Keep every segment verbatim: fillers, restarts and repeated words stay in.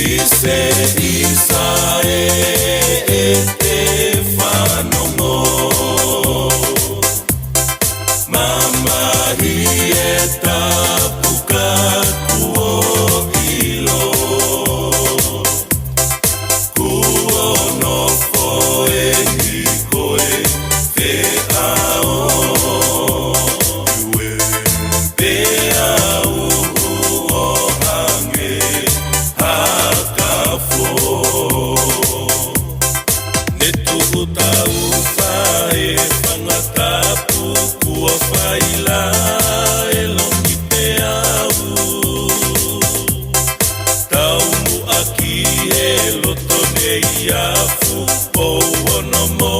ʻIsa, ʻisa ē, ʻe te fanongo. Mamahi e tapu ka kuo ʻilo. Kuo nofo ʻeni ko e feʻao. Pea uhu ʻo hangē ha kafo. Ne tuʻu taufa e fanga tapu kuo fai lahi e longi peau. Taumuʻa ki he loto nei afu, pou ono mo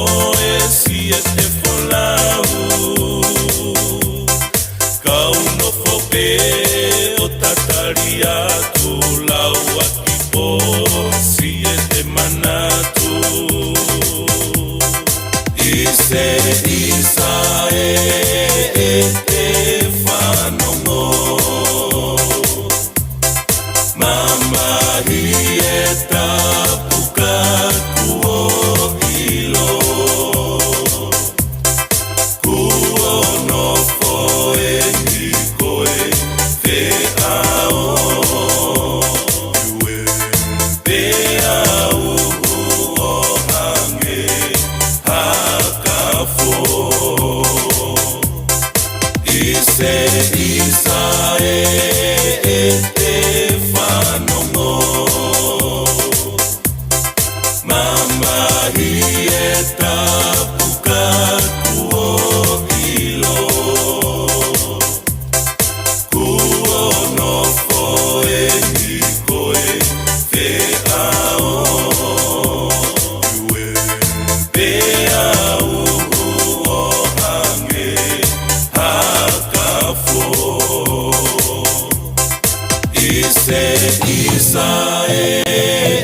e siete folau. Kau nofo pē ʻo tatali atu, lauaki pō siete manatu. ʻIsa, ʻisa ē, ʻe te fanongo. Mamahi e tapu ka kuo ʻilo. Kuo nofo ʻeni ko e feʻao. Pea uhu ʻo hangē ha kafo. ʻIsa, ʻisa ē, ʻe te fanongo. Mamahi e tapu ka kuo ʻilo. Kuo nofo ʻeni ko e feʻao. Pea uhu ʻo hangē ha kafo. ʻIsa, ʻisa ē,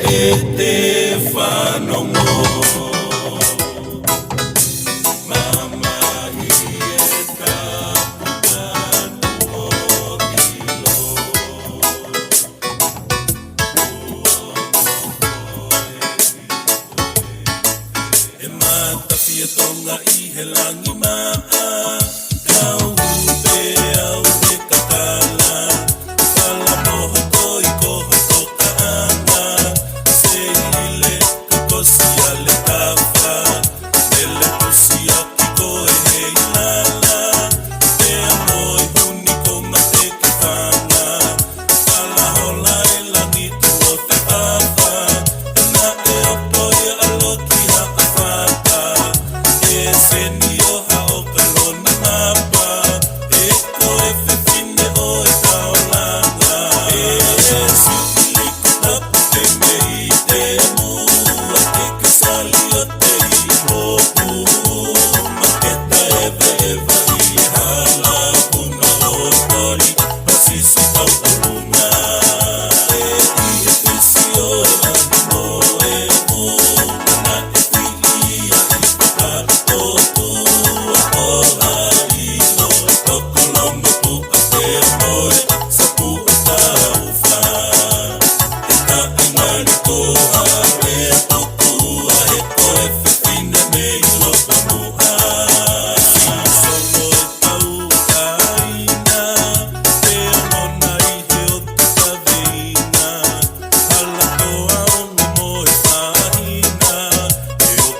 ʻe te fanongo. Mamahi e tapu ka kuo ʻilo. E matafi e Tonga ʻi he langi maʻa, kau pē au he kakala, fala moho koi ko ho tokaʻanga, seile ka kosi ale tafa, mele kusi aki ko e heilala, pea moi huni ko mate ki fanga, fala hola e langi tuʻo te papa, e naʻe opo ia ʻa loki ha afata, e seni o ha o kalona mapa, e ko e fefine ʻo e taulanga, e sili ko tapu te mei te mua ke ke sali o te iho pu, ma ke ta eve eva i hala puna o tori, ma sisi tau pulunga, e i e fisi o e manu mo e pu, ma na e pi ia i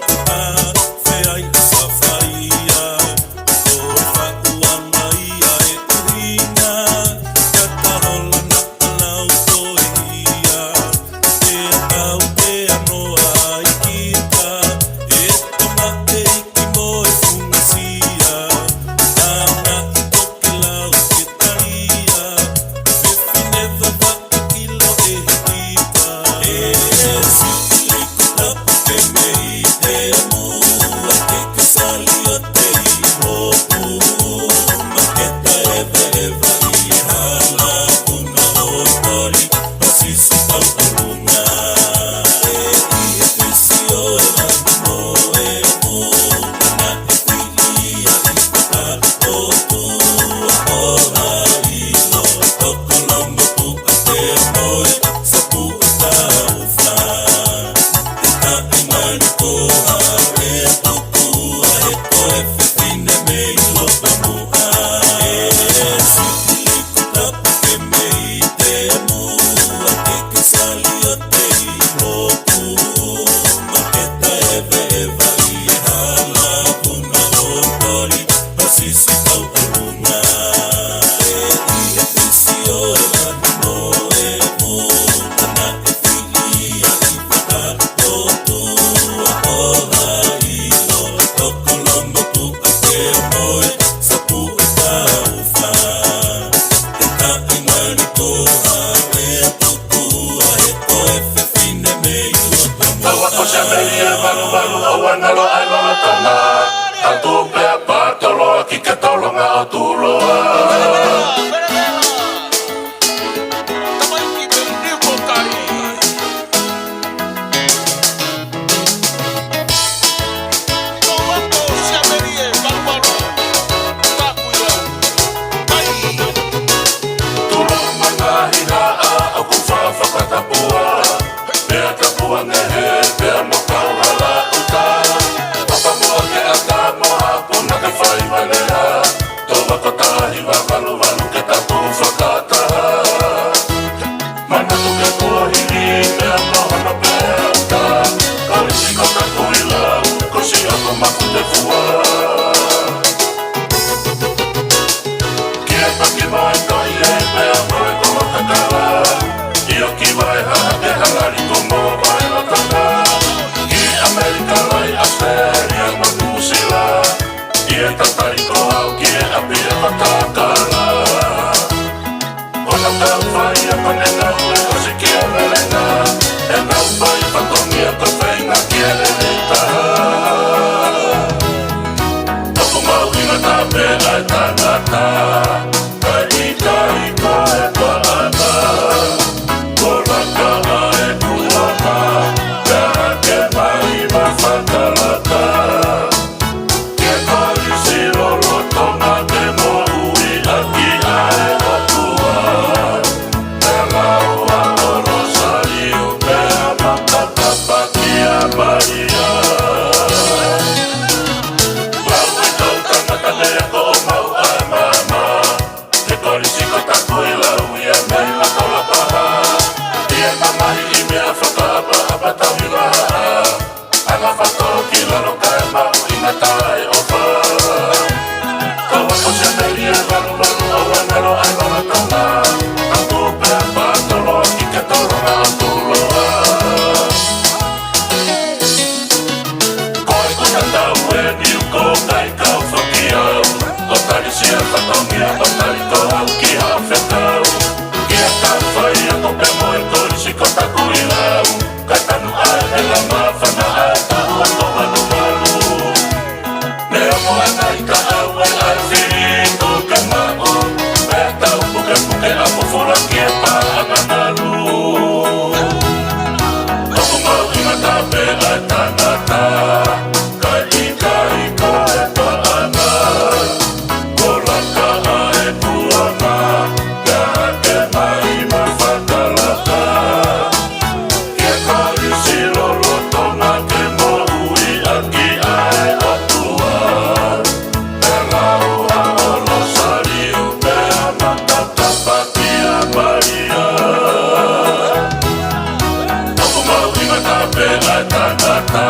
papa. Feʻai ʻa Safaia, ko e faʻu anga ia e ʻuhinga, ka ka hola naʻa lau ko e hia, pea tau Tau ako se mei e valuvalu ʻo ua nalo ai lolotonga. Tau tuʻu pea patoloa ki ke tolonga ʻo tuloa. Tulo mai ngaahi haʻa ʻoku fafakatapua. Pea tapu ange he, pea mo kau hala uta. Papa mo ake ata mo hapu na ke fai valea. Tova ko tahi va valuvalu ke tapu fakataha. Manatu ke kuo hili, pea mo hono pea uta. Kolisi ko taku ilau, ko si ako maku te fua. Ki e paki mai ko i e pea mo e ko kakala. ʻIo ki vai ha ke halali ko mo vai lotaka. Ki ʻAmelika lai ʻAositelēlia mo Nuʻusila. Ki e tatai ko au ki e ʻapi e patakala. Ona kau fai a mane ngau e kosi ki e velenga. E ngau fai fatongia ko feinga ki e lelei taha. Toku mau ʻi ngata pē ai tangata. Kai kai ko e paʻanga. Ko laka ai kuama. Ka ke mai ma fakalaka. Ke kolisi lolotonga ke moʻui ʻaki ʻa e ʻOtua. Pea lau ʻa ʻOlosaliu pea makatapa kia Malia. Lau e kau tangata mea ko ʻo mau ʻa e mama. Ke kolisi ko taku ilau ia mei Latolapaha. ʻI e mamahi ʻi meʻa fakaʻapaʻapa tau i laha. Anga fato ki lalo kae mau ʻi ngata e ʻofa. Kau ako se mei e valuvalu ʻo ua nalo ai lolotonga. Tapu pea patoloa ki ke tolonga ʻo tuloa. Ko e kuta tau e niu ko kai kau faki au. ʻO tali sia fatongia ʻo tali ko au ki ha fekau. Ki he kau fai ako pea mo e kolisi ko taku ilau. Ka tanu ai e lama fana ai tau ako valuvalu. Neongo ana i ka au e ai fili ko ke maʻu. Pea tau pukepuke a fufula ki e paʻanga nalu. ʻOku mau ʻi ngata pē ai tangata. Kai kai ko e paʻanga. Ko laka ai kuama. Ka ke mai ma fakalaka. Ke kolisi lolotonga ke moʻui ʻaki ʻa e ʻOtua. Pea lau ʻa ʻOlosaliu pea makatapa kia Malia. Toku mau ʻi ngata pē ai tangata.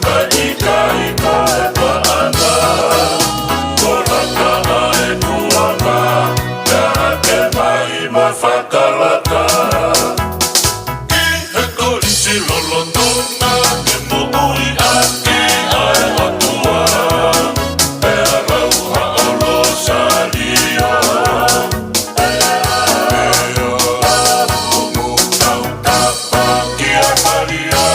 Kai kai ko e paʻanga. Ko laka ai kuama. Ka ke mai ma fakalaka. Ki he kolisi lolotonga ke moʻui ʻaki ʻa e ʻOtua. Pea lau ʻa ʻOlosaliu. Pea lau mo kau tapa kia Malia.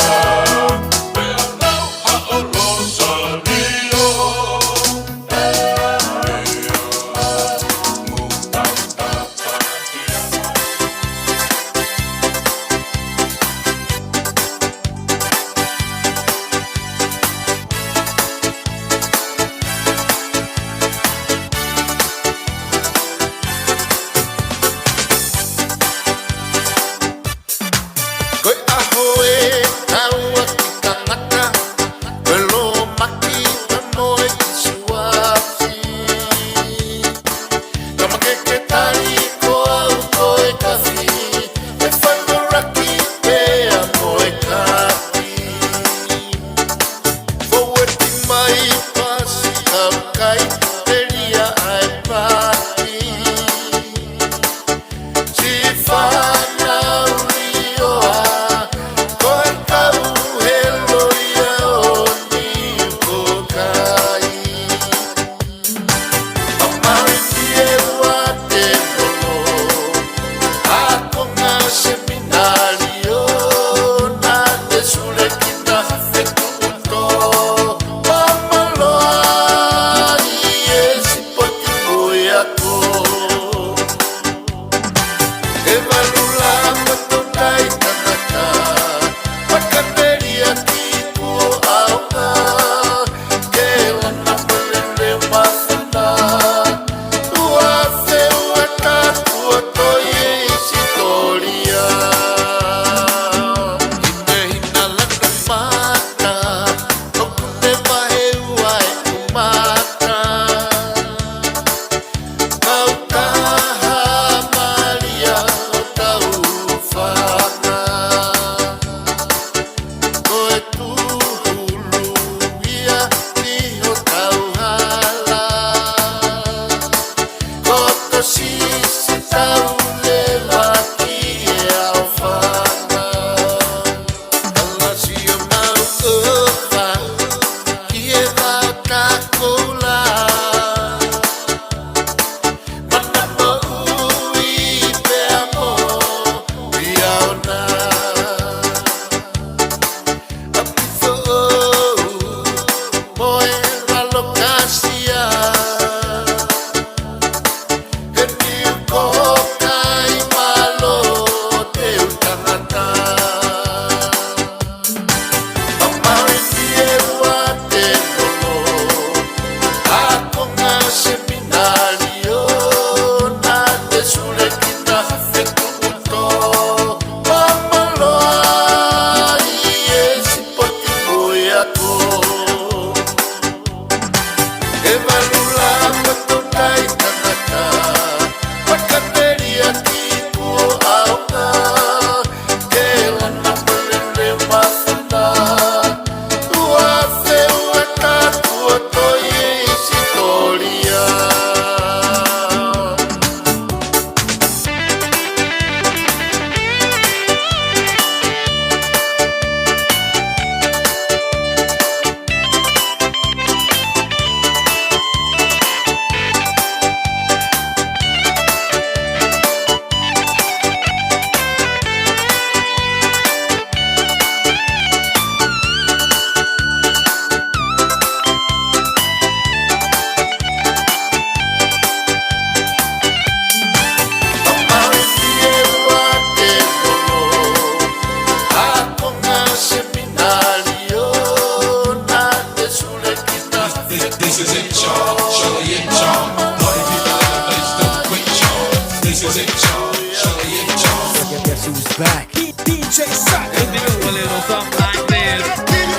Guess who's back? D J Saka. It goes a little something like this.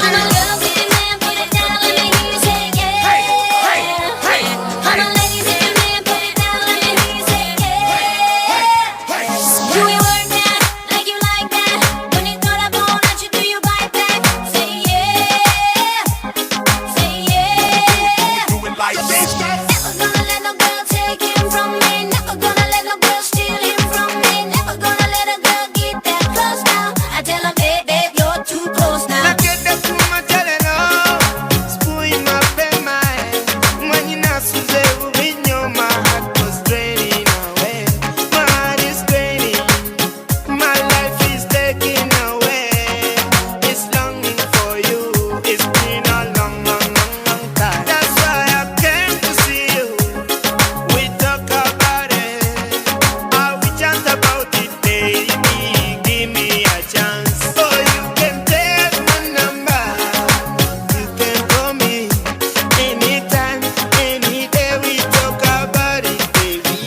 I'm a little city man, put it down, let me hear you say yeah. Hey, hey, hey, I'm a hey. Lady city man, put it down, let me hear you say yeah. Hey, hey, hey. Do you work that like you like that? When you throw that bone at you, do you bite back? Say yeah. Say yeah. Do it like this. Never gonna let no girl take him from me. Never gonna let no girl steal him from me. Never gonna let a girl get that close now. I tell her, babe, babe, you're too close now. Nakete kuma teleno, spui mapema, mwanina suze uvinyo, my heart was straining away. My heart is straining. My life is taken away. It's longing for you. It's been a long, long, long, long time. That's why I came to see you. We talk about it. I will chat about it, baby. Give me a chance. Oh, you can take my number. You can call me anytime, any day. We talk about it, baby.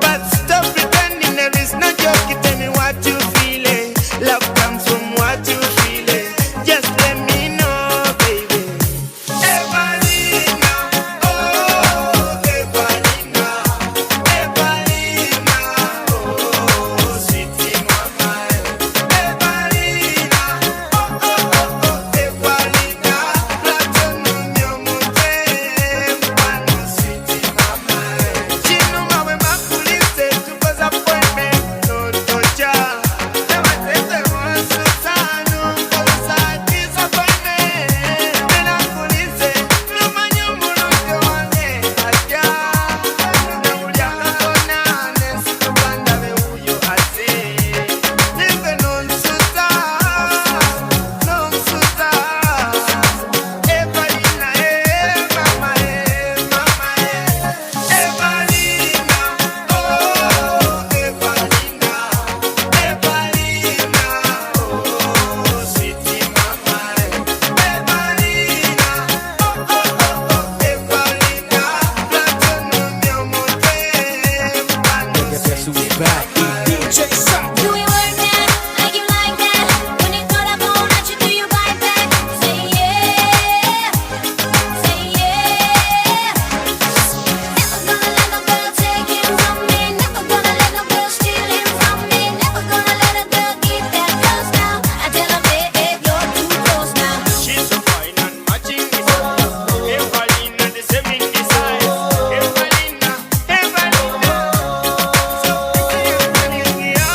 But stop pretending there is no joke. You tell me what you feeling. Love comes from what you feeling. Just let me know, baby. Evalina, oh, Evalina, Evalina, oh, sweetie mama, Evalina, oh, oh, oh, oh, Evalina, la tengo en mi mente, mano, sweetie mama. Evalina, oh, Evalina, Evalina, oh, sweetie mama, Evalina, oh, oh, oh, oh, Evalina, la tengo en mi mente, mano, sweetie mama. D J Saka. Do you work that like you like that? When you throw that bone at you, do you bite back? Say yeah. Say yeah. Never gonna let no girl take him from me. Never gonna let no girl steal him from me. Never gonna let a girl get that close now. I tell her, babe, babe, you're too close now. She's so fine and matching is Evalina, the same in size. Evalina, Evalina. So, Evalina.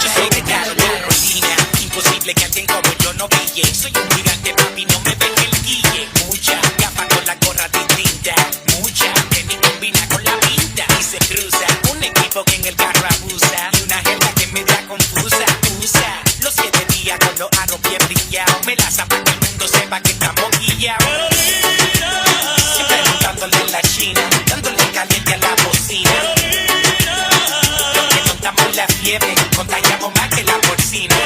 Yo soy de Carolina, imposible que alguien como yo no brille. Soy un gigante, papi, no me deje el guille. Mucha gafa con la gorra distinta. Mucha que ni combina con la pinta. Y se cruza un equipo que en el carro abusa. Y una jeva que me da confusa. Usa los siete días con los aros bien brillados. Me la zapa que el mundo sepa que estamos guillados. Siempre montándole en la China, dándole caliente a la bocina. Los que montamos la fiebre, contagiamos más que la porcina.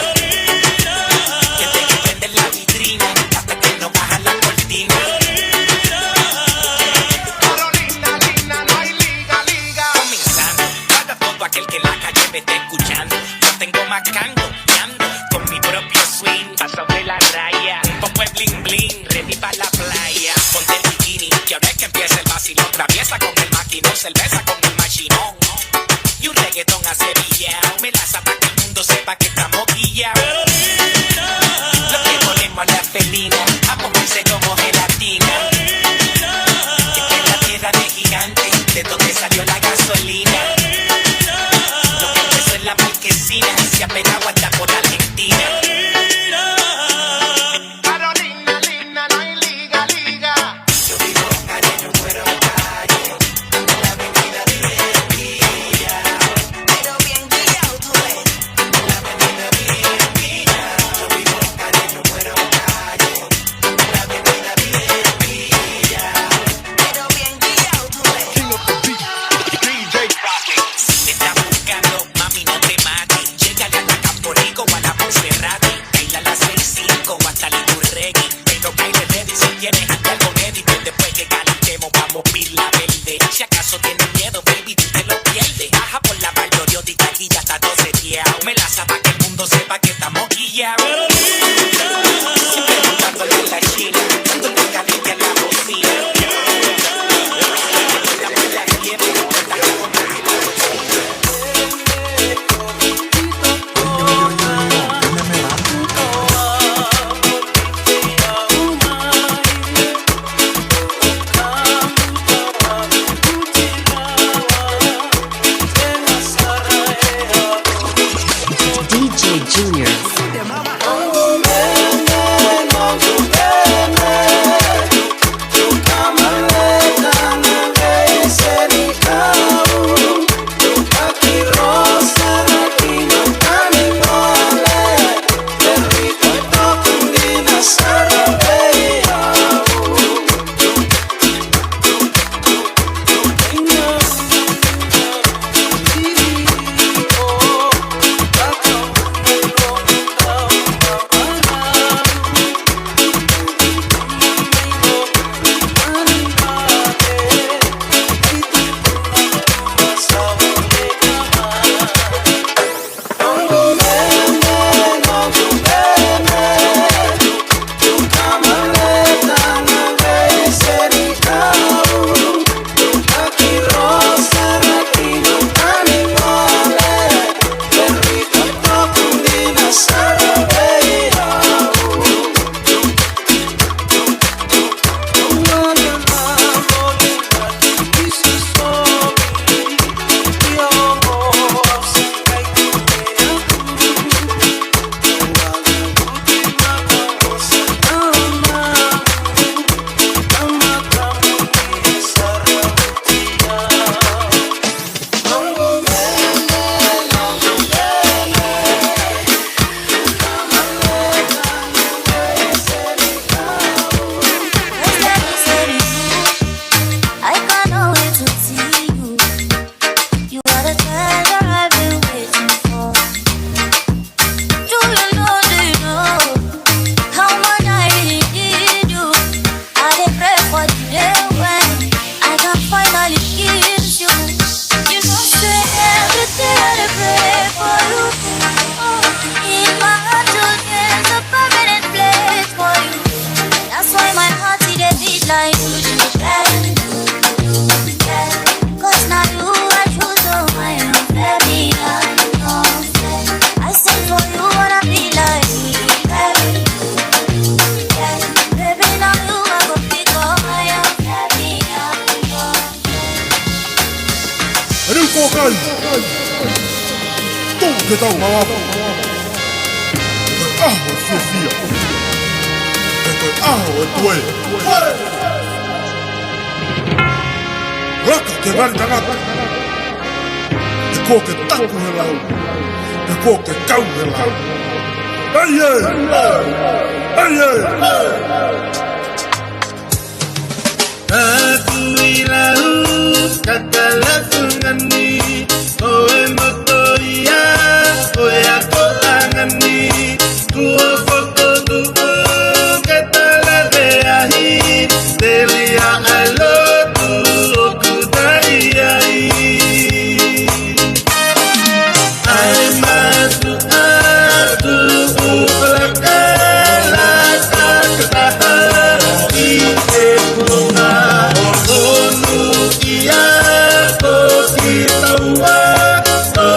Desde que prenden la vitrina hasta que nos bajan la cortina. Comenzando, para todo aquel que en la calle me esté escuchando. Yo tengo más cango, ando con mi propio swing, pasado de la raya. Un poco de bling bling, ready pa' la playa. Ponte el bikini, que ahora es que empieza el vacilón. Traviesa con el maquinón, cerveza con el machinón. Y un reggaetón asevillao, me la zapa que el mundo sepa que estamos guillados. Lo que ponemos a la felina, a moverse como gelatina. Esta es la tierra de gigantes, de donde salió la gasolina. Lo que empezó en la marquesina, Tienes que andar con Eddie, que después que calentemos vamos pila verde. Si acaso tienes miedo, baby, tú te lo pierdes. Baja por la Valdoriotti, que aquí ya está todo seteado. Melaza pa' que el mundo sepa que estamos guillados. Siempre buscándole la esquina, dándole caliente a la bocina. D J Junior. You are the treasure I've been waiting for. Do you know, do you know how much I really need you? I dey pray for the day when I can finally kiss you. You know, say every day I dey pray for you. In my heart, there's a permanent place for you. That's why my heart, it dey beat like you do. 'Cause now you are true, so I am very unfair. I sing for you, wanna be like you, baby. Baby, now you are go pick up, I am very unfair. Anu kokai. Tau ke tau mamafa. Ko e ʻaho fiefia. Ko e ʻaho ʻo e toe. Laka ke ngali tangata. He ko e taku he lau. He ko e kau he lau. Ai, ai. Ai, ai. Ka kui lau, ka kalatunga ni, ʻo e moto ia, ʻo e ako anga ni, kuo fokotuʻu ke tala veahi, telia ʻa lotu ʻoku tai ai. ʻAi matu atu ʻukalakala takataha ʻi he kuonga ʻo Nuʻia ko Kitaua ʻo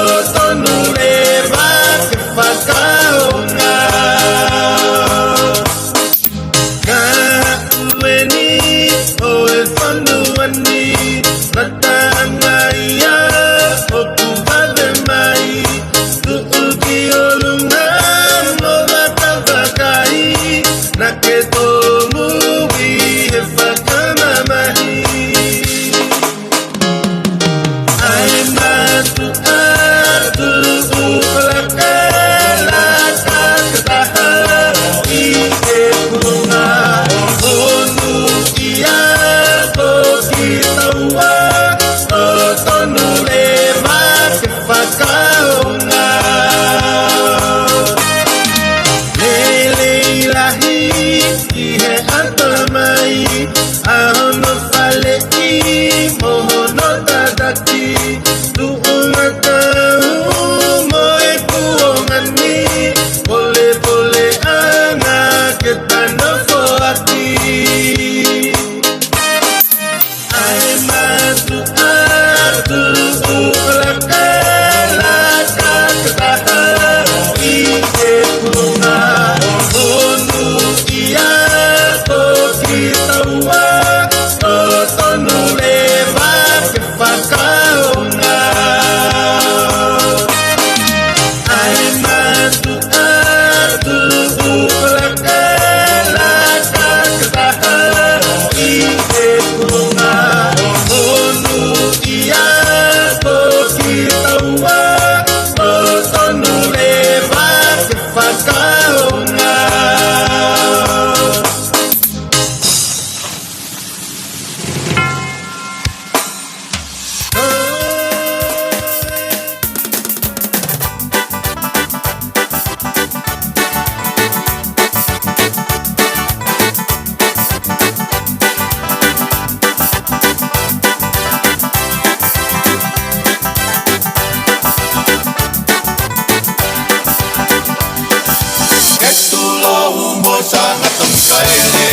Mikaele,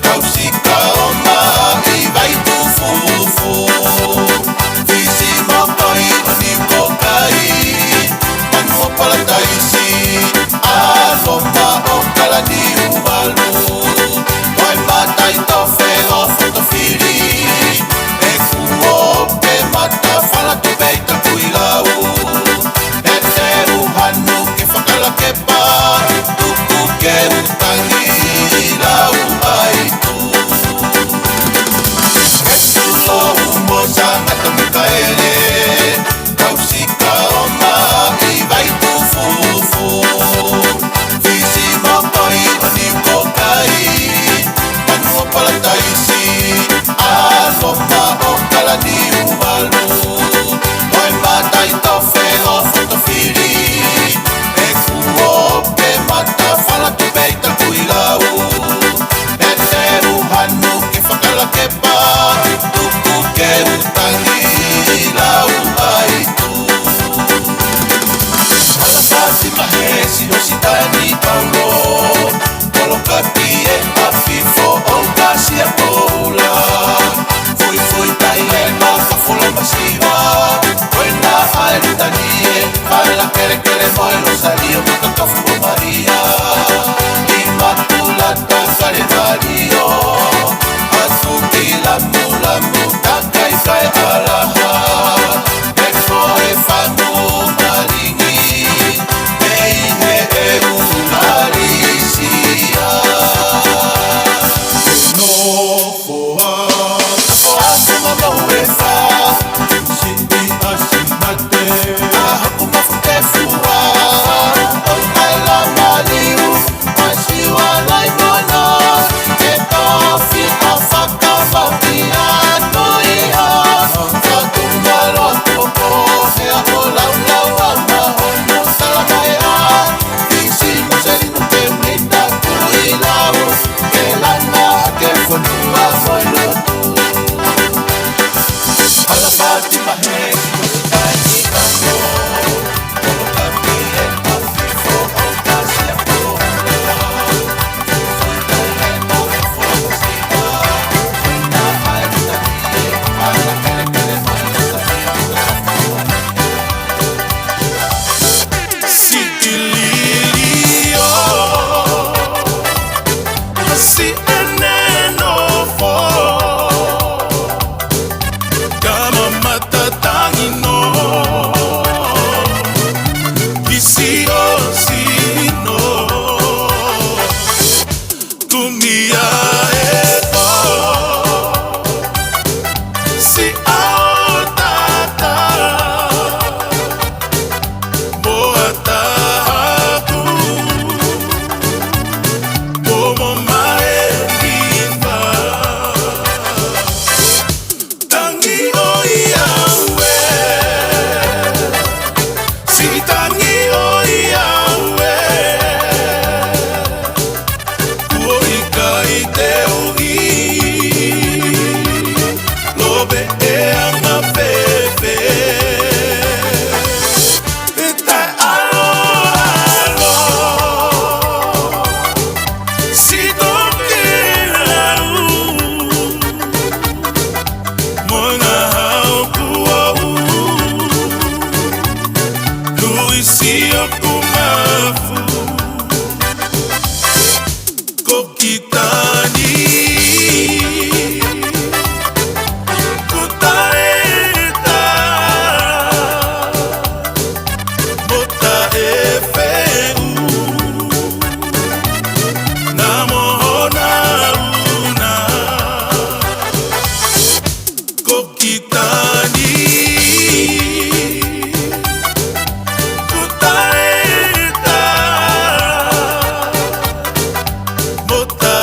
Kausika ʻo Maʻi, Vaitufufu, Fisi mo Koi ʻo Nikokai, Manu ʻo Palataisi, ʻAloma ʻo Kalaniuvalu, Toe Mataʻitofe ʻo Fotofili, ʻEku Ope Matafala Tupe ʻi Takuilau, ʻEte ʻUhanu ki Fakalakepa, tuku ke u tangi ʻi Lauʻaitu. Hetu Lou mo Sangata Mikaele, Kausika ʻo Maʻi, Vaitufufu, Fisi mo Koi ʻo Nikokai, Manu ʻo Palataisi, ʻAloma ʻo Kalaniuvalu, Toe Mataʻitofe ʻo Fotofili, ʻEku Ope Matafala Tupe ʻi Takuilau, ʻEte ʻUhanu ki Fakalakepa, tuku ke u tangi ʻi Lauʻaitu. Hala Pasi Mahesi ʻo Sitani Paulo, Kolokaki ʻe ʻAfifo ʻo Kasia Koula, Fuifui Taile Makafula Masiva, Koina ʻAelitanie, Fala Kelekele mo e Losalia Makakafu ʻo Malia, ʻImakulata Kalevalio, Asuki Lamulamu, Takai Kae Alaha, ʻE Koe Fanu Malingi, ʻEi he ʻEu Kalisia. Nofoa, Nofoa Suma Mauefa, Siʻi ʻAsi Mate, ʻa Haku Mafu Te Fua, ʻo Kaila Maliu, ʻa Siua Laimana, ʻe Tofi ʻa Fakamaʻia Noia, Fatumaloa Kuo Kohea ʻo Laulau ʻa Mahono Talamaea, Fisi mo Selinu Keunita Kuilau, ke lana ke fonua mo e lotu. Hala Pasi Mahesi ʻo Sitani Paulo, Siʻi Lilio, Siʻene Nofo, Kama Mata Tangi No, Kisi ʻo Sino, Kumi ʻa e Ko, Siʻa ʻo Tata, Moa Tahaku, Momo Maelifa, Tangi ʻOiauē, Siʻi Tangi ʻOiauē, Kuo ʻikai te u ʻi, Lope ʻe anga fēfē, ʻe taʻeʻaloʻalo, Siʻi Tokelau, Moʻunga Hau Kuo ʻU, Luisi ʻOku Mafu, Kokitani, Kutaeta, Mota ʻEfeu, Namohonauna, Kokitani, Kutaeta, Mota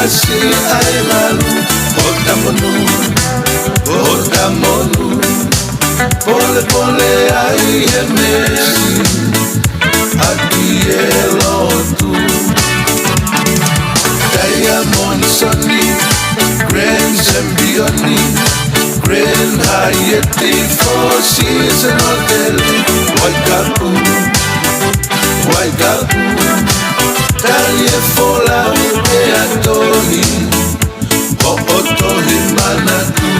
Siʻi ʻAevalu, ʻo ta monū, ʻo ta monū. Polepole ai e meʻa ni, ʻaki e lotu. Diamond Soni, Grand Champion, Grand Hyatt, Four Seasons Hotel, Waikapu, Waikapu. Tali e folau ʻa e ʻAtoni, ʻo ʻoto he manatu.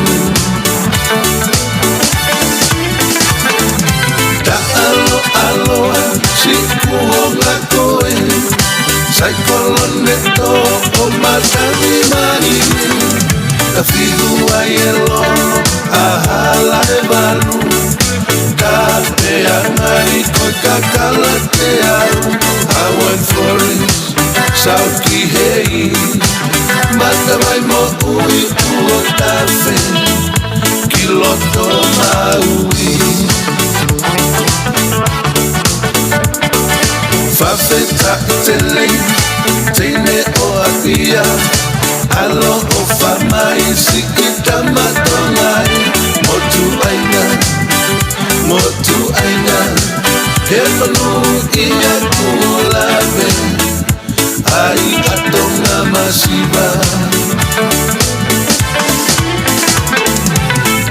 Taʻalo ʻaloa, siʻi kuonga ko ē, Saikolone Tō ʻo Matangi Mani. Ka fiu ai e loa ʻa Halaevalu, ka pea ngali ko e kakala te au, Hawaiian Forest, Sauki Hei, Matavai Moʻui, Ua Tafe, ki loto Maui. Fakafetaʻi tele, teine ʻo ʻApia, ʻaloʻofa mai siʻi tama Tonga ē, motuʻaina, motuʻaina, he monūʻia kuo lave ai ʻa Tonga masiva.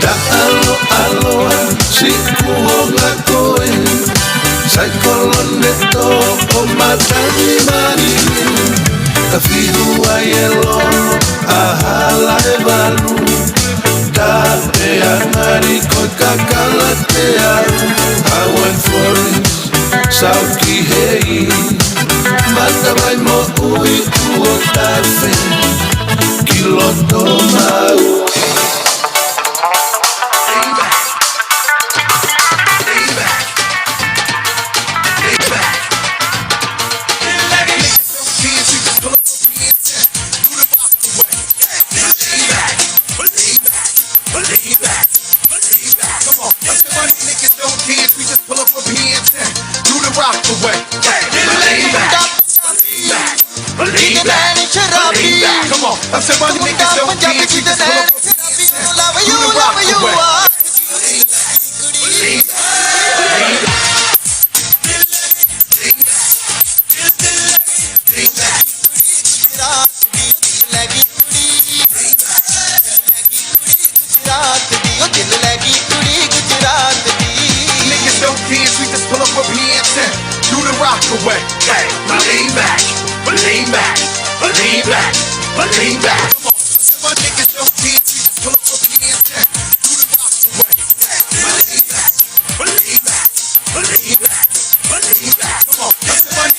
Taʻalo ʻaloa, siʻi kuonga ko ē, Saikolone Tō ʻo Matangi Mani. Ka fiu ai e loa ʻa Halaevalu, ka pea ngali ko e kakala te au, Hawaiian Forest, Sauki Hei, Matavai Moʻui, Ua Tafe, ki loto Maui. Come on, I said, my niggas don't dance, we just pull up with pants and do the Rockaway. Lean back, lean back, lean back, lean back. Come on, I said, my niggas don't dance, we just pull up with pants and do the Rockaway. Niggas don't dance, we just pull up with pants and do the Rockaway. Hey, lean back, lean back, lean back, lean back. Come on. My niggas don't dance, we just pull up with pants and do the Rockaway. Hey, lean back, lean back, lean back, lean back. Come on. That's the money.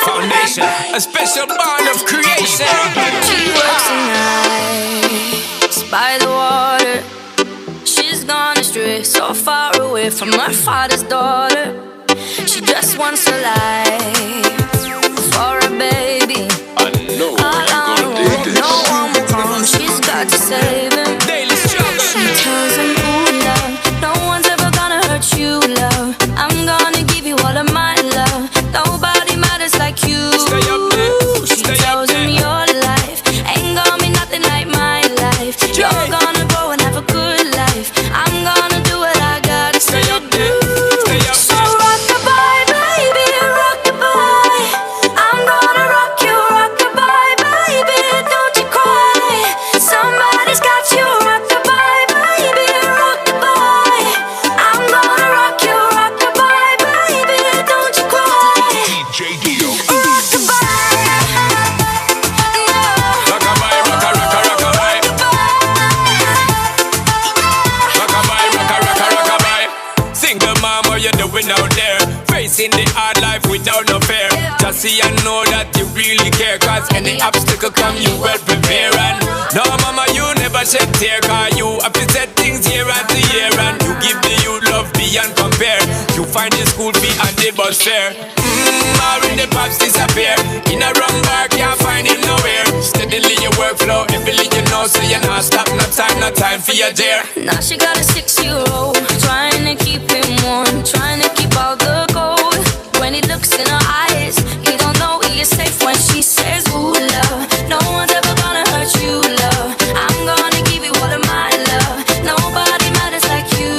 Foundation, a special bond of creation. She works the nights by the water. She's gone astray, so far away from her father's daughter. She just wants a life for a baby. I know you're gonna dig this. No one will come, she's got to save him. Daily struggle. She tells him, "Ooh, love, no one's ever gonna hurt you, love. I'm gonna give you all of my love. Nobody matters like you." Stay up there. She tells him, "Your life ain't gonna be nothing like my life. You're gonna go and have a good life. I'm gonna do what I got to do." So rock-a-bye, baby, rock-a-bye. I'm gonna rock When out there, facing the hard life without no fear. Just see and know that you really care, 'cause any obstacle come, you well prepare. And no, mama, you never shed tear, 'cause you have to set things year after year. And you give the youth love beyond compare. You find the school fee and the bus fare. Mm, or in the pops disappear. In a wrong bar, can't find him nowhere. Steadily your workflow, every little you know, so you not stop, no time, no time for your dear. Now she got a six-year-old, trying to keep him warm, trying to keep all the gold. When he looks in her eyes, he don't know he is safe when she says, "Ooh, love, no one's ever gonna hurt you, love. I'm gonna give you all of my love. Nobody matters like you."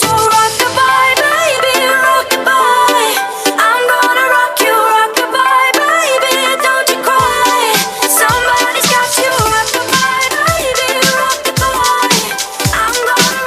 So rock-a-bye, baby, rock-a-bye. I'm gonna rock you, rock-a-bye, baby, don't you cry. Somebody's got you, rock-a-bye, baby, rock-a-bye. I'm gonna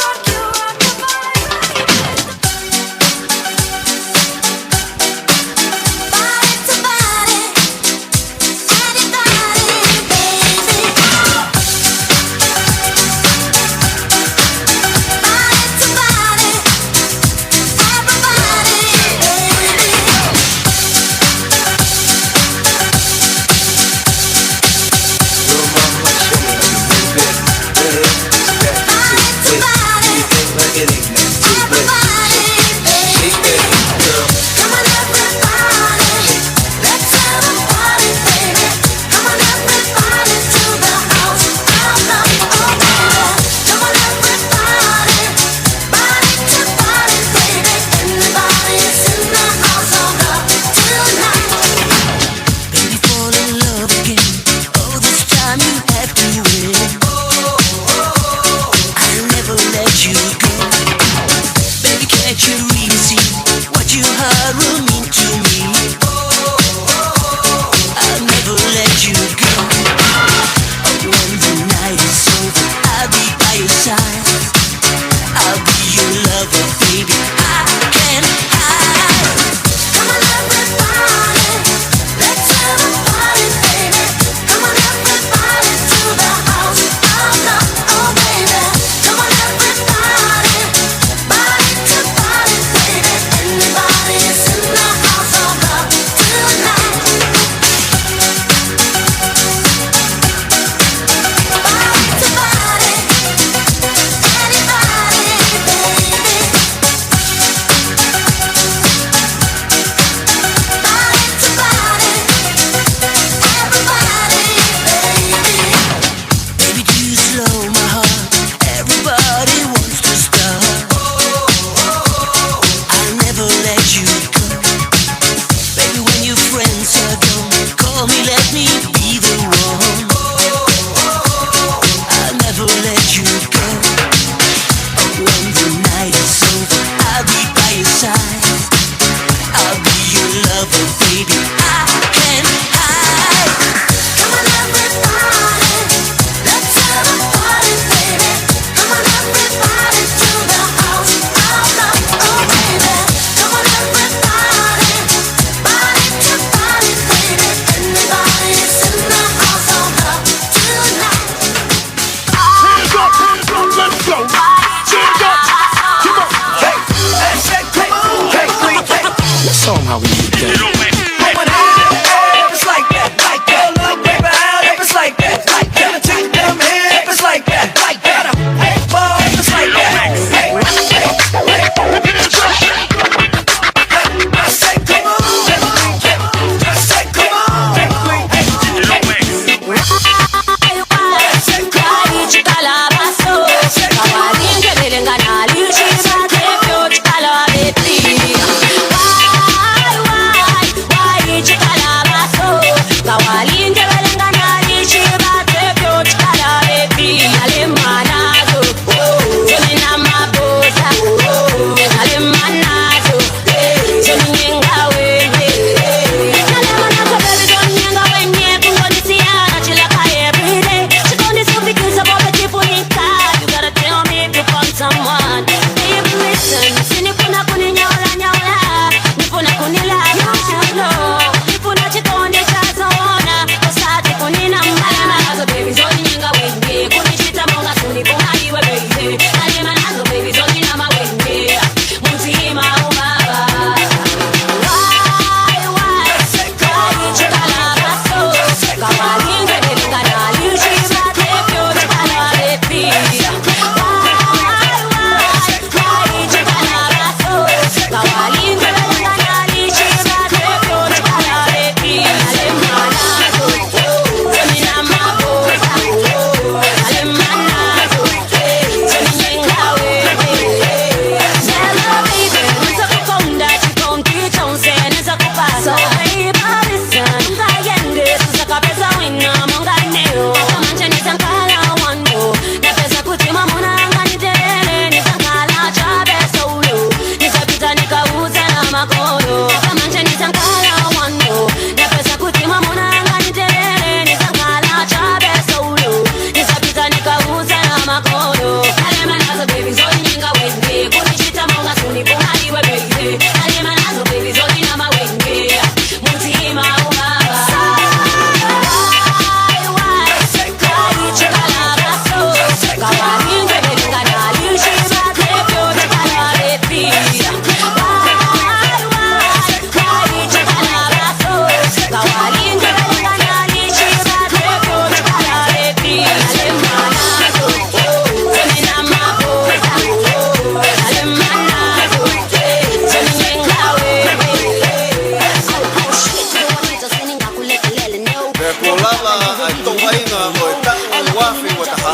Kuo lava ʻa e toʻu vaʻinga ʻo e taʻu ua afe ua taha,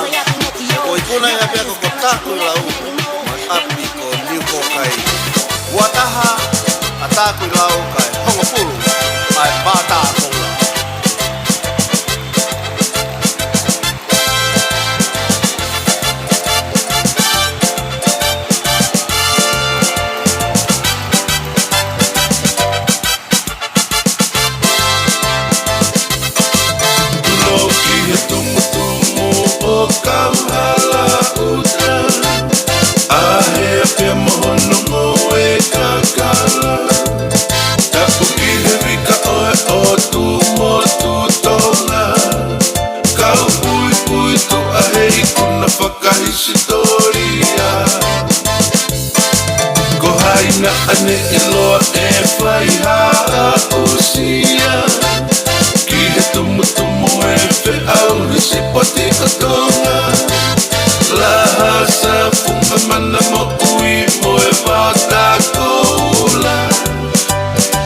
ʻo ikuna ia pea ko Takuilau, mo e ʻapi ko Niukokai. Ua taha ʻa Takuilau kae hongofulu ʻa e Pātākonga. Loki he tumutumu ʻo Kauhalaʻuta, ʻa e hea pea mo hono ngoue kakala. Tapu ki he vika ʻo e ʻOtu Motu Tonga, kau puipuituʻa he ikuna fakahisitōlia. Ko hai naʻa ne ʻiloa ʻe fai ha aʻusia ki he tumutumu ʻo e feʻauhi sipoti ʻa Tonga? Laha Safunga Mana Moʻui mo e Vata Koula.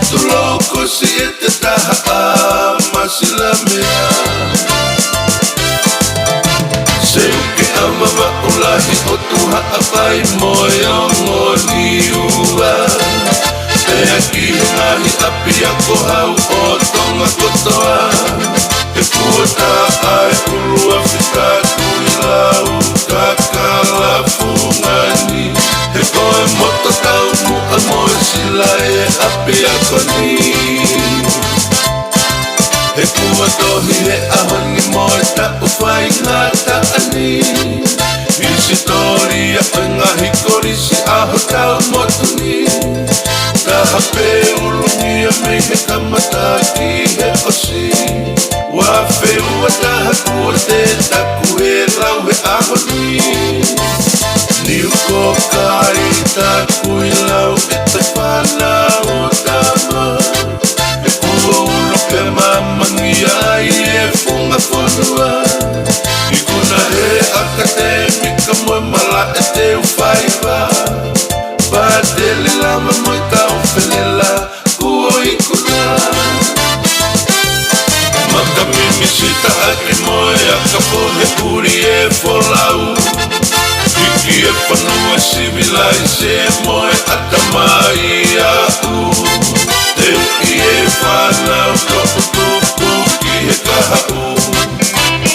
Tulou ko Siete Taha ʻa Masilamea. Seuke ʻAmavaʻu Lahi ʻo Tuhaʻa Vai mo e ongo Niua. Pea ki he ngaahi ʻapiako hau ʻo Tonga kotoa. He kuo tā ʻa e ʻuluafi Takuilau, Kakalafungani. He ko e moto taumuʻa mo e sila ʻo e ʻapiako ni. He kuo tohi he ʻaho ni mo e taʻu faingataʻa ni. Hisitōlia ʻo e ngaahi kolisi ʻa hotau motu ni. Taha pē ʻulungia mei he kamata ki he ʻosi. Ua afe ua taha kuo te taku he lau he ʻaho ni. Niukokai, Takuilau ʻe te fānau tama. He kuo ulu pē māmani ai e funga fonua. Ikuna he ʻakatēmika mo e malaʻe teu faiva. Pātele lava mo e kau felela kuo ikuna. Maka Mimi Sitaʻaki mo e ʻAkafohe Uli e Folau. Hiki e fonua sivilaise mo e ʻatamai aʻu. Teuʻi e fānau toʻutupu ki he kahaʻu.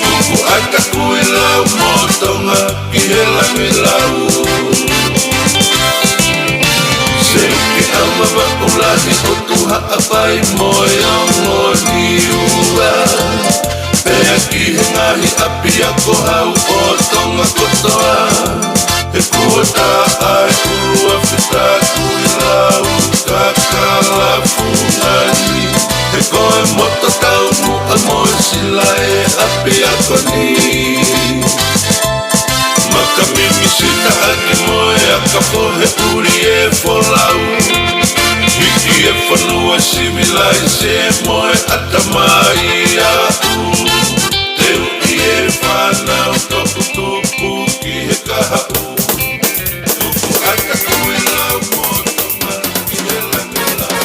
Tuku ʻa Takuilau mo Tonga ki he langilau. Seuke ʻAmavaʻu Lahi ʻo Tuhaʻa Vai mo e ongo Niua. Pea ki he ngaahi ʻapiako hau ʻo Tonga kotoa. He kuo tā ʻa e ʻuluafi Takuilau, Kakalafungani. He ko e moto taumuʻa mo e sila ʻo e ʻapiako ni. Maka Mimi Sitaʻaki mo e ʻAkafohe Uli e Folau. Hiki e fonua sivilaise mo e ʻatamai aʻu. Teuʻi e fānau toʻutupu ki he kahaʻu. Tuku ʻa Takuilau mo Tonga ki he langilau.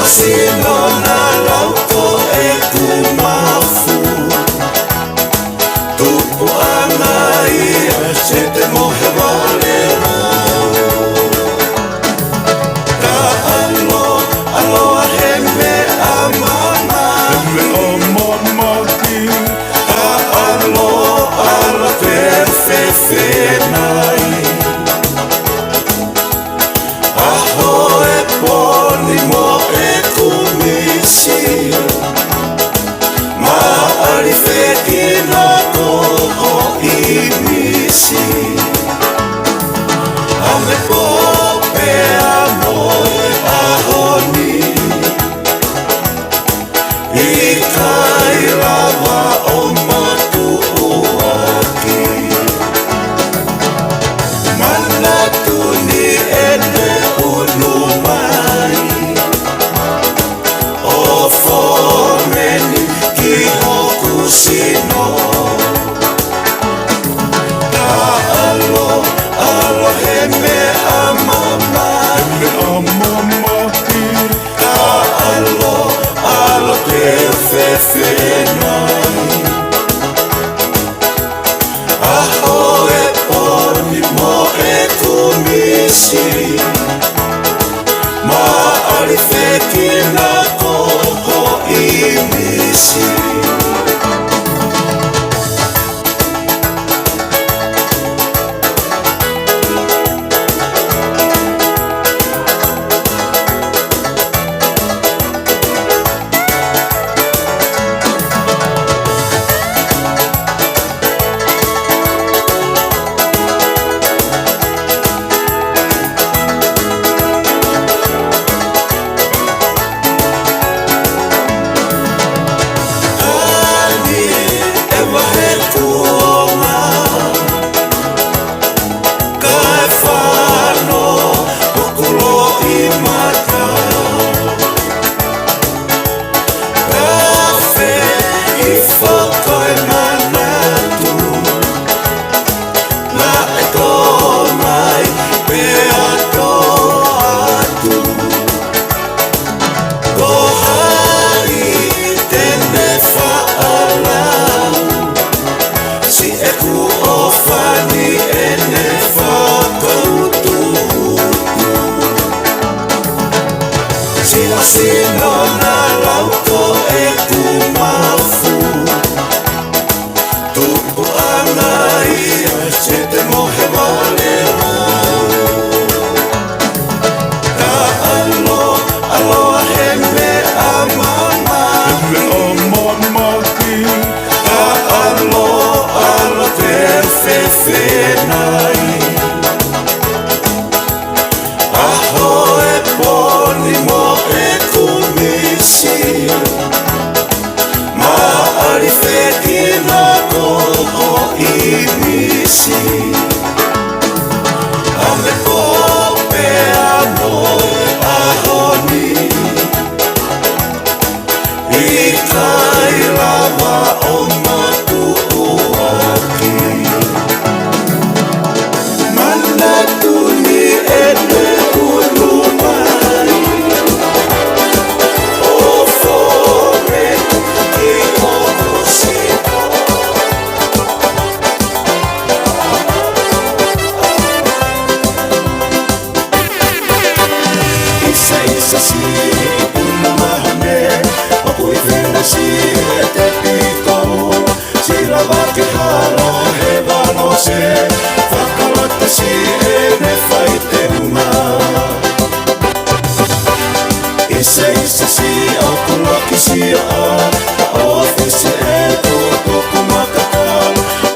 Sino na lau ko ʻeku mafu. Tupuʻanga ia, se te mohe vale lau. Ka ʻalo, ʻaloʻa he meʻa mamahi. He meʻa mamahi. Ka ʻalo, ʻalo te fefenai. ʻAho e pō ni mo e kumisi. Maʻali fekina ko ho ʻīmisi. ʻA e pō pea mo e ʻaho ni. ʻIkai lava ʻo matuʻuaki. Manatu ni ʻene ʻunu mai ʻo fōmeni ki hoku sino. Ka ʻalo, ʻalo he meʻa mamahi. He meʻa mamahi. Ka ʻalo, ʻalo te fefenai. ʻAho e pō ni mo e kumisi. Maʻali fekina ko ho ʻīmisi. Ani e vahe kuonga, kae fano hoku loʻimata. Kafe i fakamanatu, naʻe tō mai pea tō atu. Ko hai te ne faʻa lau siʻeku ʻofa ni ʻene fakautuutu. Siʻo sino na lau ko ʻeku mafu. Tupuʻanga ia, se te mohe vale lau. Ka ʻalo, ʻaloʻa he meʻa mamahi. He meʻa mamahi. Ka ʻalo, ʻalo te fefenai. ʻAho e pō ni mo e kumisi. Maʻali fekina ko ho ʻīmisi. ʻA e pō pea mo e ʻaho ni. ʻIkai lava ʻo matuʻuaki. Manatu ni ʻene ʻunu mai ʻo fōmeni ki hoku sino. ʻIsa, ʻisa siʻi ʻunu mahone, ʻoku ʻi Fenesi ʻete piko. Siʻi lava ke hala he valo se, fakalata siʻene fai te uma. ʻIsa, ʻisa siʻi ʻoku loki siʻa, ʻa ʻofisi ʻe tutuku makaka.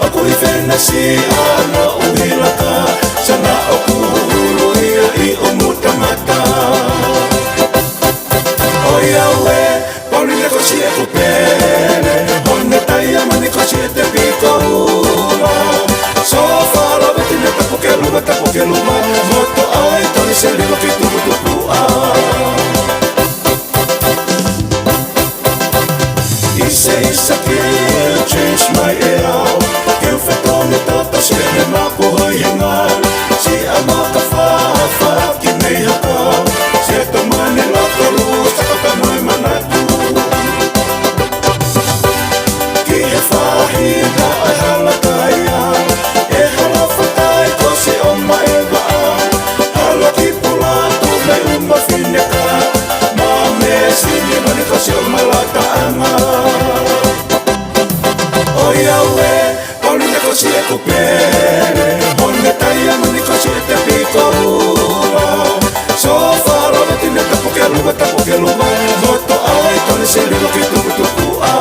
ʻOku ʻi Fenesi ʻa na ʻuhilaka, sana ʻoku hulu ia ʻi ʻumutamata. ʻOiauē, pau ni ne ko siʻeku pele, hone taiamani ko siʻete piko ua. Sofala veti ne tapu ke luma, tapu ke luma, moto ai toli se lilo ki tukutuku a. ʻIsa, ʻisa ke change mai ʻe au. Ke u fetongi toto siʻene mapu hoi henga. Siʻa maka fafa ki mei hakau. Siʻa tamani lako lua saka Ke luma e hoto ʻa e tone seli loki tukutuku ʻa.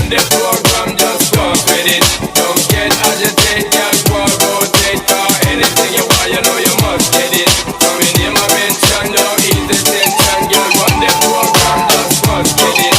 The program just goes with it. Don't get agitated, just go rotate. For anything you want, you know you must get it. Coming in my mention, no easy tension, girl, run the program, just must get it.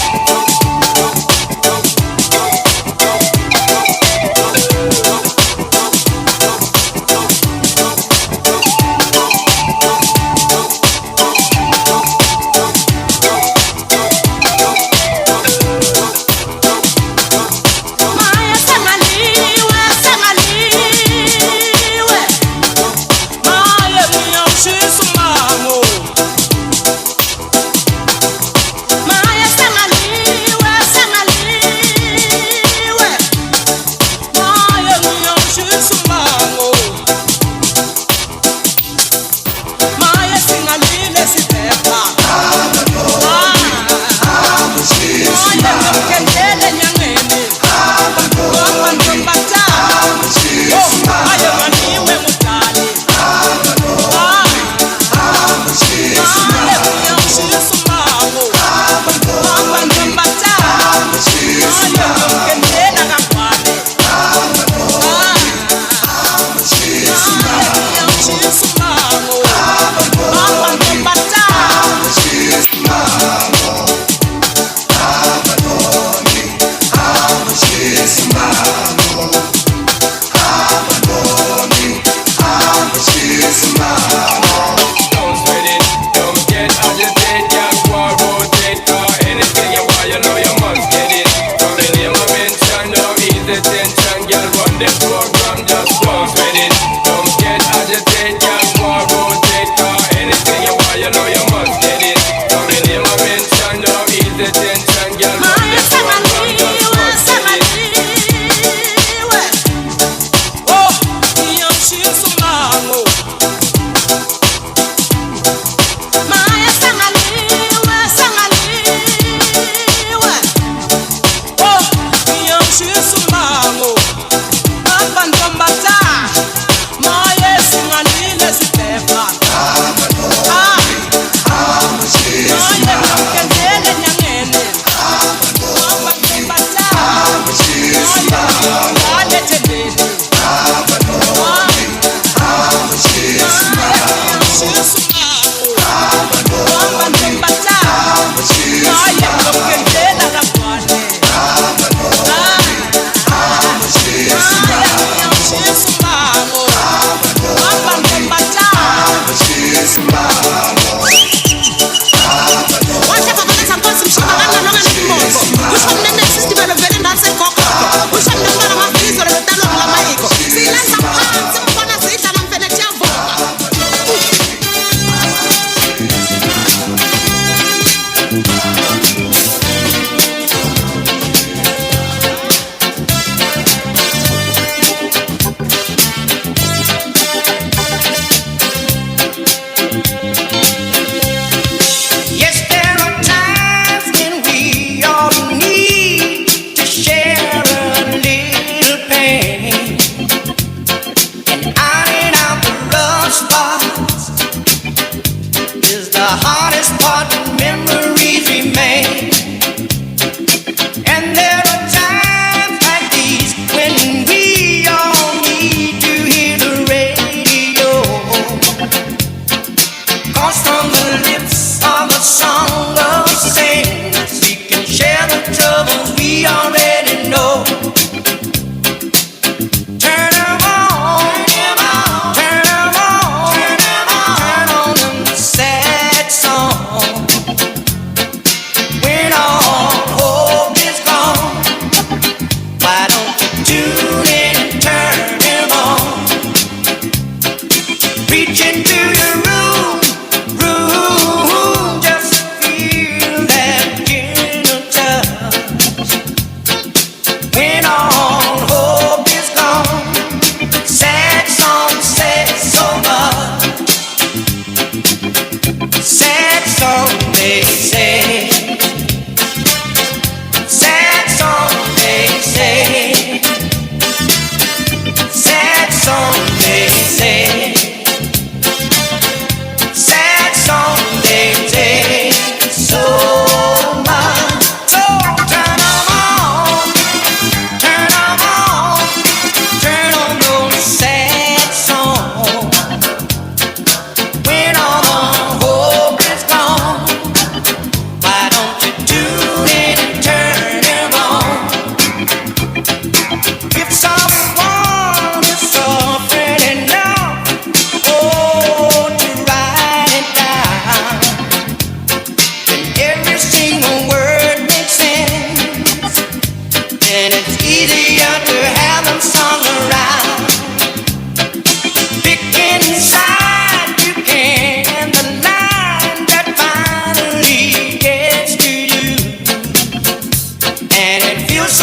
Yes, there are times when we all need to share a little pain. And ironing out the rough spots is the hardest part when memories remain. And there are times like these when we all need to hear the radio. 'Cause from the lips of a song of saints, we can share the troubles we already know. Turn 'em on, turn 'em on, turn 'em on, turn on the sad song. When all hope is gone,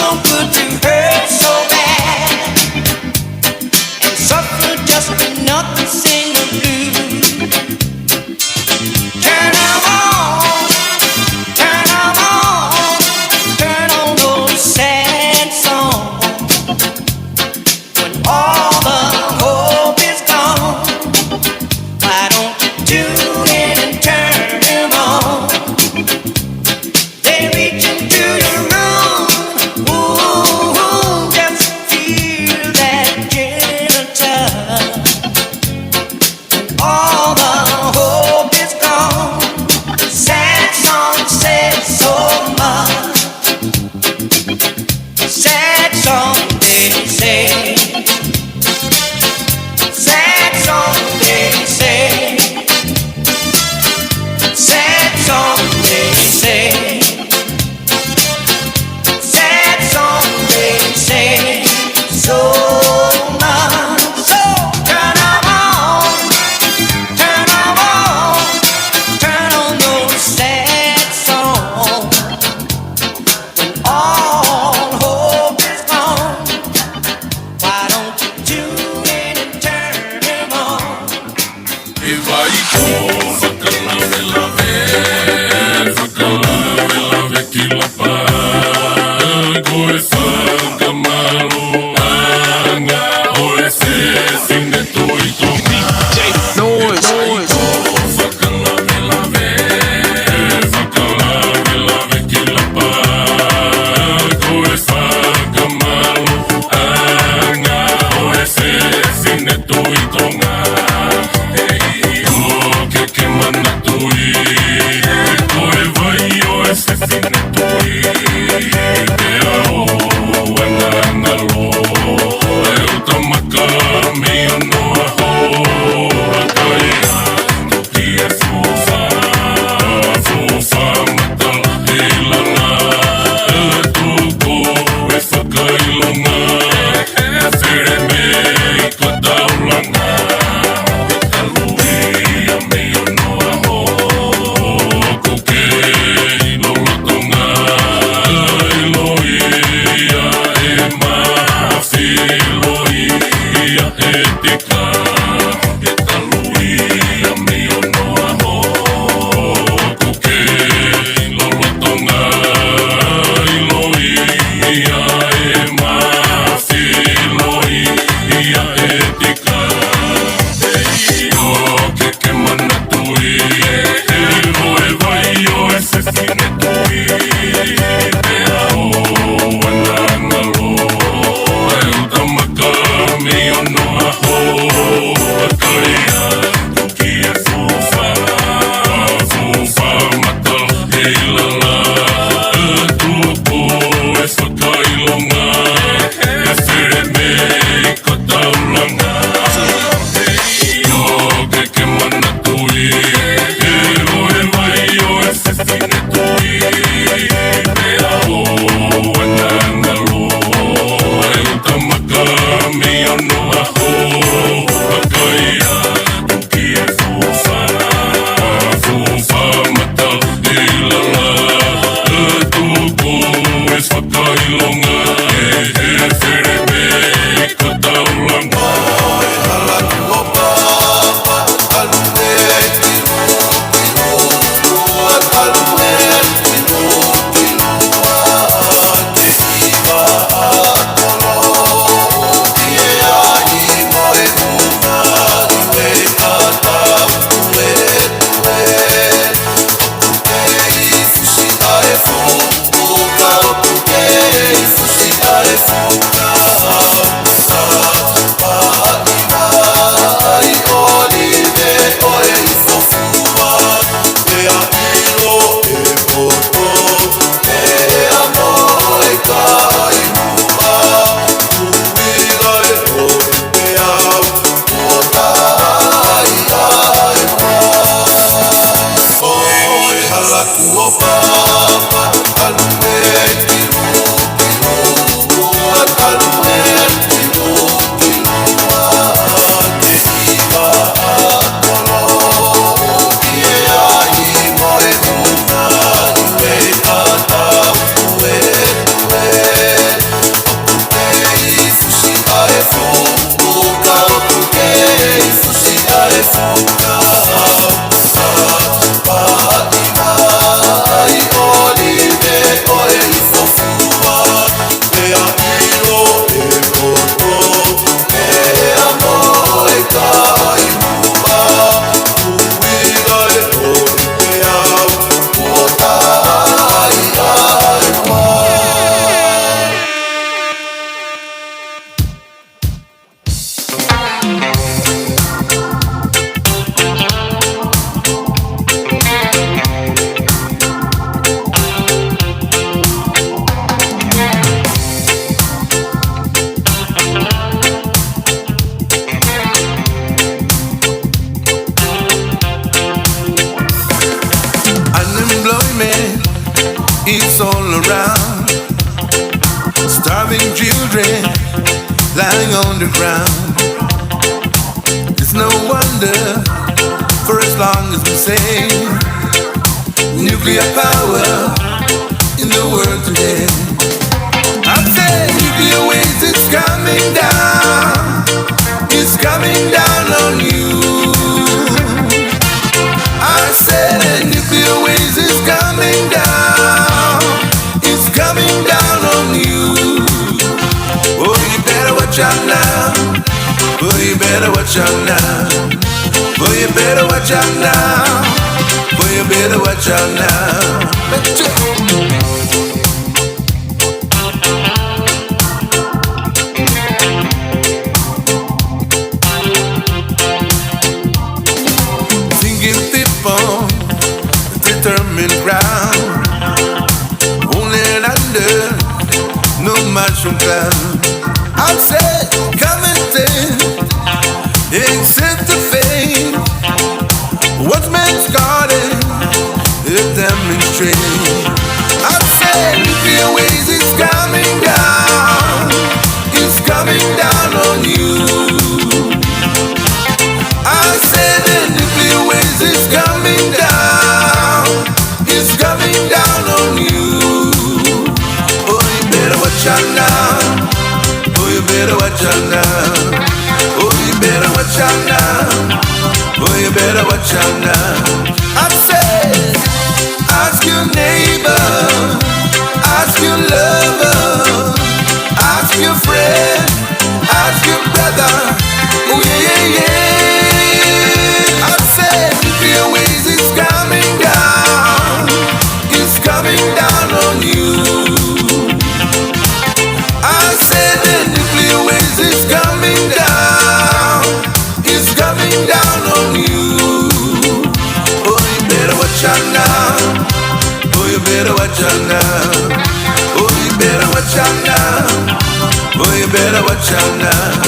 Don't put your hurt so bad and suffer just enough to sing the blues. Turn 'em on, turn 'em on, turn on those sad songs. When all the hope is gone, why don't you tune in and turn 'em on? They reach into your room. Ooh, All around, starving children lying on the ground. It's no wonder, for as long as we say nuclear power in the world today. I'm saying nuclear waste is coming down. It's coming down on you. I said nuclear waste is coming down. It's coming down on you. Oh, you better watch out now. Oh, you better watch out now. Oh, you better watch out now. Oh, you better watch out now. Sinking deep on determined ground, rolling under, no Marshall ground. I said, come and take, and set the fame. What's man's garden? It demonstrates. I said nuclear waste is coming down. It's coming down on you. I said the nuclear waste is coming down. It's coming down on you. Oh, you better watch out now. Oh, you better watch out now. Oh, you better watch out now. Oh, you better watch out now. I said, ask your neighbor, ask your lover, ask your friend, ask your brother. Oh, yeah, yeah, yeah. I said, nuclear waste is coming down. It's coming down on you. I said the nuclear waste is coming down. It's coming down on you. Oh, you better watch out now. Oh, you better watch out now. Oh, you better watch out now. Oh, you better watch out now.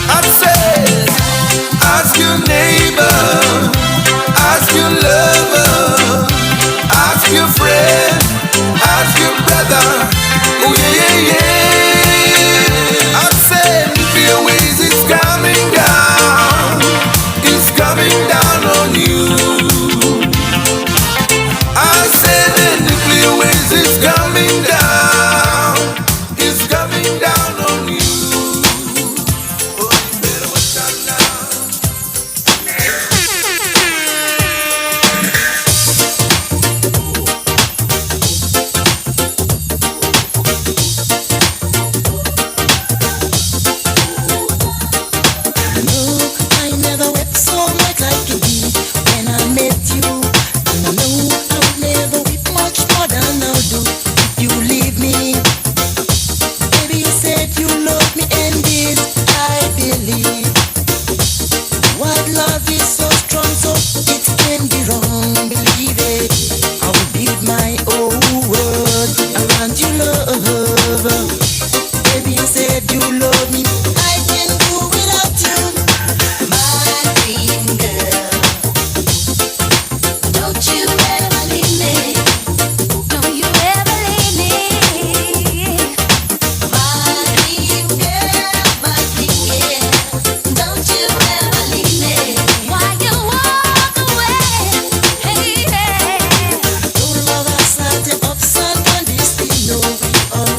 I said, ask your neighbor, ask your lover, ask your friend, ask your brother. Oh, yeah, yeah, yeah. I said nuclear waste is coming down. It's coming down on you. I said the nuclear waste is coming down. It's coming down on you. Oh, you better watch out now. No, I never wept so much like you did when I met you. And I know I'll never weep much more than I'll do if you leave me. Baby, you said you love me, and did I believe? What love is so strong, so it can be wrong. Believe it. I will build my whole world around your love. Baby, you said you love me. I can do without you, my dream girl. Don't you ever leave me. Don't you ever leave me. My dream girl, my dream girl. Don't you ever leave me. Why you walk away? Hey, hey. Don't love us at the ups and down, this thing, no, we are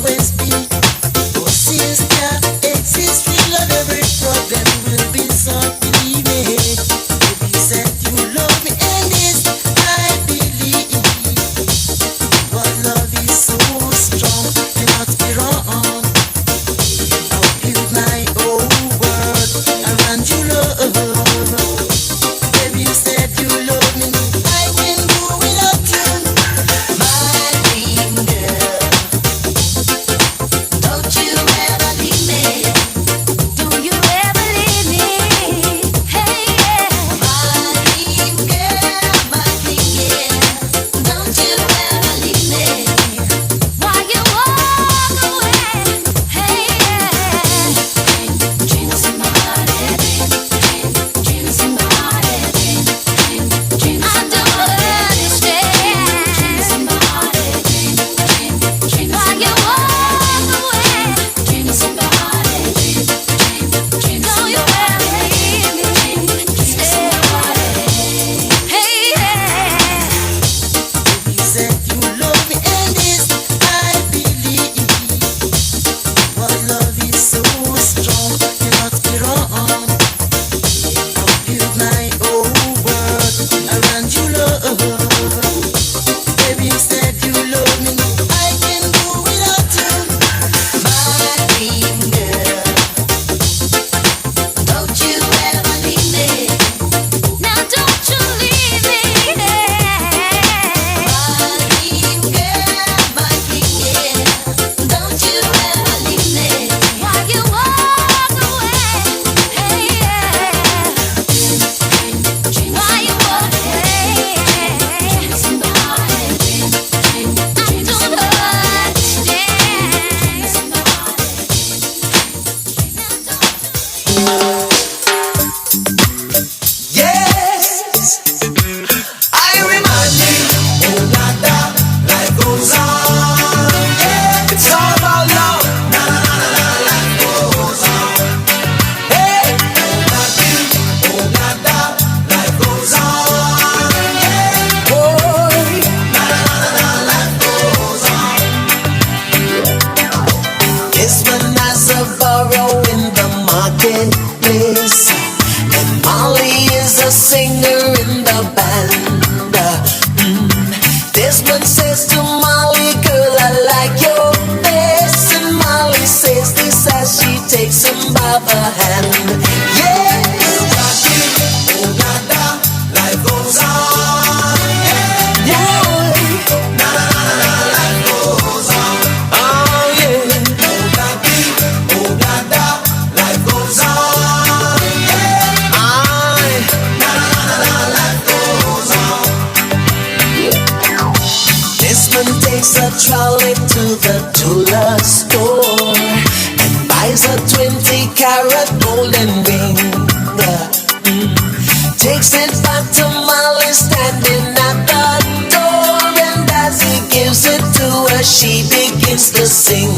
Sing,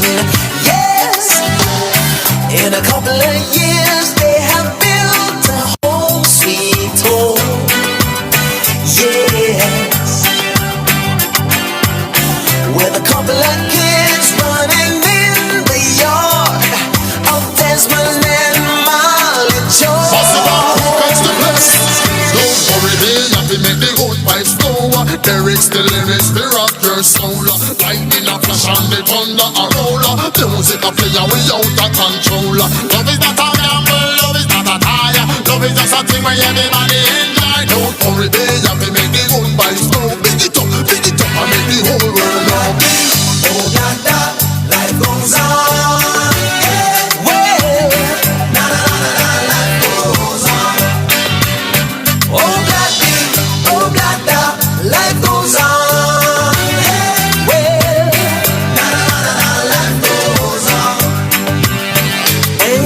yes. In a couple of years, they have built a whole sweet home. Yes. With a couple of kids running in the yard of Desmond and Molly Joy. Boss about who cuts the best. Don't worry, they have to make the old vibes go. Lyrics, the lyrics, the rock your soul. Lightning a flash and the thunder a roll. Music a play and we out of control. Love is not a gamble, love is not a tie. Love is just a thing where everybody enjoy. Don't worry, they have to make the good vibes go. Big it up, big it up, and make the whole world know. Oh, la, la, life goes on. Yeah. Well, na, na, na, na, na, life goes on. Oh, bloody, oh, blada, life goes on. Hey, well, na, na, na, na, na, life goes on. Hey,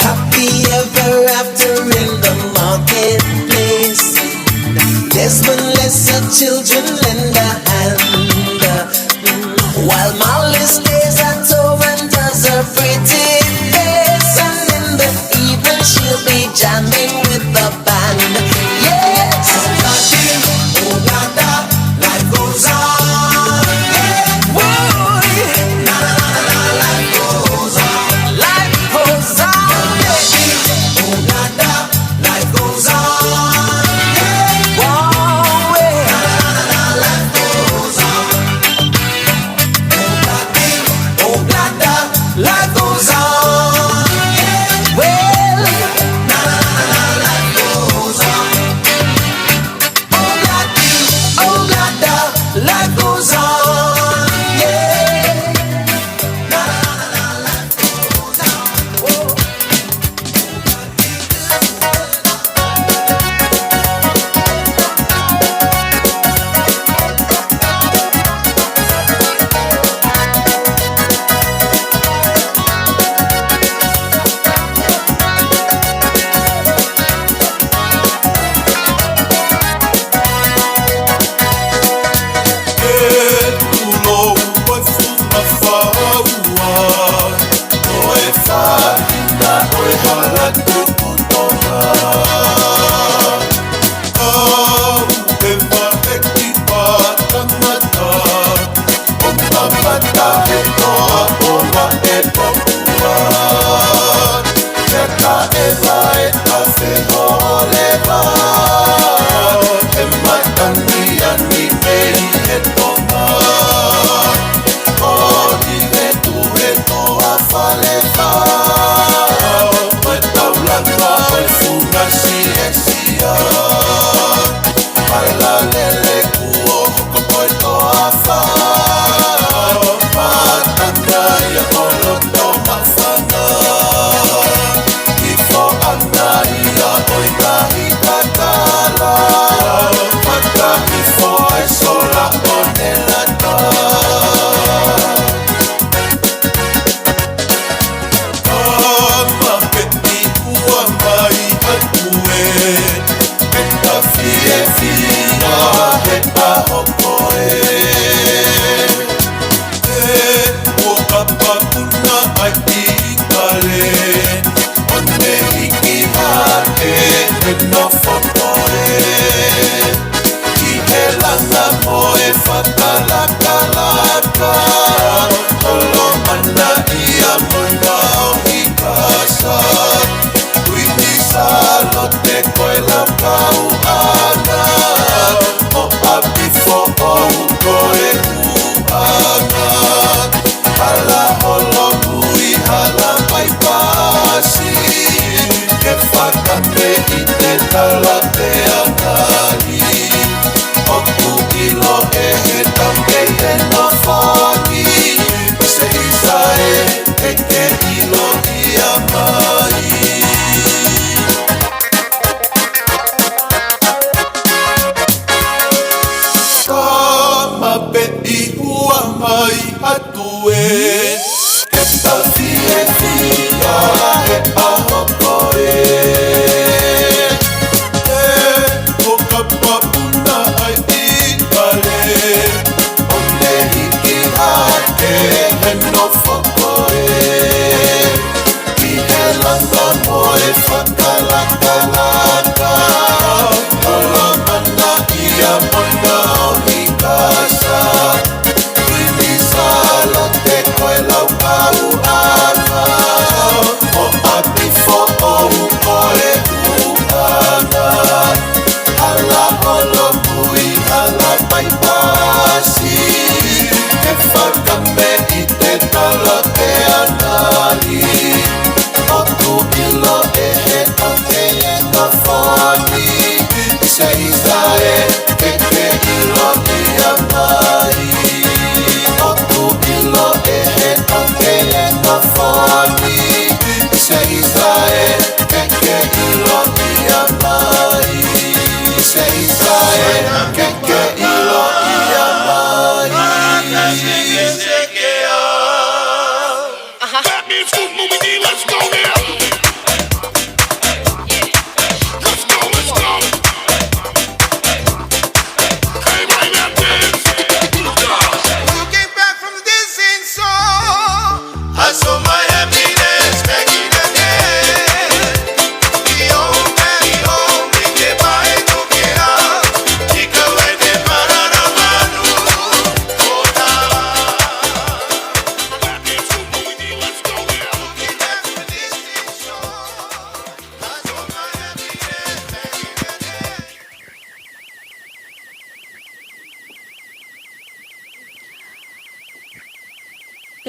happy ever after in the marketplace. Desmond lets her children lend a hand. While Molly stays at home and does her pretty face, and in the evening she'll be jamming with the band. Yes. Oh, Blada, life goes on. Yeah. Whoa. Na, na, na, na, na, life goes on. Life goes on. Oh, Blada, life goes on. Yeah. Whoa, yeah. Na, na, na, na, na, life goes on. Oh, Blada, oh, Blada, life goes on. Yeah. Well, na, na, na, na, na, life goes on. Oh, Blada, oh, Blada, life goes on. Yeah. Na, na, na, na, na, life goes on. Whoa.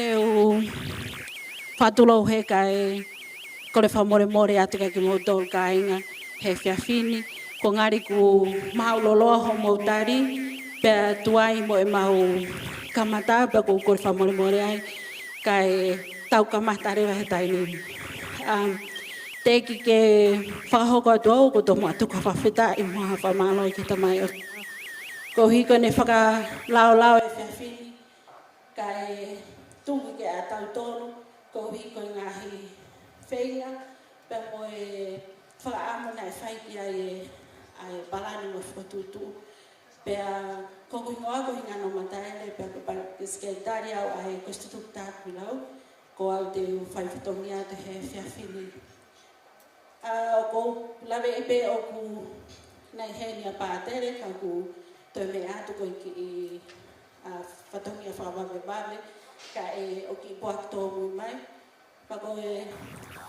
ʻEu fakatulou he kae kole fakamolemole atu kiate kimoutolu kāinga he efiafi ni, ko e ngali kuo maʻuloloa hoʻomou tali, pea tuai mo ʻemau kamata, pea ʻoku ou kole fakamolemole ai, kae tau kamata leva he taimi ni. Um, teʻeki ke fakahoko atu au, ko e tomuʻa tuku ha fakafetaʻi mo ha fakamālō ki he Tamai ʻo, koeʻuhi ko ʻene fakalaolao e efiafi ni, kae tuku ke ʻa tautolu, koeʻuhi ko e ngaahi feinga, pea mo e fakaʻamu naʻe fai ki ai e, ʻa e palani mo e fokotuʻutuʻu. Pea ko hoku hingoa ko Hingano Mataele, pea ko e pa-, ko e sekelitali au ʻa e Kolisi Tutuki Takuilau, ko au te u fai fatongia atu he efiafi ni. ʻA, ʻoku ou laveʻi pē ʻoku nau ʻi heni ʻa Pātele, ka ʻoku toe meʻa atu ko e kiʻi, ʻa, fatongia fakavavevave, kae ʻoku kiʻi poaki tōmui mai. Pea ko e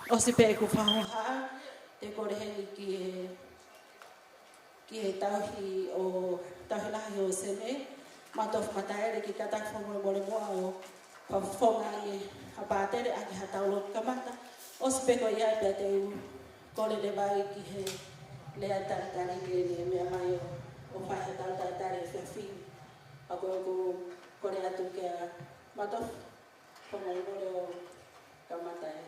ʻosi pē ʻeku fakahohaʻa, te u kole heni ki he, ki he tauhi ʻo, tauhi lahi ʻo Sene, Matofu Mataele, ke kātaki fakamolemole muʻa ʻo fakafofonga ange ʻa Pātele ʻaki haʻatau lotu kamata. ʻOsi pē ko ia pea te u kole leva ai ki he lea talitali ke ne meʻa mai ʻo, ʻo fai haʻatau talitali he efiafi ni. Pea ko ʻeku kole atu kia Matofu, fakamolemole ʻo kamata ē.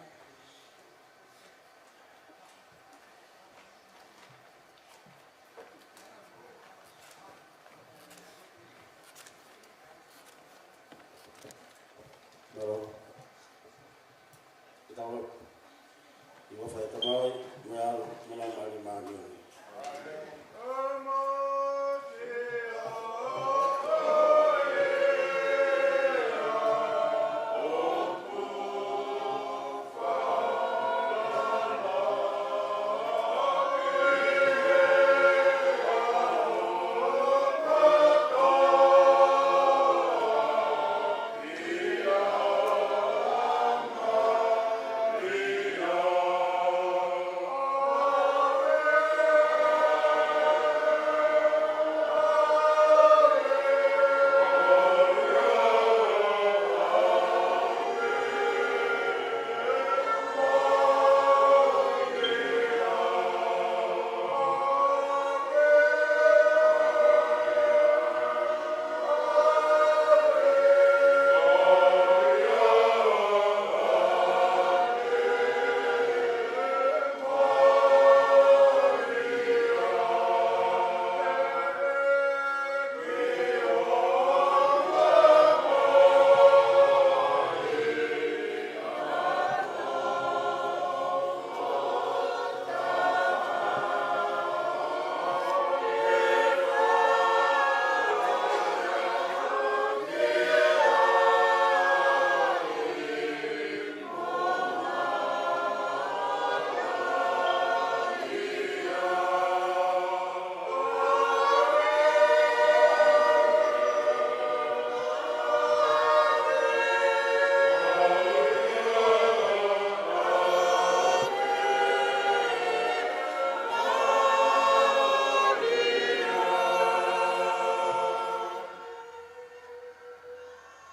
Mālō. Ke tau lotu. ʻI he huafa ʻo e Tamai, mo e ʻAlo, mo e Laumālie Māʻoniʻoni.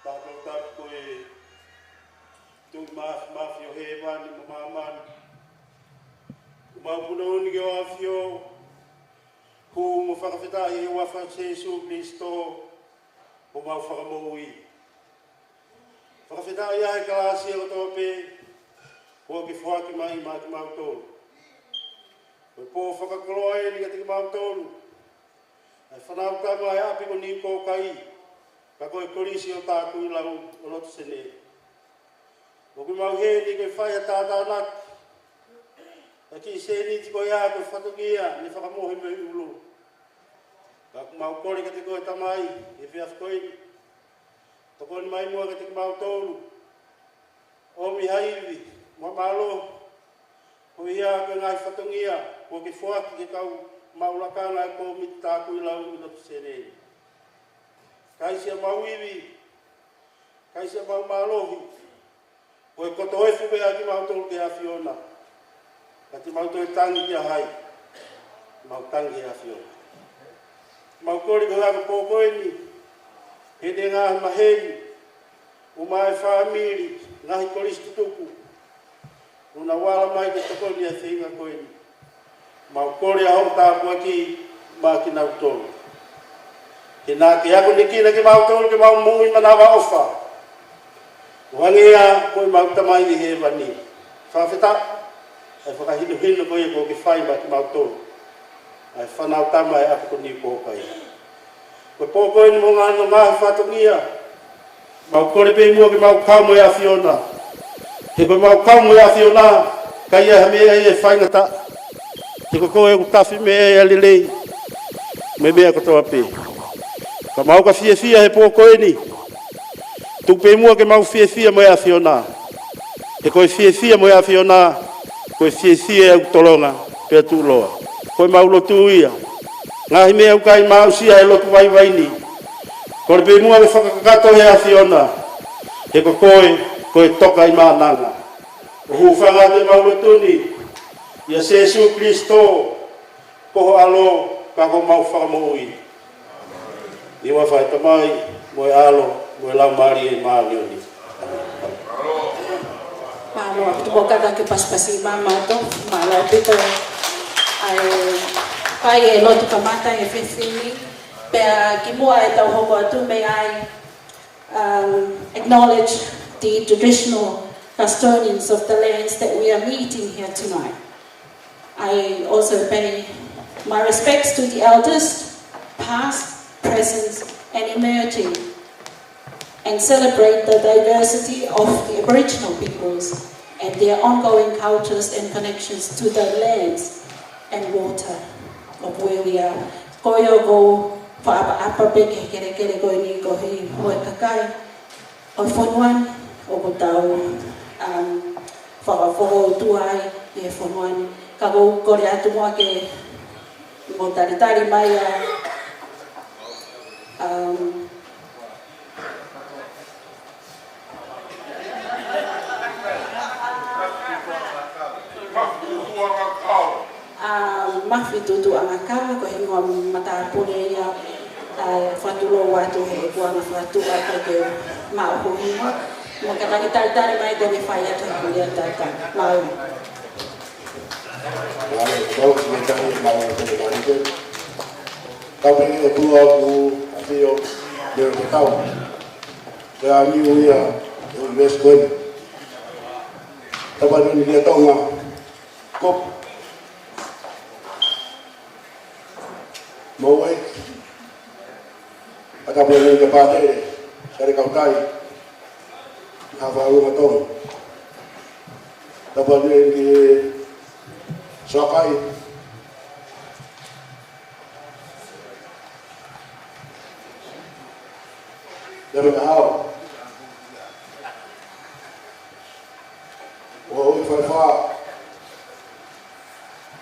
Tapu, tapu ko e Tuʻi Māfimafi ʻo hēvani mo māmani. ʻOku mau punou ni ki hoʻo ʻAfio, hū mo fakafetaʻi he huafa ʻo Sēsū Kilisitō, ko homau Fakamoʻui. Fakafetaʻi ʻa e kalāsia kotoa pē, kuo ke foaki mai maʻa kimautolu. Ko e pō fakakoloa eni kiate kimautolu, ʻa e fānau tama ʻa e ʻapi ko Niukōkai, ka ko e Kolisi ʻo Takuilau ʻo lotu Sene. ʻOku mau ʻi heni ke fai ha tātānaki, ʻa e kiʻi sēniti ko ia ko e fatongia ne fakamohe mei ʻulu. Ka ʻoku mau kole kiate koe Tamai, he efiafi ko eni, tokoni mai muʻa kiate kimautolu, ʻomi ha ivi mo e mālohi, koeʻuhi ko e ngaahi fatongia kuo ke foaki ki he kau maʻu lakanga ʻo e Kōmiti Takuilau ʻi lotu Sene. Kai siʻomau ivi, kai siʻomau mālohi, ko e koto efu pē ʻa kimautolu ki he ʻAfiona. Ka te mau toe tangi kia hai? Mau tangi ki he ʻAfiona. Mau kole ko e ʻaho ko eni, heʻene ngaahi maheni, Mo e fāmili, ngaahi kolisi tutuku, ʻoku nau ala mai ke tokoni ʻa e feinga ko eni. Mau kole ʻa hoʻo tāpuaki maʻa kinautolu. Ke nau ke akonekina kimautolu ke mau moʻui manavaʻofa. ʻO hangē ko ʻemau Tamai ʻi hēvani. Fakafetaʻi ʻa e fakahinohino ko ia kuo ke fai maʻa kimautolu, ʻa e fānau tama ʻa e ʻapi ko Niupokai. Ko e pō ko eni mo hono ngaahi fatongia, mau kole pē muʻa ke mau kau mo e ʻAfiona. He ko ʻemau kau mo e ʻAfiona, ʻikai ʻi ai ha meʻa ʻe faingataʻa. He ko koe ʻoku tafi meʻa ʻa e lelei mo e meʻa kotoa pē. Ka mau ka fiefia he pō ko eni, tuku pē muʻa ke mau fiefia mo e ʻAfiona. He ko e fiefia mo e ʻAfiona, ko e fiefia ʻoku tolonga pea tuʻuloa. Ko ʻemau lotu ia. Ngaahi meʻa ʻoku ʻikai maʻusia he lotu vaivai ni, kole pē muʻa ke fakakakato he ʻAfiona. He ko koe ko e toka ʻi mānanga. ʻOku hūfanga atu ʻemau lotu ni ʻia Sīsū Kalaisi, ko ho ʻAlo, ka ko homau Fakamoʻui. ʻI he huafa ʻo e Tamai, mo e ʻAlo, mo e Laumālie Māʻoniʻoni. Mālō, ʻoatu mo kata ke pasipasi māmāto, mālō ʻaupito ʻa e fai e lotu kamata he efiafi ni, pea kimuʻa ʻetau hoko atu mei ai, um, acknowledge the traditional custodians of the lands that we are meeting here tonight. I also pay my respects to the elders, past, present, and emerging, and celebrate the diversity of the Aboriginal peoples and their ongoing cultures and connections to the lands and water of where we are. Ko ia ʻoku ou fakaʻapaʻapa pē ki he kelekele ko eni ko e houʻeiki kakai ʻo e fonua ni, ʻoku tau, um, fakafokoutua ai ʻi he fonua ni. Ka ʻoku ou kole atu muʻa ke mou talitali mai ʻa, um, ʻa Mafi Tutuʻangakava, ko e hingoa matāpule ia, ʻa e fakatulou atu he ʻoku anga fakatuʻa ke ke maʻu hingoa. Mo ka taki talitali mai te ne fai atu he kulia tata. Mālō. Mālō, mālō, mālō, mālō, mālō. Kau pē ʻOtua ʻoku ʻafio mei he tau. Pea niu ia, ʻo e meʻa ko eni. Tapa ni ni Tonga. Ko. Mo e. ʻA Tapuaʻiʻoni kia Pātele, Sale Kautai. Haʻa Fakalunga Tonga. Tapuaʻiʻoni kia Soakai. Lama Kahau. ʻO ʻi Falefā.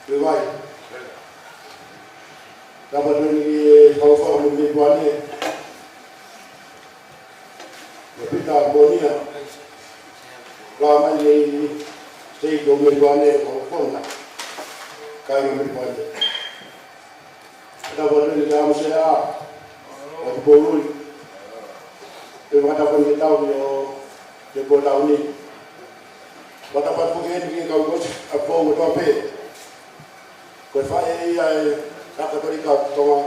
Pea vai. Tapa toni ki Falefā mo Metuane. Mo Pita Monia. Lama i State ʻo Metuane, Falefā. Kāinga Metuane. Tapa toni ki Amusea, ʻo Tupou Ului. Pea fakatapu ki he tau ni ʻo, ki he pō tau ni. Fakatapu foki heni ki he kau kolosi ʻapō kotoa pē. Ko e faʻē ia ʻa e Kau Katolika ʻo Tonga.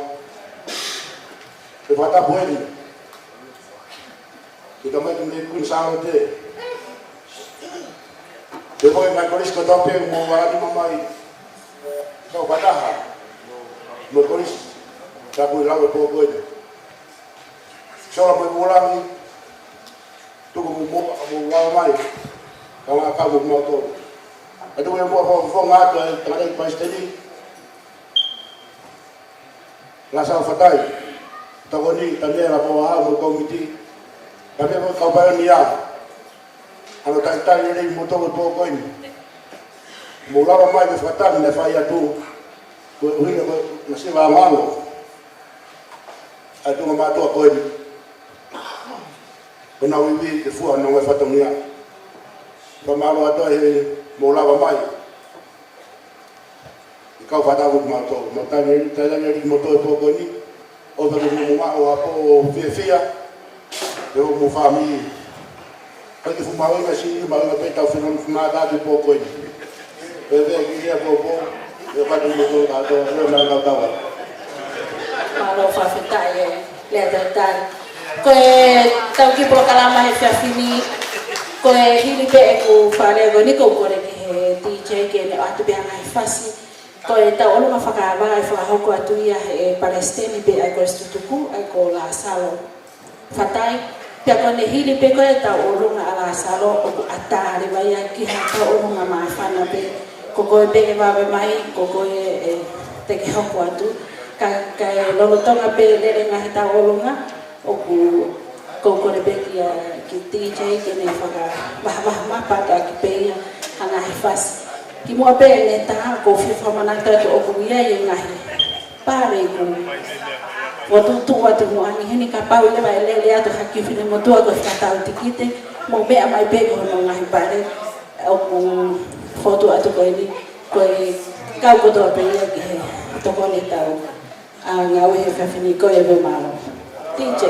Pea fakatapu heni ki he Tamaiki mei Kuini Sālote. Pea mo e ngaahi kolisi kotoa pē mo e ala ni mai. Kau fakataha mo e kolisi tapu ʻi he lau ʻo e pō ko eni. Sola mo e Vulangi, tuku mo, mo, mo lau mai. Kau ngā kau mo mautolu. ʻA tuku e mo fo fo ngā atu ʻa e tangataʻeiki palesiteni. Lāsalo Fatai, tokoni, Taniela Pouaha mo e kōmiti. Ka pea mo e kau paionia. Hono talitali lelei moutolu he pō ko eni. Mou lava mai ki he fakatali naʻe fai atu. Ko e ʻuhinga ko e masiva angoango ʻa e tuʻunga mātuʻa ko eni. Ko honau ivi ke fua honau ngaahi fatongia. Fakamālō atu ai he mou lava mai. ʻI he kau fakatapu mo mautolu, mo e talitali lelei moutolu he pō ko eni, ʻofa ke mou maʻu ha pō fiefia, pea mo e fāmili. Ko e kiʻi fuʻu mahuʻinga siʻi, mahuʻinga pē ʻetau fenonofo māfana atu he pō ko eni. Pea pehē ki he ʻaho pōpō, ʻe fatu mo tō tātou, ʻe mai kau tau ai. Mālō fakafetaʻi e lea talitali. Ko ʻetau kiʻi polokalama he efiafi ni, ko e hili pē ʻeku fakalea ko eni, ʻoku ou kole ki he D J ke ne ʻoatu pē ha ngaahi fasi. Ko e tauʻolunga fakaava ʻe fakahoko atu ia ʻe he palesiteni pē ʻa e Kolisi Tutuku, ʻa ia ko Lāsalo Fatai. Pea ko ʻene hili pē ko ē tauʻolunga ʻa Lāsalo, ʻoku ʻatā leva ia ki ha tauʻolunga māfana pē. Ko koe pē ʻe vave mai, ko koe ʻe, ʻe te ke hoko atu. Ka, ka e lolotonga pē lele ngaahi tauʻolunga, ʻoku ou kole pē kia, ki he D J ke ne fakavahaʻa mai pē ʻaki pē ia ha ngaahi fasi. Kimuʻa pē ne tā, ʻoku ou fie fakamanatu atu ʻoku ʻi ai e ngaahi pale ʻoku tuʻutuʻu atu mo angi heni, kapau leva ʻe lele atu ha kiʻi finemotuʻa ko e fakatau tikite, mou meʻa mai pē ki hono ngaahi pale ʻoku fotu atu ko eni, ko e kau kotoa pē ia ki he tokoni ʻetau ʻa ngāue he efiafi ni, ko ia pē, mālō. D J.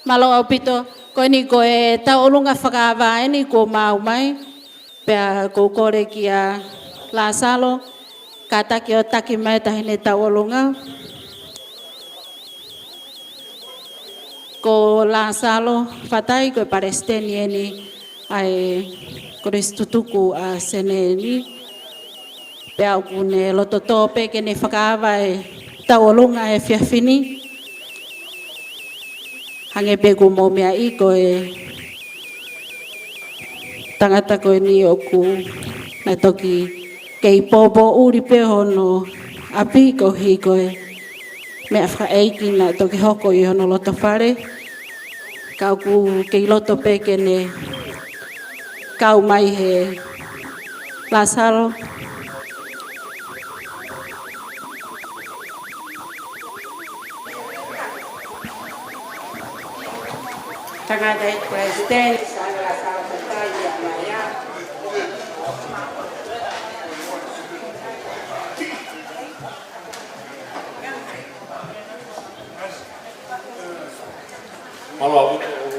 Mālō ʻaupito, ko eni ko e tauʻolunga fakaava eni kuo maʻu mai, pea ʻoku ou kole kia Lāsalo, kātaki ʻo taki mai e taʻahine tauʻolunga. Ko Lāsalo Fatai, ko e palesiteni eni ʻa e Kolisi Tutuku ʻa Senē ni. Pea ʻoku ne loto tō pē ke ne fakaava e tauʻolunga he efiafi ni. Hangē pē ko e meʻa ʻi ko e tangata ko eni ʻoku ne toki kei poupou ʻuli pē hono ʻapi koeʻuhi ko e meʻa fakaʻeiki naʻe toki hoko ʻi hono loto fale. Ka ʻoku kei loto pē ke ne kau mai he Lāsalo. Tangata e Palesiteni, Sānga Lāsalo Katai, ia mai ia. Mālō ʻaupito,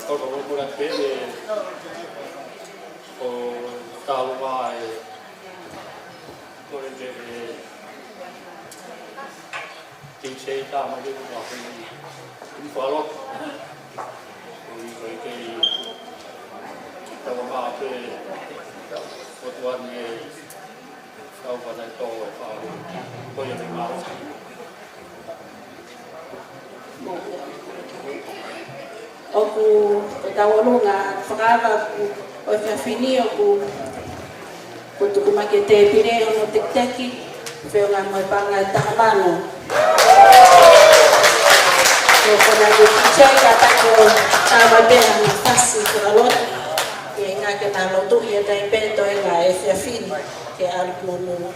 ʻoku ou tokanga pē ʻoku ou tauhi e kole ke ke teitei tā mai ke u ka ke u falo. Ko i ko i ke i tau mā pē o tuan e tau ka nai tō e falo. Ko ia ke mālō. ʻOku, ko e tauʻolunga fakaava ʻo e efiafi ni ʻoku, ʻoku tuku mai ki he tēpile hono tekiteki, feʻunga mo e paʻanga ʻe taha mano. Ko e kona ʻoku teitei ka taku tā mai pē hano fasi kura lotu. Ke ngā ke nā lotu ia tai pē toenga e efiafi ni ke ʻalu ki muʻa.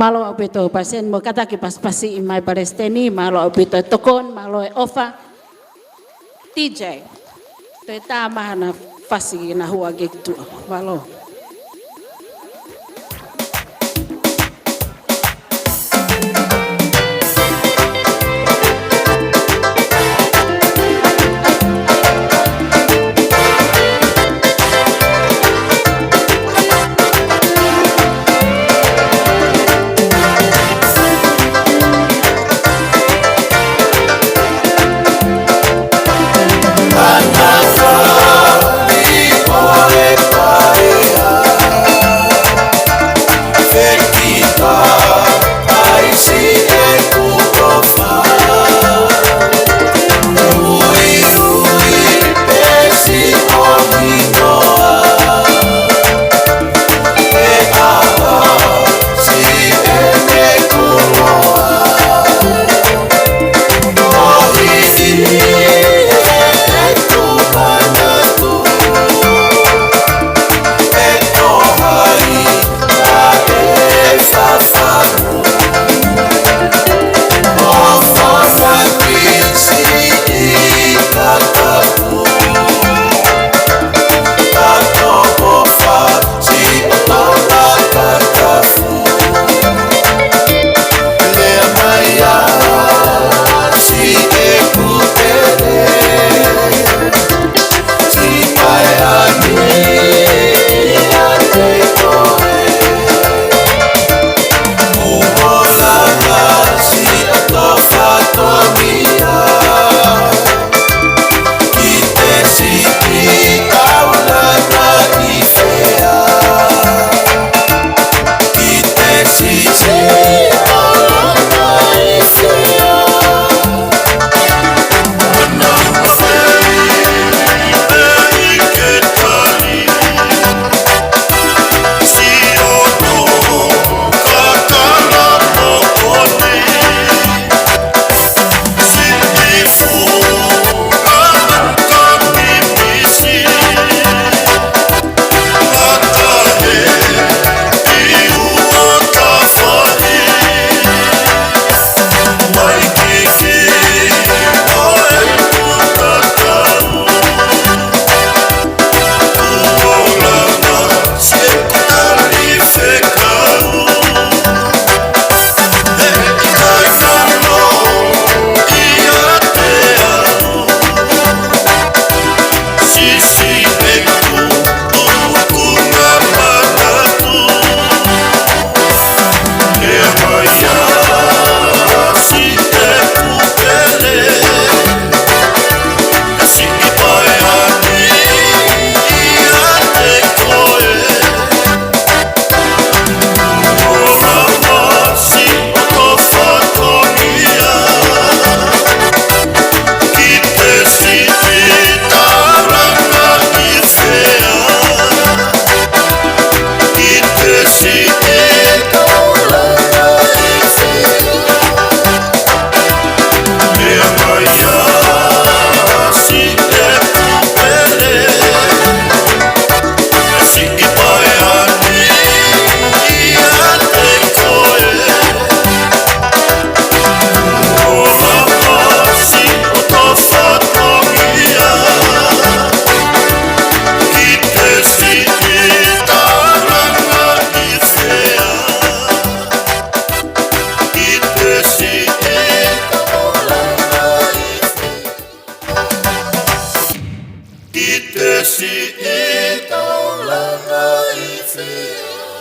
Mālō ʻaupito Palesiteni mo e kātaki pasipasi ʻi mai Palesiteni, mālō ʻaupito e tokoni, mālō e ʻofa. T J, toe tā mai haʻana fasi ke na hua ke tuʻa. Mālō.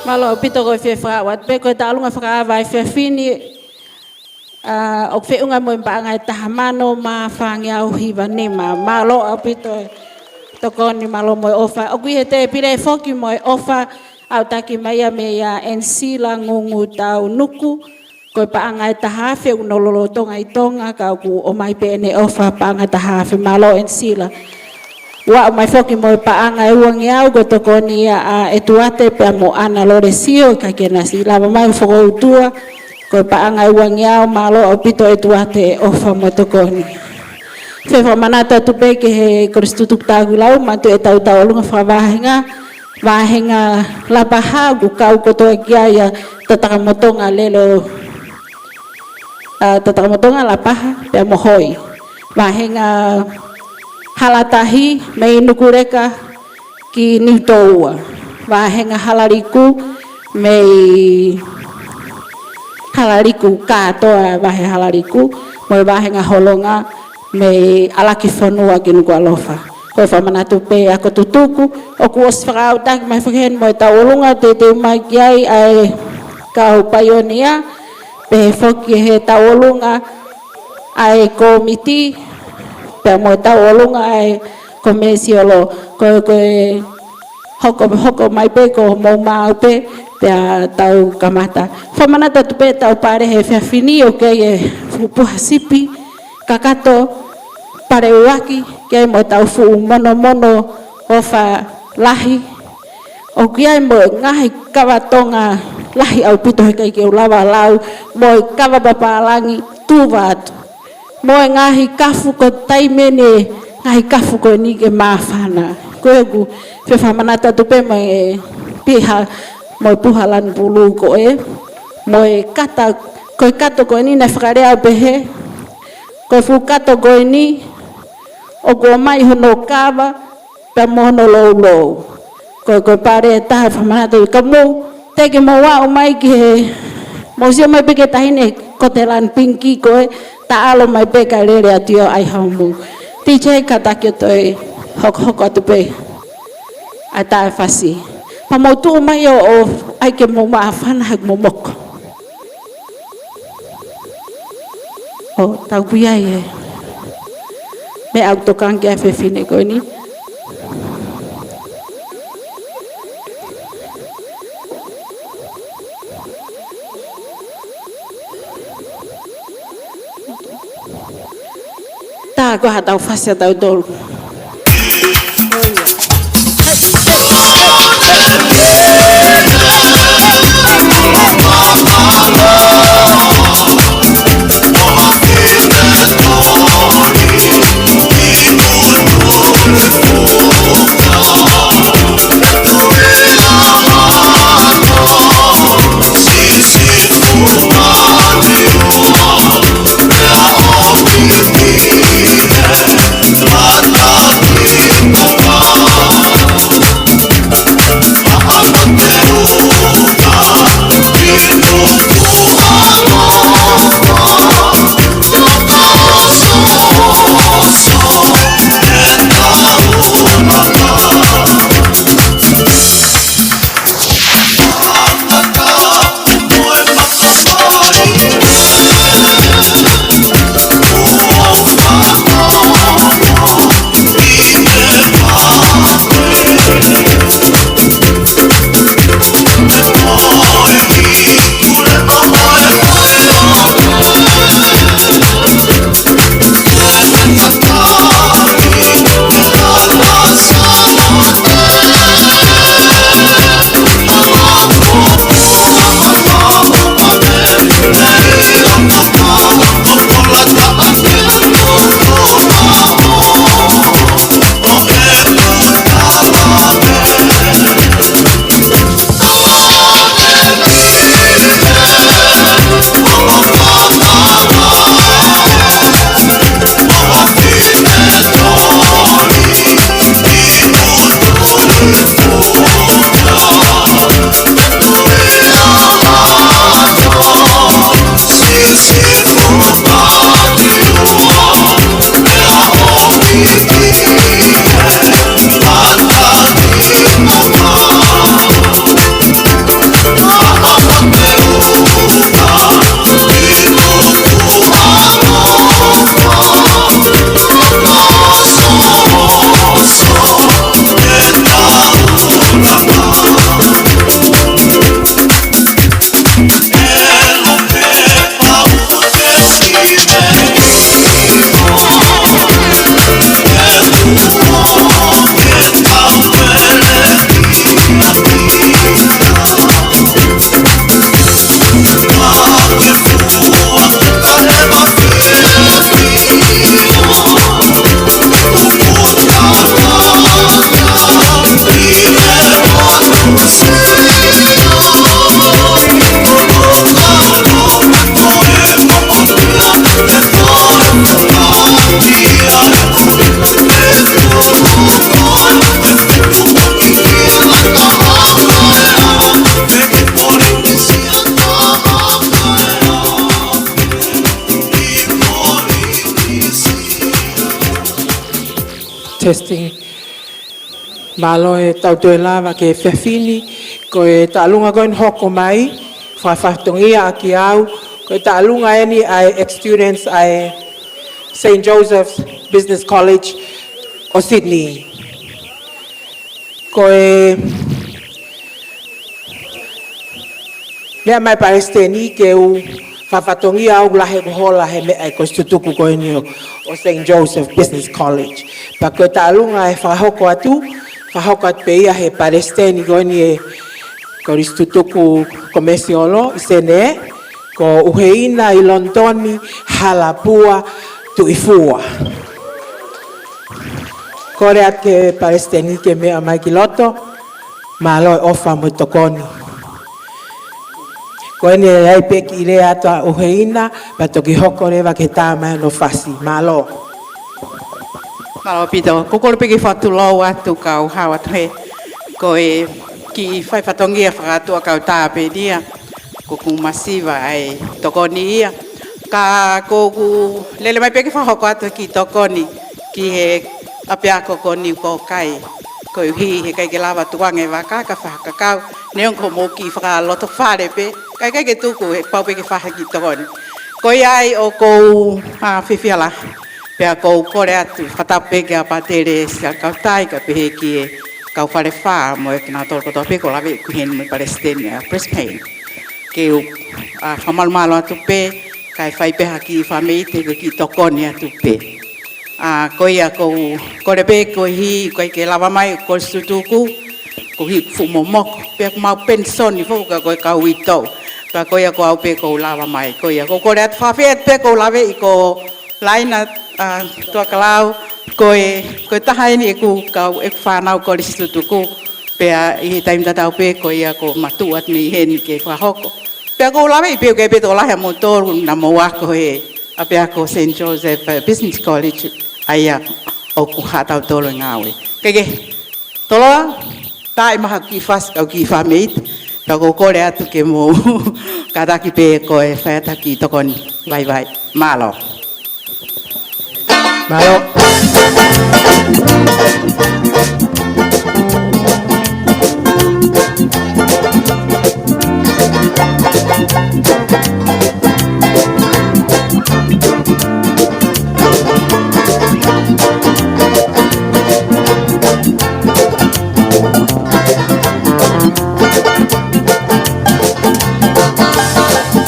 Mālō ʻaupito ko e fie fakaaʻu atu pē ko e tauʻolunga fakaava ʻa e efiafi ni, ʻa, ʻoku feʻunga mo e paʻanga ʻe taha mano mā fāngeau hiva nima. Mālō ʻaupito e tokoni, mālō mo e ʻofa. ʻOku ʻi he tēpile foki mo e ʻofa ʻautaki mai ia meia Ensila Ngungutau Nuku. Ko e paʻanga ʻe taha afe ʻoku nau lolotonga ʻi Tonga, ka ʻoku ʻomai pē ʻene ʻofa paʻanga ʻe taha afe, mālō Ensila. ʻOku ʻomai foki mo e paʻanga ʻe uangeau, ko e tokoni ia ʻa ʻEtuate pea mo ʻAna Lolesio, ka ke na siʻi lava mai ʻo fokoutua. Ko e paʻanga ʻe uangeau, mālō ʻaupito ʻEtuate e ʻofa mo e tokoni. Fie fakamanatu atu pē ki he Kolisi Tutuku Taʻu Lau, manatuʻi ʻetau tauʻolunga fakavahenga, Vāhenga Lapaha, ʻoku kau kotoa ki ai ʻa Tatakamotonga Lelo, ʻa Tatakamotonga, Lapaha pea mo Hoi. Vāhenga Halatahi mei Nukuleka ki Niutoua. Vāhenga Halaliku mei Halaliku kātoa, Vahe Halaliku, mo e Vāhenga Holonga mei ʻAlakifonua ki Nukuʻalofa. Ko e fakamanatu pē ʻa e ako tutuku, ʻoku ʻosi fakaʻautaki mai fakaheni mo e tauʻolunga, teuteu mai ki ai ʻa e kau paionia, pehē foki he tauʻolunga ʻa e kōmiti, pea mo e tauʻolunga ʻa e komēsiolo. Ko, ko e hoko, hoko mai pē ko homou maau pē, pea tau kamata. Fakamanatu atu pē ʻetau pale he efiafi ni, ʻoku ʻi ai e fuʻu puha sipi kakato, pale ʻuluaki, kei mo ʻetau fuʻu monomono ʻofa lahi. ʻOku ʻi ai mo e ngaahi kava Tonga lahi ʻaupito he ʻikai ke u lava lau, mo e kava papālangi tuva atu. Mo e ngaahi kafu ko e taimi eni, ngaahi kafu ko eni ke māfana. Ko ʻeku fie fakamanatu atu pē mo e piha, mo e puha lanu pulū ko ē, mo e kata, ko e kato ko eni naʻe fakalea ʻo pehē, ko e fuʻu kato ko eni, ʻoku ʻomai hono kava, pea mo hono loulou. Ko, ko e pale ʻe taha fakamanatu ka mou, teʻeki ke mou aʻu mai ki he, mou sio mai pē ki he taʻahine kote lanu pingikī ko ē, ta ʻalu mai pē kae lele atu ʻo ʻai haʻamou. T J, kātaki ʻo toe hokohoko atu pē ʻa e taʻefasi. Pea mou tuʻu mai ʻo, ʻo ʻai ke mou māfana he momoko. ʻO, tau kui ai e meʻa ʻoku tokanga ki ai e fefine ko eni. Tā ko e haʻatau fasi ʻatautolu. Testing. Mālō e tau toe lava ki he efiafi ni, ko e taʻalunga ko eni hoko mai, fakafatongia ʻaki au, ko e taʻalunga eni ʻa e ex-students ʻa e Saint Joseph's Business College ʻo Sydney. Ko e meʻa mai Palesiteni ke u fakafatongia au lahi ʻeku hola he meʻa ʻi he kolisi tutuku ko eni ʻo, ʻo Saint Joseph Business College. Pea ko e taʻalunga ʻe fakahoko atu, fakahoko atu pē ia he Palesiteni ko eni ʻo e kolisi tutuku komesiolo ʻi Senē, ko Uheina ʻi Lonitoni Halapua Tuʻifua. Kole atu ki he Palesiteni ke meʻa mai ki loto, mālō e ʻofa mo e tokoni. Ko eni ʻe ʻi ai pē kiʻi lea atu ʻa Uheina, pea toki hoko leva ki he tā mai ʻo fasi. Mālō. Mālō ʻaupito. Ko e kole pē ke fakatulou atu kau hao atu he, ko e kiʻi fai fatongia fakaʻatuʻakau tā pē ia, ko ʻeku masiva ʻa e tokoni ia. Ka ko ʻeku lele mai pē ke fakahoko atu e kiʻi tokoni ki he ʻapiako ko Niu Kōkai. Koeʻuhi he ʻikai ke lava tukuange e vaka ka fakakau. Neongo ko hoʻomou kiʻi fakalotofale pē, ka ʻikai ke tuku, he pau pē ke fai ha kiʻi tokoni. Ko ia ai ʻoku ou, ā, fiefia lahi. Pea ʻoku ou kole atu, fakatapu pē kia Pātele Siaʻakautai, kae pehē ki he kau Falefā mo kinautolu kotoa pē kuo laveʻi ʻi heni mo e Palesiteni ʻa Brisbane. Ke u, ā, fakamalumalu atu pē, kae fai pē ha kiʻi fakameʻite, ko e kiʻi tokoni atu pē. Ā, ko ia ʻoku ou kole pē koeʻuhi ʻoku ʻikai ke lava mai e kolisi tutuku, koeʻuhi ʻoku fuʻu momoko, pea ʻoku mau penisoni foki ka ko e kau uitou. Pea ko ia ko au pē ʻoku ou lava mai. Ko ia ʻoku ou kole atu, fakaafeʻi atu pē ʻoku ou laveʻi ko Laina, ā, Tuakalau, ko e, ko e taha eni ʻeku kau, ʻeku fānau kolisi tutuku, pea ʻi he taimi tatau pē ko ia ʻoku ma tuʻu atu mei heni ke fakahoko. Pea ʻoku ou laveʻi pē ʻoku ʻi ai pē tokolahi ʻa moutolu naʻa mou ako he ʻapiako Saint Joseph, ā, Business College, ʻa ia ʻoku haʻatautolu e ngāue. Kehekehe, toloa, tā ʻi maha kiʻi fasi kau kiʻi fakameʻite, pea ʻoku ou kole atu ke mou kātaki pē ko e fai atu ha kiʻi tokoni vaivai. Mālō. Mālō.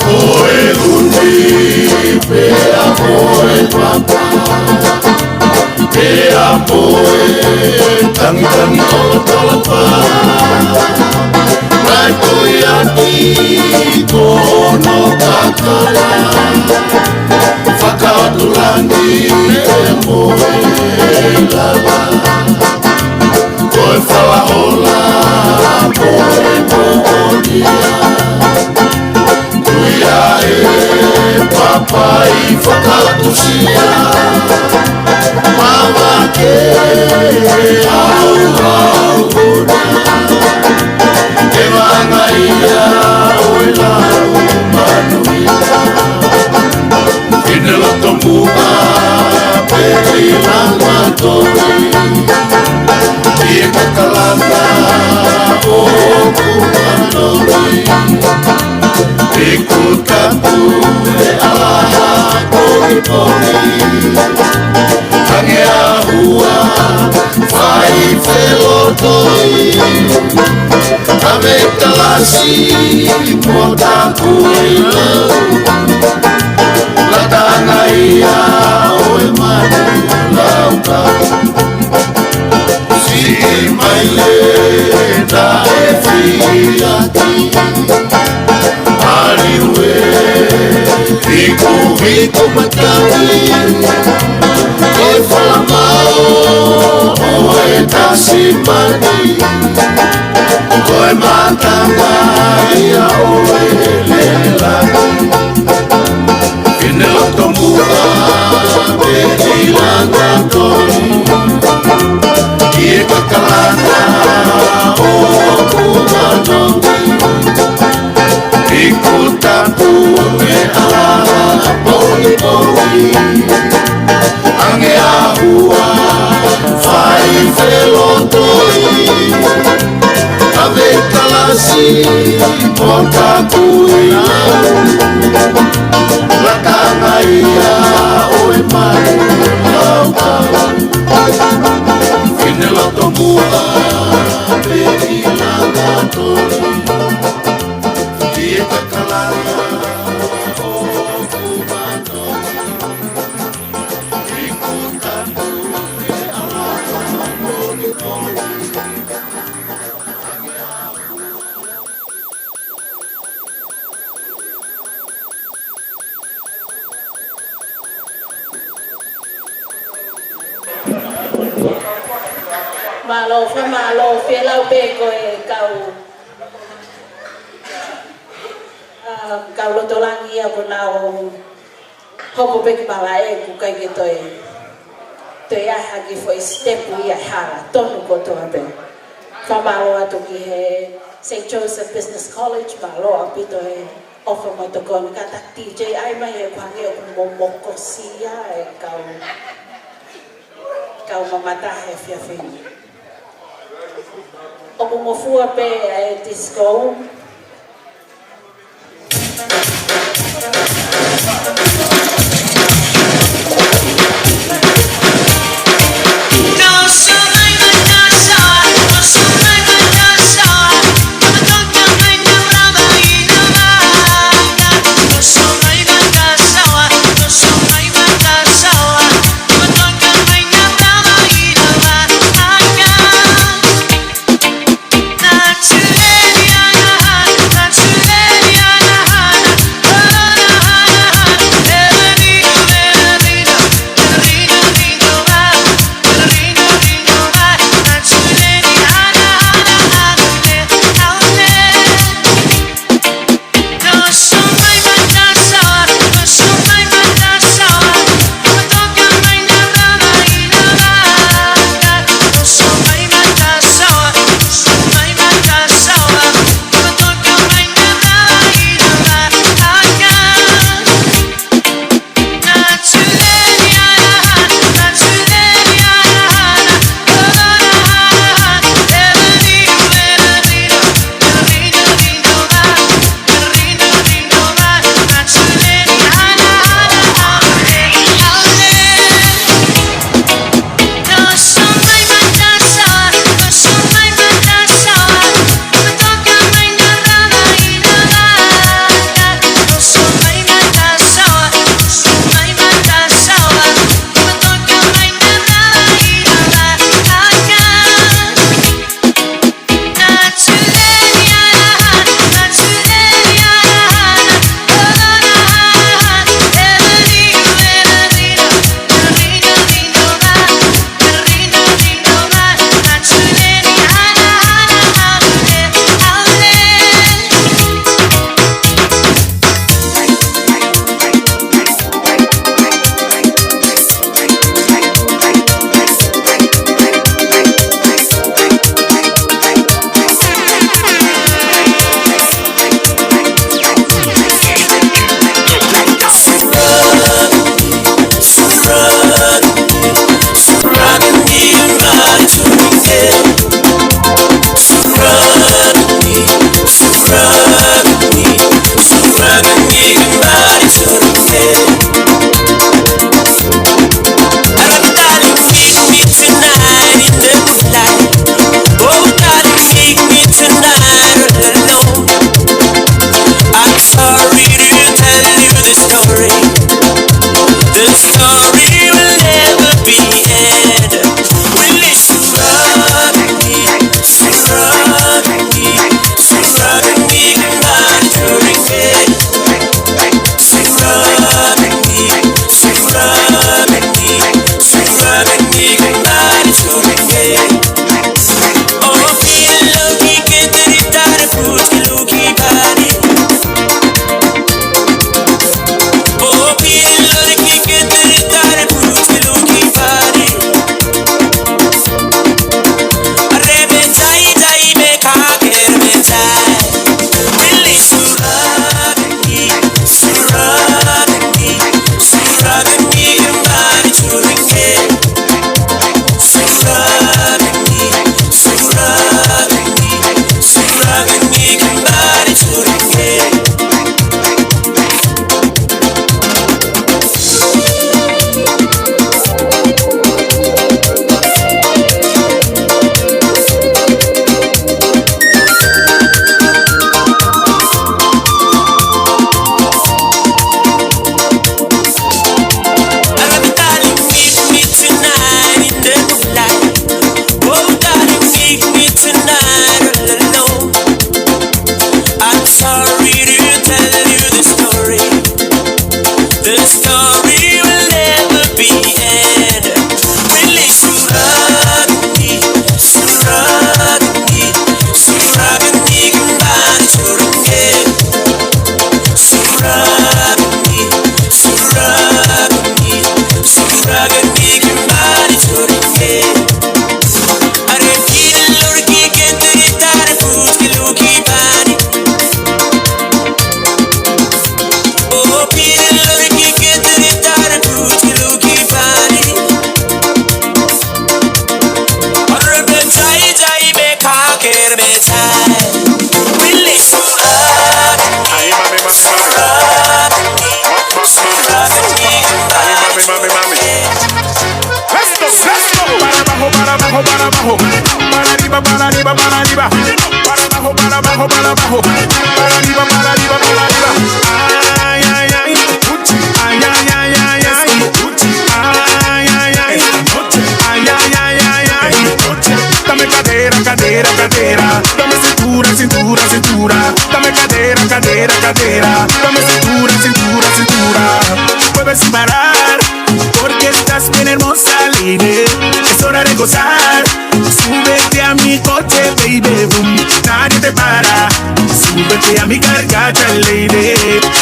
Ko e ʻuni pea mo e papa, pea mo e tangitangi tolotolo pā. Naʻe tui ʻaki ko hono kakala, fakaʻotulangi pea mo e lala. Ko e falahola mo e moʻonia. Tuia e papai fakaʻotua. Mama ke au au una. Ke vanga ia ʻo e lau manuia. Fineloto Muʻa pē ʻi Langatoi. ʻI he kakalana ʻoku manoni. Iku tapu e ʻalaha pongipongi. Hangē ha hua fai felotoi. Kave talasi mo tapu i lau. Lata anga ia ʻo e manu lauka. Siʻi mai le taʻe fiaki. Aliu e, iku iku mataʻi. Ko e falamao ʻo e tasimani. Ko e matanga ia ʻo e lelaki. Fineloto Muʻa pē ʻi Langatoi. ʻI he kakalana ʻoku manoni. Iku tapu e ʻalaha pongipongi. Hangē ha hua, fai Siʻi poka kui nau. Lakanga ia ʻo e mau lauka. Fine loto muʻa pē ʻi langa toli. Ki e kakalaka ʻo Kumanoti. Ki Kuta ʻi he ʻaho ʻo Kumanoti. Mālō, fakamālō, fie lau pē ko e kau, ā, kau loto langi ia kuo nau hopo pē ki malaʻe, ʻoku ʻikai ke toe, toe ʻi ai ha kiʻi foʻi step ia ʻi he hala, tonu kotoa pē. Fakamālō atu ki he Saint Joseph Business College, mālō ʻaupito e ʻofa mo e tokoni. Kātaki D J ʻai mai he ʻoku hangē ʻoku momoko sia e kau, kau mamata he efiafi ni. ʻOku ngofua pē e disco. Abajo, para arriba, para arriba, para arriba. Para abajo, para abajo, para abajo. Para arriba, para arriba, para arriba. Ay, ay, ay, uchi. Ay, ay, ay, ay, ay, uchi. Ay, ay, ay, noche. Ay, ay, ay, ay, ay, noche. Dame cadera, cadera, cadera. Dame cintura, cintura, cintura. Dame cadera, cadera, cadera. Dame cintura, cintura, cintura. Mueve sin parar, porque estás bien hermosa, lady. Es hora de gozar. Súbete a mi coche, baby, boom. Nadie te para. Súbete a mi carcacha, lady.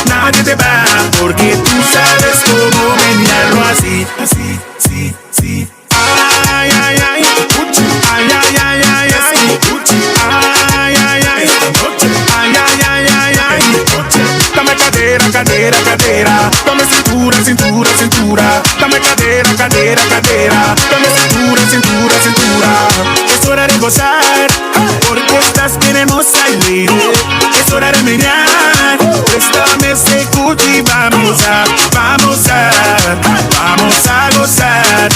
Nadie te para, porque tú sabes cómo menearlo así, así, sí, sí. Ay, ay, ay, uchi. Ay, ay, ay, ay, ay, uchi. Ay, ay, ay, noche. Ay, ay, ay, ay, ay, noche. Dame cadera, cadera, cadera. Dame cintura, cintura, cintura. Dame cadera, cadera, cadera. Dame cintura, cintura, cintura. Es hora de gozar, porque estás bien hermosa, lady. Es hora de menear. Préstame ese cuchi, vamos a, vamos a, vamos a gozar.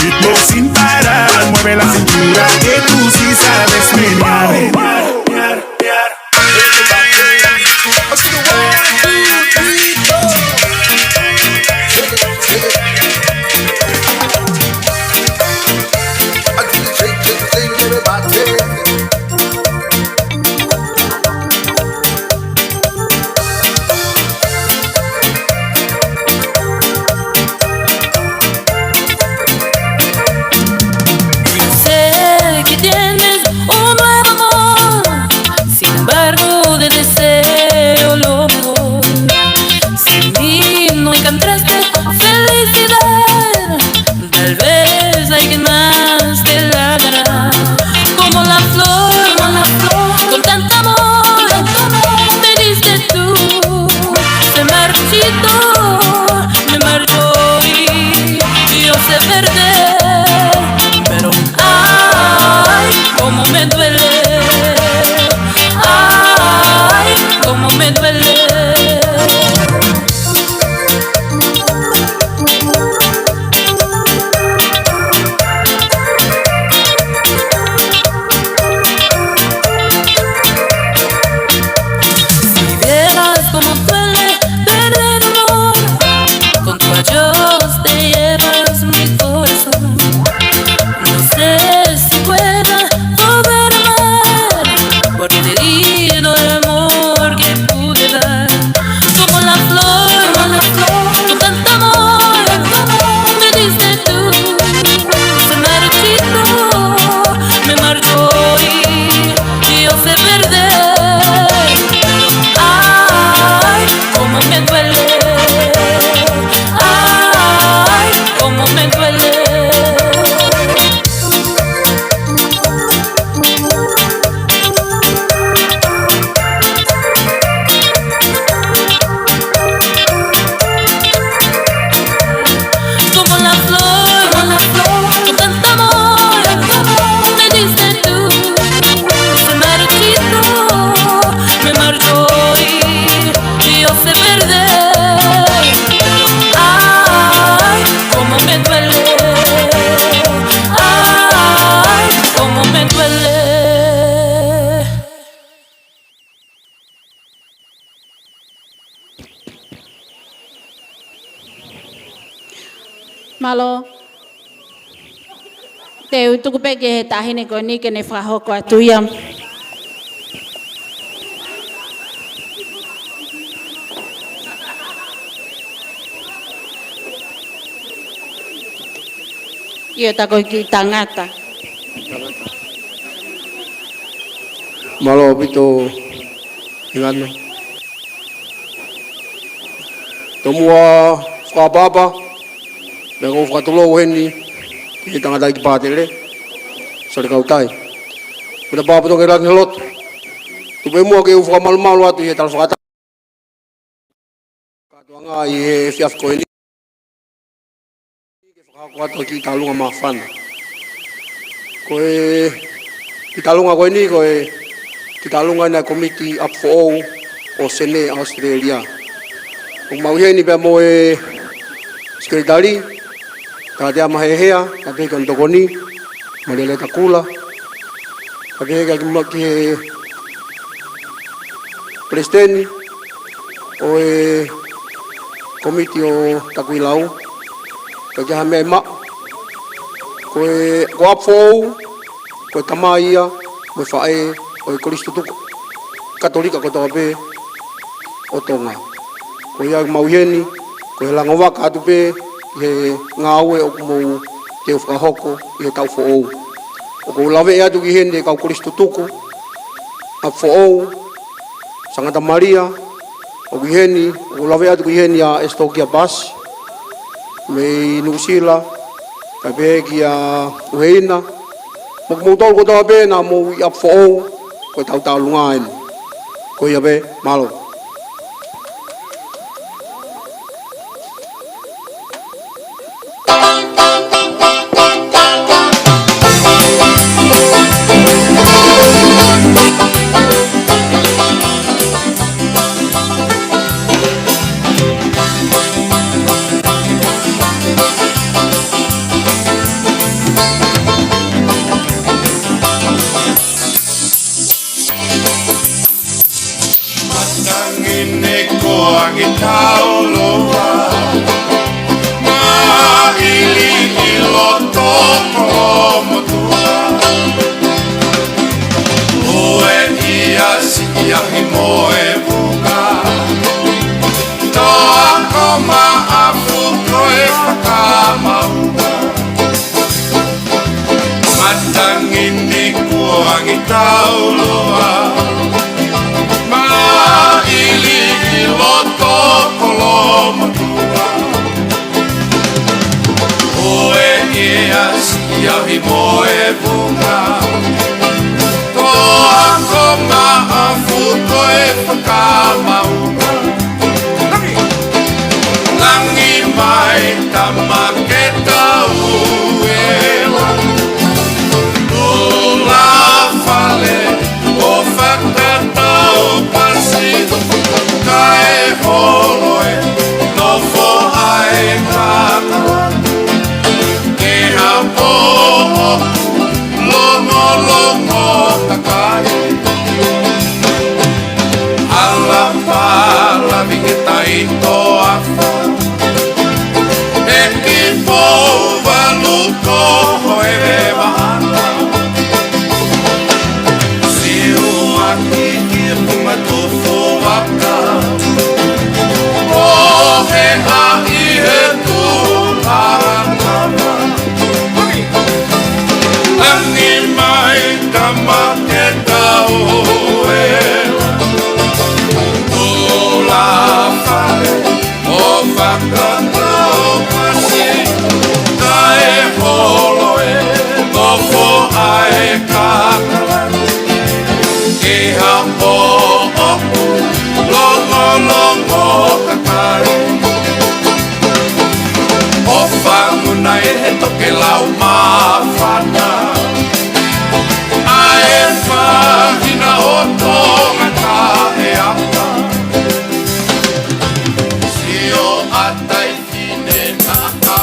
Ritmo sin parar, mueve la cintura, que tú sí sabes menear. Sé que tienes un nuevo amor, sin embargo te deseo lo mejor. Sin mí no encontraste felicidad, tal vez alguien más te la dará. Como la flor, como la flor, con tanto amor, con tanto amor, me diste tú. Se marchito, me marchó y yo sé perder. Pero ay, cómo me duele. Ay, cómo me duele. Si vieras cómo duele perder amor, con tu adiós te llevas mi corazón. No sé si pueda volver a amar, porque te he herido el amor que pude dar. Como la flor, como la flor, con tanto amor, tanto amor, me diste tú. Se marchito, me marchó y yo sé perder. Ay, cómo me duele. Ay, cómo me duele. Como la flor, como la flor, con tanto amor, tanto amor, me diste tú. Se marchito, me marchó y yo sé perder. Ay, cómo me duele. Ay, cómo me duele. Mālō. Te u tuku pē ki he taʻahine ko eni ke ne fakahoko atu ia. ʻIo, tā ko e kiʻi tangata. Mālō ʻaupito, Hingano. Tomuʻa fakaʻapaʻapa, meʻa ʻoku ou fakatulou heni, ki he tangataʻeiki pātele, Sole Kautai. Pea pāpū atu ki he Laine Lotu. Tuku pē muʻa ke u fakamalumalu atu ʻi he tala fakataha. Kātoanga ʻi he efiafi ko eni. Ke fakahoko atu e kiʻi talunga māfana. Ko e kiʻi talunga ko eni, ko e kiʻi talunga ʻa e komiti ʻapi foʻou ʻo Senē ʻAositelēlia. ʻOku mau ʻi heni pea mo e sekelitali, Tātea Mahehea, pea pehē ki hono tokoni, Malia Leta Kula, kae pehē ki he, ki he Palesiteni ʻo e Kōmiti ʻo Takuilau, kae ʻikai ha meʻa ʻe maʻu. Ko e, ko ʻApifoʻou, ko e tamai ia mo e faʻē ʻo e Kolisi Tutuku Katolika kotoa pē ʻo Tonga. Ko ia ʻoku mau ʻi heni, ko e langovaka atu pē ʻi he ngāue ʻoku mou teu fakahoko ʻi he taʻu foʻou. ʻOku ou laveʻi atu ki heni e kau Kolisi Tutuku, ʻApifoʻou, Sangata Malia, ʻoku ʻi heni, ʻoku ou laveʻi atu ki heni ʻa Esitokia Pasi, mei Nuʻusila, kae pehē kia ʻUheina, mo kimoutolu kotoa pē naʻa mou ʻi ʻApifoʻou, ko e taʻu tālunga eni. Ko ia pē, mālō. Matangi ni ko Angitauloa, māʻili ʻi loto Kolomotuʻa. Ueʻia siʻi ahi mo e vunga, toʻa ko Maʻafu ko e fakamaunga. Matangi ni ko Angitauloa, māʻili ʻi loto Kolomotuʻa. Ueʻia siʻi ahi mo e vunga, toʻa ko Maʻafu ko e fakamaunga. Langi mai tama ke tau ela, ʻula fale ʻo fakatau pasi, kae holo e nofo ʻa e kaka. Ke hapo ʻoku longolongo kakai. Ala pala mi ke tai toafa, e ki pou valu ko ho e veva ana. Siu ʻaki ki he puma tufu vaka, ʻo he ʻa ʻi he tu parangama. Langi mai tama ke tau ela, ʻula fale ʻo fakatau pasi, kae holo e nofo ʻa e kaka. Ke hapo ʻoku longolongo kakai. ʻO fanguna ʻi he tokelau māfana, ʻa e fahina ʻo Tonga taʻeapa. Sio ʻatai fine na aka.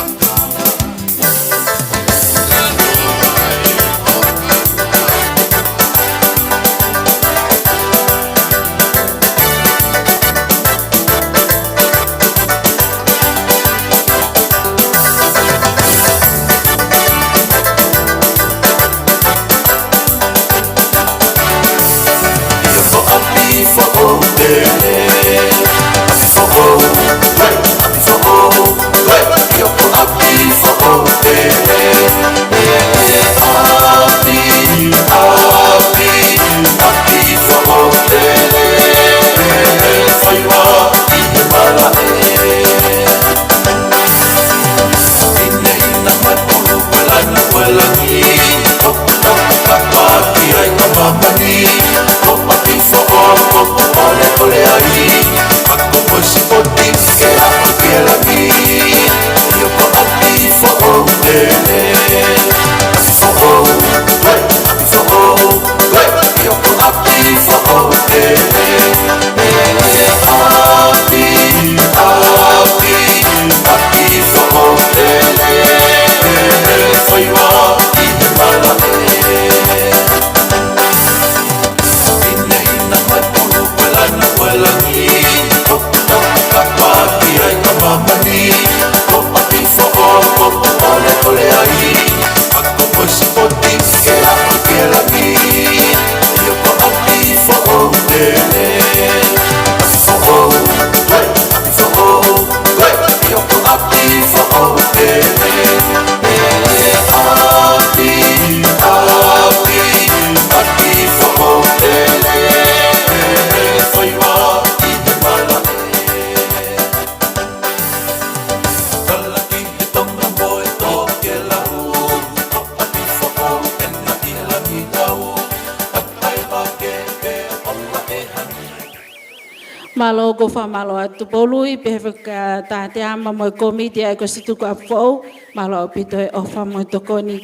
Mālō, ʻoku ou fakamālō atu Tupou Lui, pehē ki he Tāteama mo e kōmiti ʻa e Kolisi Tutuku ʻApifoʻou. Mālō ʻaupito e ʻofa mo e tokoni.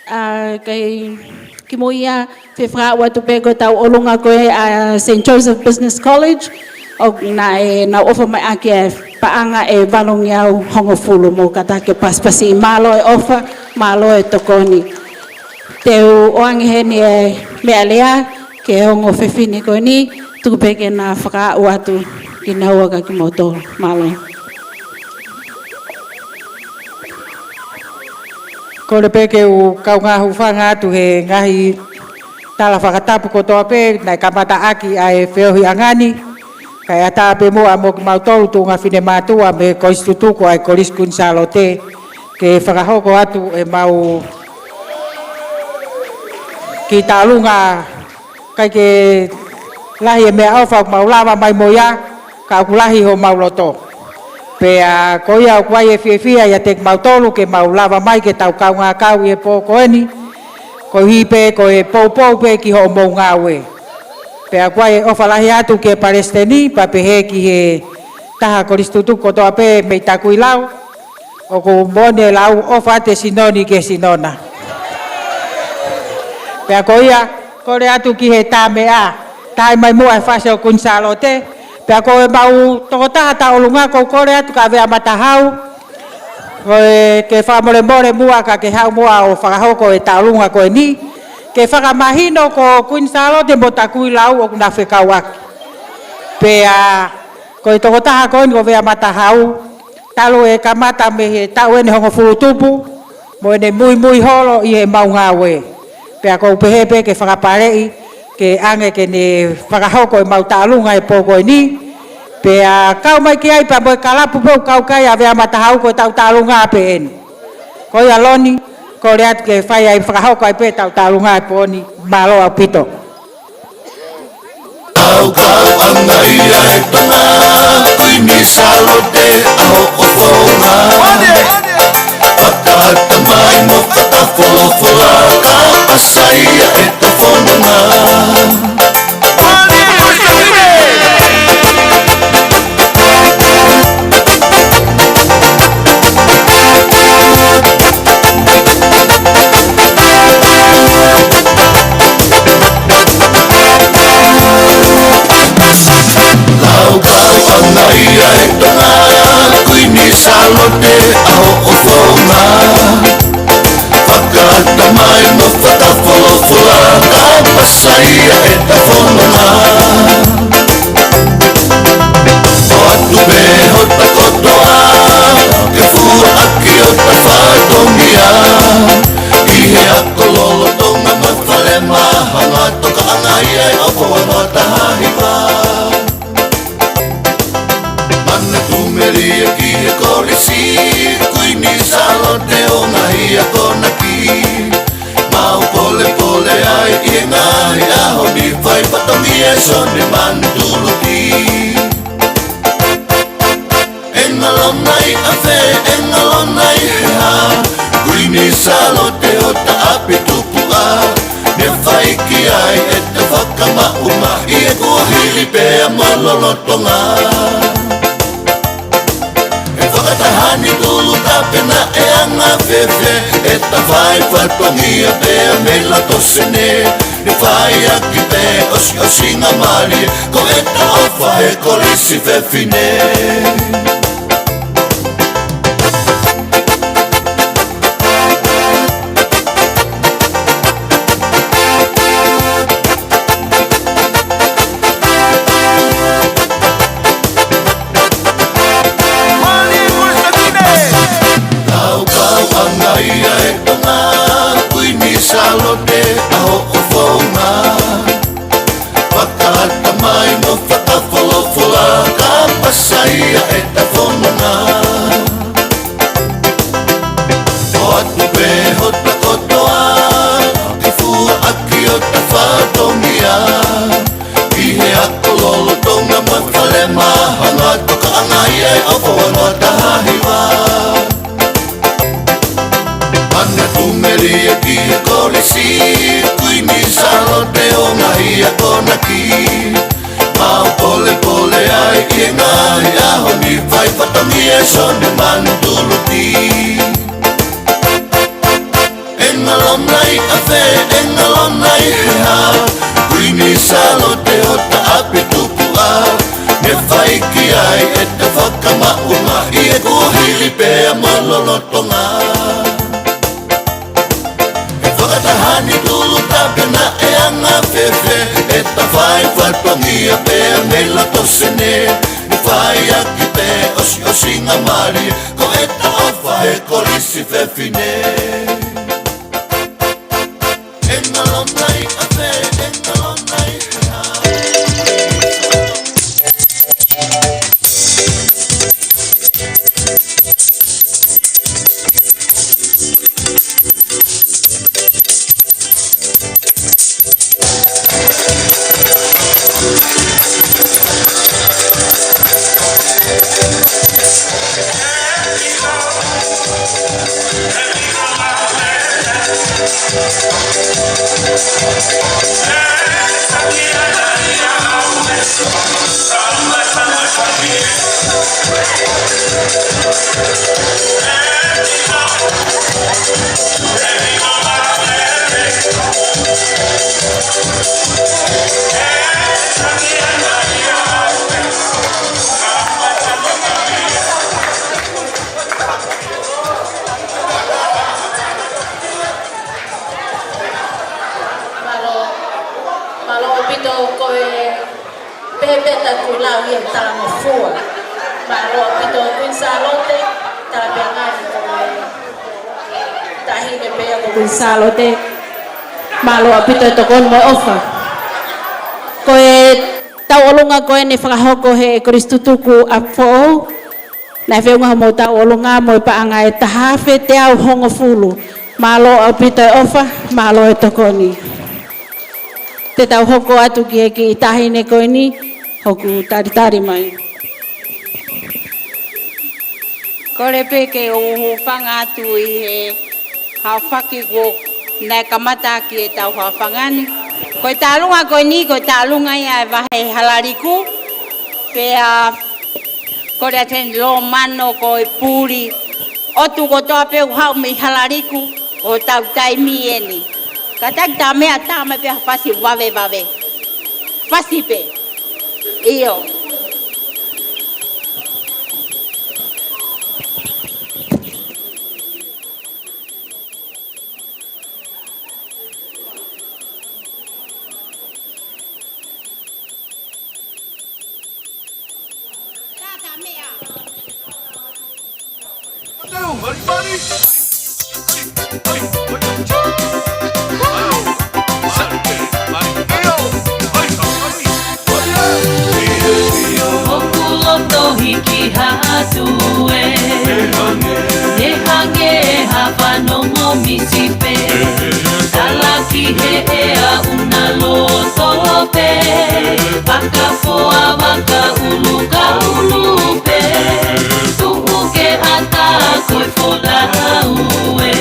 ʻA, kae kimuʻa, fie fakaaʻu atu pē ko e tauʻolunga ko ē ʻa Saint Joseph Business College, ʻoku nau ʻofa mai ʻaki e paʻanga ʻe valungeau hongofulu mo kātaki ʻo pasipasi. Mālō e ʻofa, mālō e tokoni. Te u ʻoange heni e meʻalea ki he ongo fefine ko eni, tuku pē ke na fakaaʻu atu kinaua kia kimoutolu. Mālō. Kole pē ke u kaungā hūfanga atu he ngaahi tala fakatapu kotoa pē naʻe kamata ʻaki ʻa e feohiʻanga ni, kae ʻatā pē muʻa mo kimautolu tuʻunga finemātuʻa mei he Kolisi Tutuku ʻa e Kolisi Kuini Sālote, ke fakahoko atu ʻemau kiʻi taʻolunga. ʻIkai ke lahi e meʻaʻofa ʻoku mau lava mai mo ia, ka ʻoku lahi homau loto. Pea ko ia ʻoku ʻi ai e fiefia ʻiate kimautolu ke mau lava mai ke tau kaungā kau ʻi he pō ko eni, koeʻuhi pē ko e poupou pē ki hoʻomou ngāue. Pea ʻoku ʻi ai e ʻofa lahi atu ki he Palesiteni, pea pehē ki he taha Kolisi Tutuku kotoa pē mei Takuilau, ʻoku moʻoni e lau, ʻofa atu e sino ni ki he sino na. Pea ko ia, kole atu ki he Tāmeʻa, taaʻi mai muʻa e fasi ʻo Kuini Sālote. Pea ko ʻemau tokotaha tauʻolunga, ʻoku ou kole atu kia Vea Matahau, ko e ke fakamolemole muʻa ka ke haʻu muʻa ʻo fakahoko e taʻolunga ko eni, ke fakamahino ko Kuini Sālote mo Takuilau ʻoku na fekauʻaki. Pea ko e tokotaha ko eni ko Vea Matahau, talu e kamata mei he taʻu eni hongofulu tupu, mo ʻene muimui holo ʻi heʻemau ngāue. Pea ʻoku ou pehē pē ke fakapaleʻi, ke ʻange ke ne fakahoko ʻemau taʻolunga he pō ko eni. Pea kau mai ki ai pea mo e kalapu pē ʻoku kau ki ai ʻa Vea Matahau, ko e tau taʻolunga pē eni. Ko ia Loni, kole atu ke fai ai, fakahoko ai pē tau taʻolunga he pō ni. Mālō ʻaupito. ʻAu kau anga ia e Tonga, Kuini Sālote ʻa hoʻo founga. Fakaʻatamai mo fakafolofola, ka ʻasi ia ʻeta fononga. Laukau ʻanga ia e Tonga, Kuini Sālote ʻa hoʻo founga. Fakaʻatamai mo fakafolofola, ka ʻasi ia ʻeta fononga. ʻOatu pē hota kotoa, ke fua ʻaki hota fatongia. ʻI he ako lolotonga ma fale ma hanga toka ʻanga ia e ʻofa ua noa taha hiva. Manatu melie ki he kolisi, Kuini Sālote ʻo ngaahi akonaki. Mau polepole ai ʻi he ngaahi ʻaho ni, fai fatongia e Sone Manutuluki. ʻE ngalo nai ʻa fē, ʻe ngalo nai he hā, Kuini Sālote hota ʻapi tupuʻa. Meʻa fai ki ai ʻeta fakamaʻumaʻi e kuohili pea mo lolotonga. ʻE fakataha ni tulu tape naʻe anga fēfē ʻeta fai fatongia pea mei loto Senē. Ne fai ʻaki pē ʻosiʻosinga mālie, ko ʻeta ʻofa he kolisi fefine. Laukau ʻanga ia e Tonga, Kuini Sālote Sālote ʻa hoʻo founga. Fakaʻatamai mo fakafolofola ka pasa ia ʻeta fononga. ʻOatu pē hota kotoa ki fua ʻaki ʻo ta fatongia. ʻI he ako lolotonga mo e fale mahanga, tokaʻanga ia ʻo e ʻofa ua noa taha hiva. Manatu melie ki he kolisi, Kuini Sālote ʻo e ngaahi akonaki. Mau polepole ai ʻi he ngaahi ʻaho ni, fai fatongia ʻe Sione Manutuluti. ʻE ngalo nai ʻafē, ʻe ngalo nai he hā, Kuini Sālote ʻo ta ʻapi tupuʻa. Ne fai ki ai ʻeta fakamaʻunga ʻi he kuohili pea mo lolotonga. ʻE fakataha ni Tulutape naʻe anga fēfē ʻeta fai fatongia pea mei loto Senē. Ne fai ʻaki pē ʻosiʻosingamālie ko ʻeta ʻofa he kolisi fefine. ʻE ngalo nai ʻafē, ʻe ngalo nai he hā. Mālō, mālō ʻaupito. Ko e pehē pē ʻeta kulau ia ʻi he talangofua. Mālō ʻaupito Kuini Sālote, tala pē ange ko e taʻahine pē ia ko Kuini Sālote. Mālō ʻaupito e tokoni mo e ʻofa. Ko e tauʻolunga ko eni fakahoko he Kolisi Tutuku ʻApifoʻou. Naʻe feʻunga hoʻomou tauʻolunga mo e paʻanga ʻe taha afe teau hongofulu. Mālō ʻaupito e ʻofa, mālō e tokoni. Te tau hoko atu ki he kiʻi taʻahine ko eni, hoku talitali mai. Kole pē ke u hūfanga atu ʻi he haofaki kuo naʻe kamata ʻaki ʻetau haofanga ni. Ko e taʻalunga ko eni, ko e taʻalunga ia ʻa e vahe Halaliku. Pea kole atu heni Lomano ko e puli ʻotu kotoa pē ʻoku haʻu mei Halaliku ʻo tau taimi eni. Kātaki ta meʻa ta mai pē ha fasi vavevave. Fasi pē. ʻIo. ʻOku loto hiki atu ē, ʻe hangē ha fanongo misi pē. Talaki he ʻea ʻuna loto pē, paka foa vaka ʻulu ka ʻulu pē. Tuʻu ke ʻata ko e folau ē.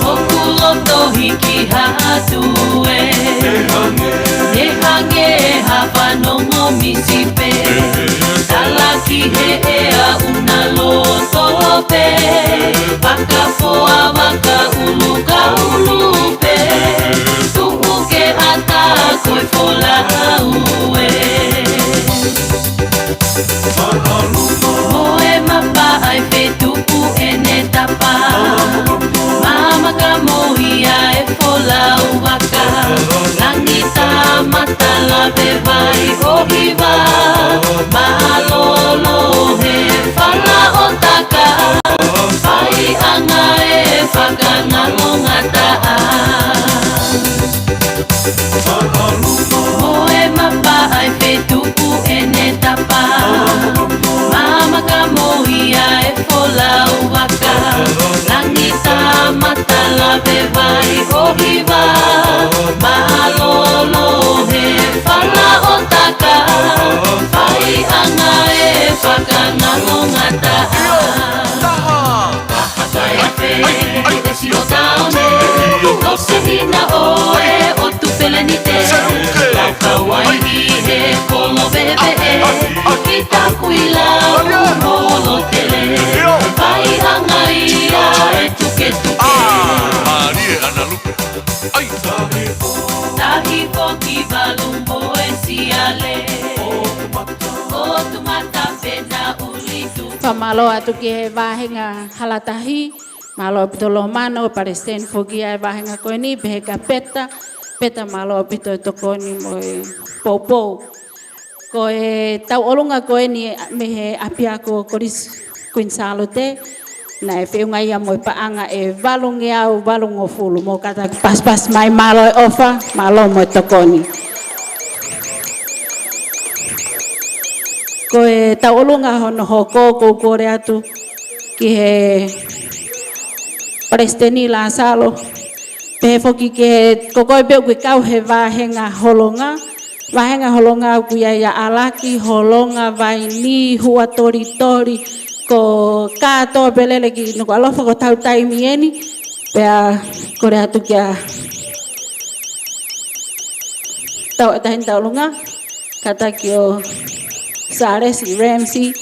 ʻOku loto hiki atu ē, ʻe hangē ha fanongo misi pē. Talaki he ʻea ʻuna loto pē, paka foa vaka ʻulu ka ʻulu pē. Tuʻu ke ʻata ko e folau ē. Mo e mapa ʻa e fetuku ʻene tapa. Mama ka mohi ʻa e folau vaka. Langi tā matala pe vai ʻo hiva. Mālōlō he fala ʻo taka. Fai anga e Hiva, mālōlō he fala ʻo taka, faiʻanga e fakangalongata. Taha. Taha kai afe, e sio taone, ʻo se hina ʻo e ʻo Tupelenite. Lau kauaʻi he kolo veveʻe, ki taku ʻi lau holo tele. Faiʻanga ia e tuketuke. Mālie ʻAna Lupe. ʻAi. Tahi foki valu mo e siale. ʻO Tumata pena uli tu. Fakamālō atu ki he vāhenga Halatahi. Mālō ʻaupito Lomano, palesiteni foki ʻa e vāhenga ko eni, pehē kia Peta. Peta mālō ʻaupito e tokoni mo e poupou. Ko e tauʻolunga ko eni mei he ʻapiako Kolisi Kuini Sālote, naʻe feʻunga ia mo e paʻanga ʻe valungeau valungofulu. Mou kātaki pasipasi mai, mālō e ʻofa, mālō mo e tokoni. Ko e tauʻolunga hono hoko, ʻoku ou kole atu ki he palesiteni Lāsalo, pehē foki ki he, ko koe pē ʻoku ke kau he vāhenga holonga, vāhenga holonga ʻoku ʻi ai ʻa ʻAlaki, Holonga, Vaini, Huʻatolitoli, ko kātoa pē lele ki Nukuʻalofa, ko hotau taimi eni. Pea kole atu kia Tauʻatāina Tauʻolunga, kātaki ʻo Sālesi Ramsey,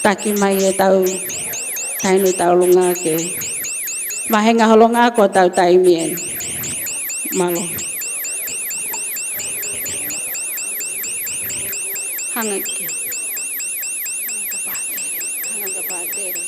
taki mai e tauʻatāina tauʻolunga ke vāhenga holonga ko hotau taimi eni. Mālō. Hanga ki. Hanga ka pātele. Hanga ka pātele.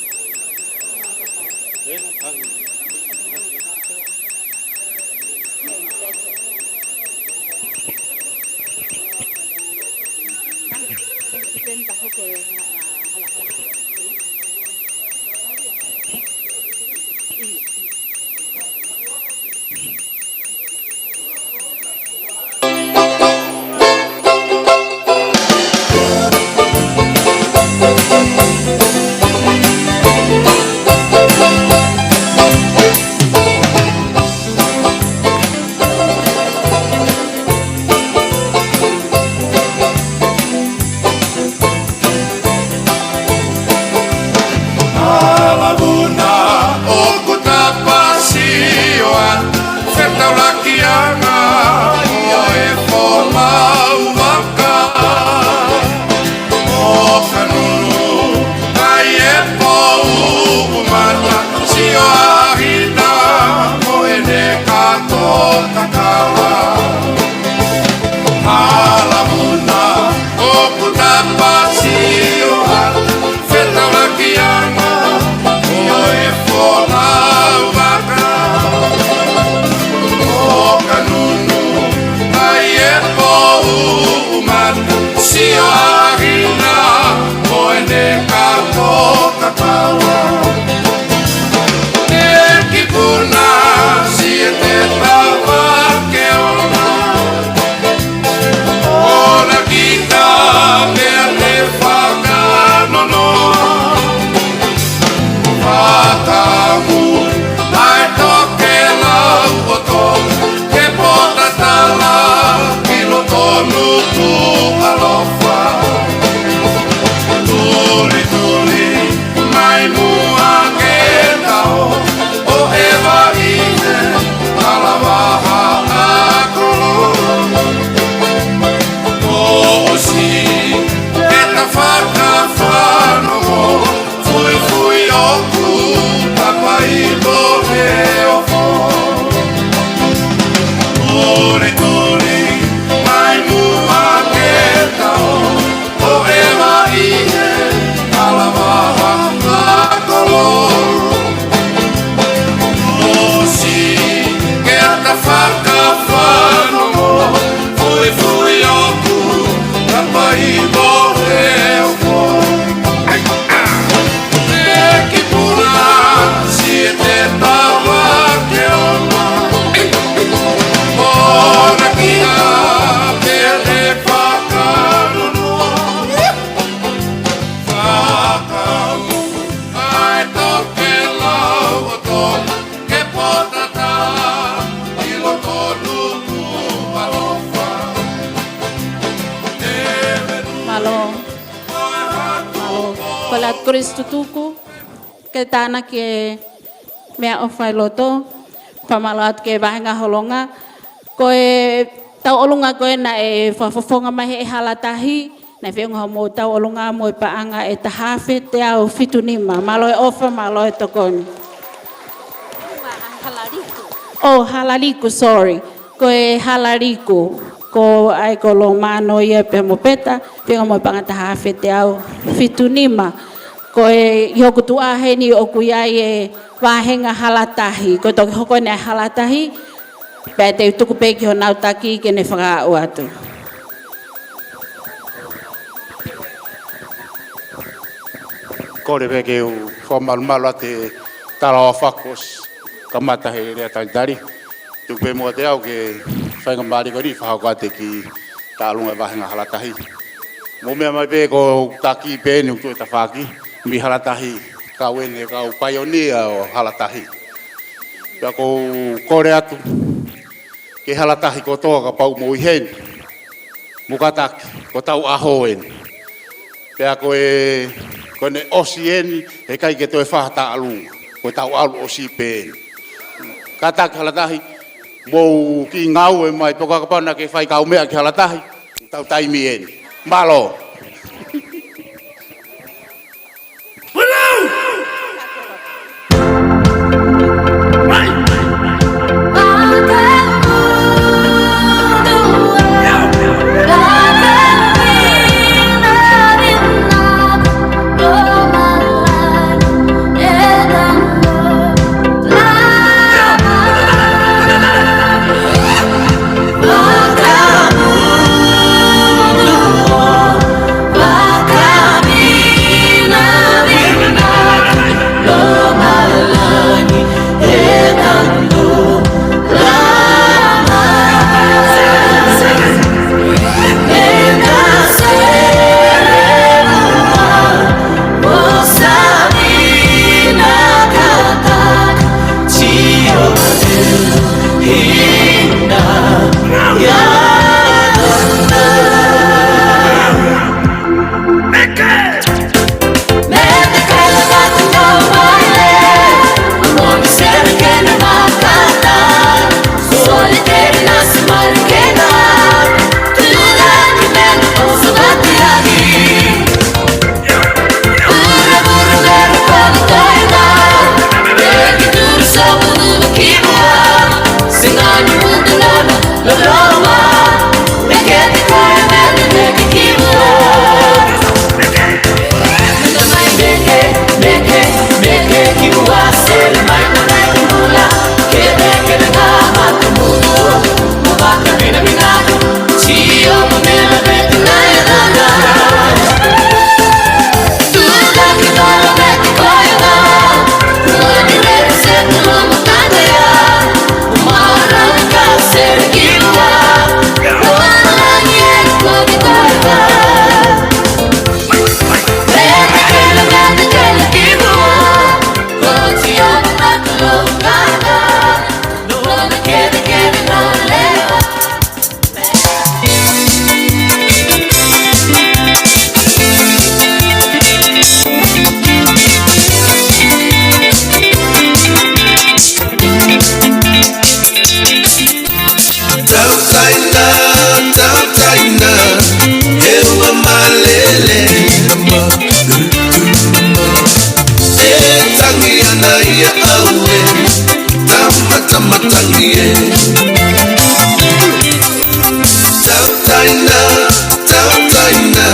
Atu Kolisi Tutuku, ke tānaki e meʻaʻofa ʻi loto, fakamālō atu ki he vāhenga holonga. Ko e tauʻolunga ko ē naʻe fakafofonga mai he hala tahi, naʻe feʻunga hoʻomou tauʻolunga mo e paʻanga ʻe taha afe teau fitu nima. Mālō e ʻofa, mālō e tokoni. ʻO, hala liku, sorry. Ko e hala liku, ko ai ko Lomano ia pea mo Peta, feʻunga mo e paʻanga taha afe teau fitu nima. Ko e ʻi hoku tuʻa heni ʻoku ʻi ai e vāhenga hala tahi, ko e toki hoko eni ʻa e hala tahi, pea te u tuku pē ki honau taki ke ne fakaaʻu atu. Kole pē ke u fakamalumalu atu e tala ʻofa kuo ʻosi kamata he lea talitali. Tuku pē muʻa ʻe au ke faingamālie ko eni fakahoko atu e kiʻi tauʻolunga e vāhenga hala tahi. Mou meʻa mai pē, ko e taki pē eni ʻoku tuʻu he tafaʻaki, mei hala tahi, kau eni e kau paionia ʻo hala tahi. Pea ʻoku ou kole atu ki he hala tahi kotoa kapau ʻoku mou ʻi heni, mou kātaki, ko hotau ʻaho eni. Pea ko e, ko ʻene ʻosi eni, heʻikai ke toe fai ha tauʻolunga. Ko hotau ʻalu ʻosi pē eni. Kātaki hala tahi, mou kiʻi ngāue mai, pe ko e kapau naʻa ke fai kaumeʻa ki hala tahi, hotau taimi eni. Mālō. Tautaina, tautaina, e ua malele, e tangi ana ia aue, tama, tama tangi e. Tautaina, tautaina,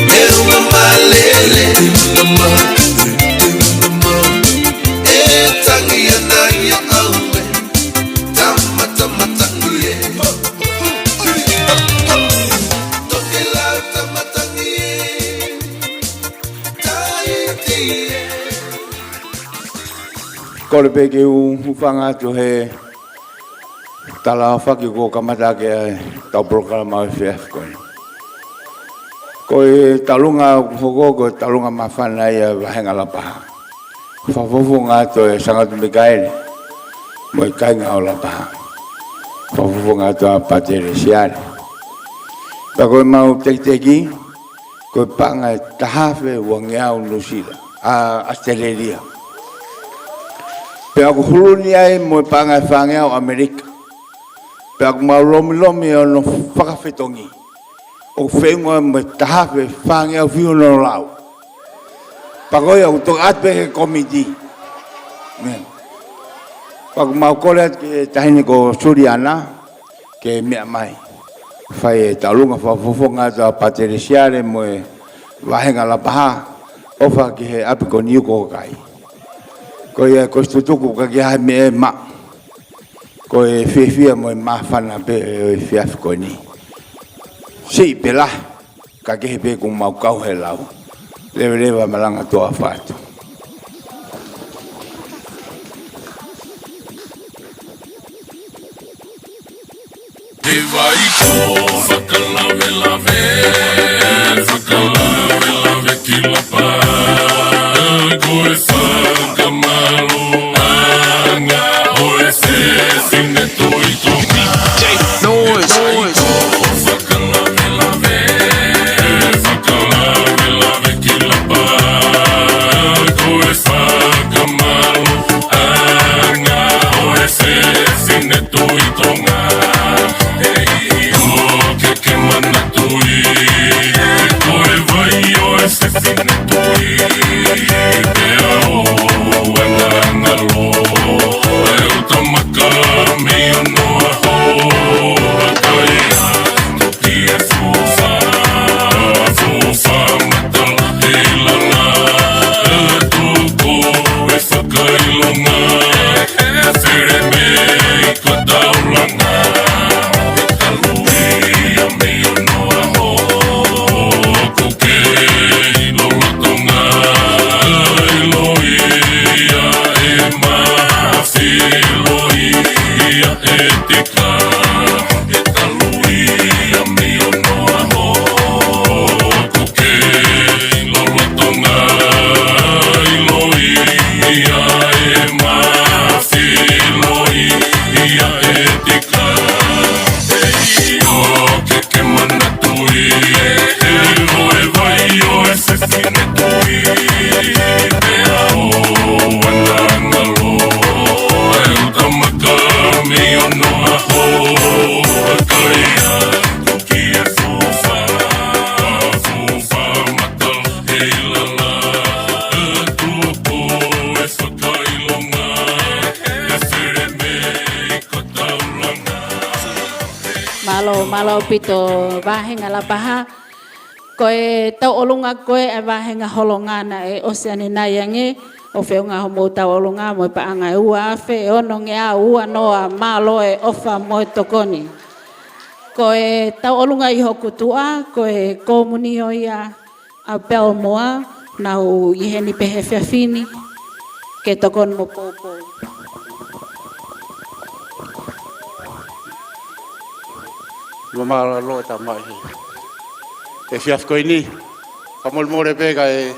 e ua malele, e tangi ana ia aue. Tama, tama tangi e. Tokelau tama tangi e. Tahiti e. Kole pē ke u hūfanga atu he tala ʻofa kuo kamata ʻaki ʻetau polokalama ʻo e efiafi ko eni. Ko e tauʻolunga ʻoku hoko, ko e tauʻolunga māfana ia ʻa e vāhenga Lapaha. Fakafofonga atu ʻe Sangatu Mikaele mo e kāinga ʻo Lapaha. Fakafofonga atu ʻa Pātele Siale. Pea ko ʻemau tekiteki, ko e paʻanga ʻe taha afe uangeau Nuʻusila, ʻa ʻAositelēlia. Pea ʻoku hulu ni ai mo e paʻanga ʻe fāngeau ʻAmelika. Pea ʻoku mau lomilomi ʻo hono fakafetongi. ʻOku feʻunga mo e taha afe fāngeau fihono lau. Pea ko ia ʻoku toki ʻatu pē ki he kōmiti. Mea. Pea ʻoku mau kole atu ki he taʻahine ko Suliana, ke meʻa mai. Fai e tauʻolunga fakafofonga atu ʻa Pātelesiale mo e Vāhenga Lapaha, ʻofa ki he ʻapi ko Niuko kai. Ko ia ko e tutuku ka ke hai meʻa ʻe maʻu. Ko e fiefia mo e māfana pē ʻo e efiafi ko eni. Siʻi pē lahi, ka kehe pē kuo mau kau he lau. Leveleva malanga toa fatu. He vai ko fakalavelave, fakalavelave ki Lapa. Ko e fakamālō ʻanga ʻo e fefine Tuʻi Tonga. Noise. He vai ko fakalavelave, fakalavelave ki Lapa. Ko e fakamālō ʻanga ʻo e fefine Tuʻi Tonga. ʻIo ke ke manatuʻi, ko e vai ʻo e fefine Tuʻi, pea ʻoku ʻanangalo e uta maka mei onoʻaho, ʻa kai atu ki he fuʻu fā, fuʻu fā matala ʻi lalo, ʻa e tuku e fakaʻilonga, ʻe fele mei ko taulanga, ʻe talu ia mei onoʻaho, ʻoku kei lolotonga, ʻilo ia ʻe Mafi, ʻilo ia ʻe Tika, ʻe talu ia mei onoʻaho, ʻoku kei lolotonga, ʻilo ia ʻe Mafi, ʻilo ia ʻe Tika. ʻIo ke ke manatuʻi, ʻe ko e vai ʻo e fefine Tuʻi, pea ʻoku ʻanangalo e uta maka mei onoʻaho, ʻa kai atu ki he fuʻu fā, fuʻu fā matala ʻi lalo, ʻa e tuku e fakaʻilonga, ʻe fele mei ko taulanga. Mālō, mālō ʻaupito Vāhenga Lapaha. Ko e tauʻolunga ko ē ʻa e vāhenga Holonga naʻe ʻosi ʻanenai ange, ʻo feʻunga hoʻomou tauʻolunga mo e paʻanga ʻe ua afe ʻe onongeau uanoa, mālō e ʻofa mo e tokoni. Ko e tauʻolunga ʻi hoku tuʻa, ko e Komunio ia ʻa Pelmoa, nau ʻi heni pē he efiafi ni, ke tokoni mo poupou. Mālō e tamaʻi he efiafi ko eni. Fakamolemole pē kae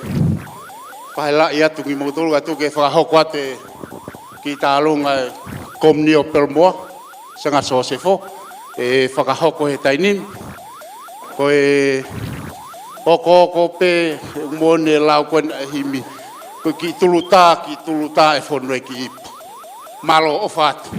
fai lahi atu kimoutolu atu ke fakahoko atu e kiʻi tauʻolunga e Komunio Pelmoa, Sanga Sosefo, ʻe fakahoko he taimi ni. Ko e hokohoko pē, ʻoku mou lau ko ena e himi. Ko e kiʻi tulutā, kiʻi tulutā e fonu e kiʻi ipu. Mālō, ʻofa atu.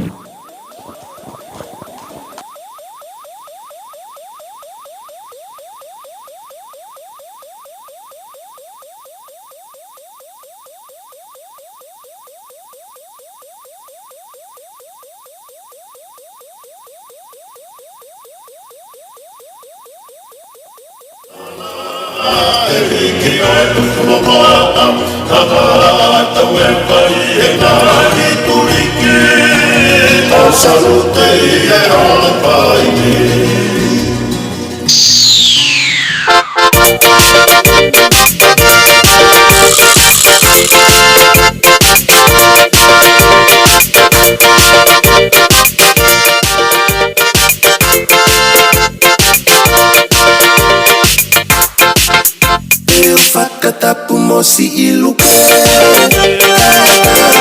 ʻE fakatapu mo siʻi lupe,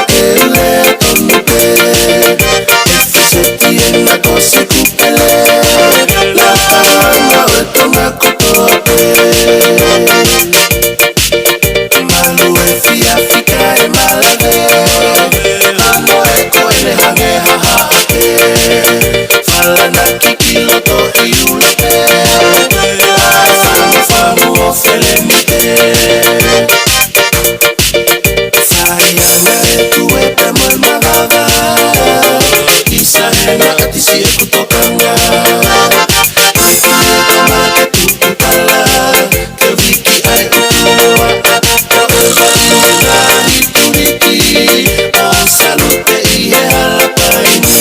kae ule tonu pē. ʻE fiseti ena ko Sikupele, la pama mo e Tonga kotoa pē. Naʻa tisi ʻeku tokanga, ke ʻi ai e tama ke tuku tala, ke viki ai ʻeku tuloa, ka ʻoua ʻe ngaahi tuliki, ʻo salute ʻi he hala taimi.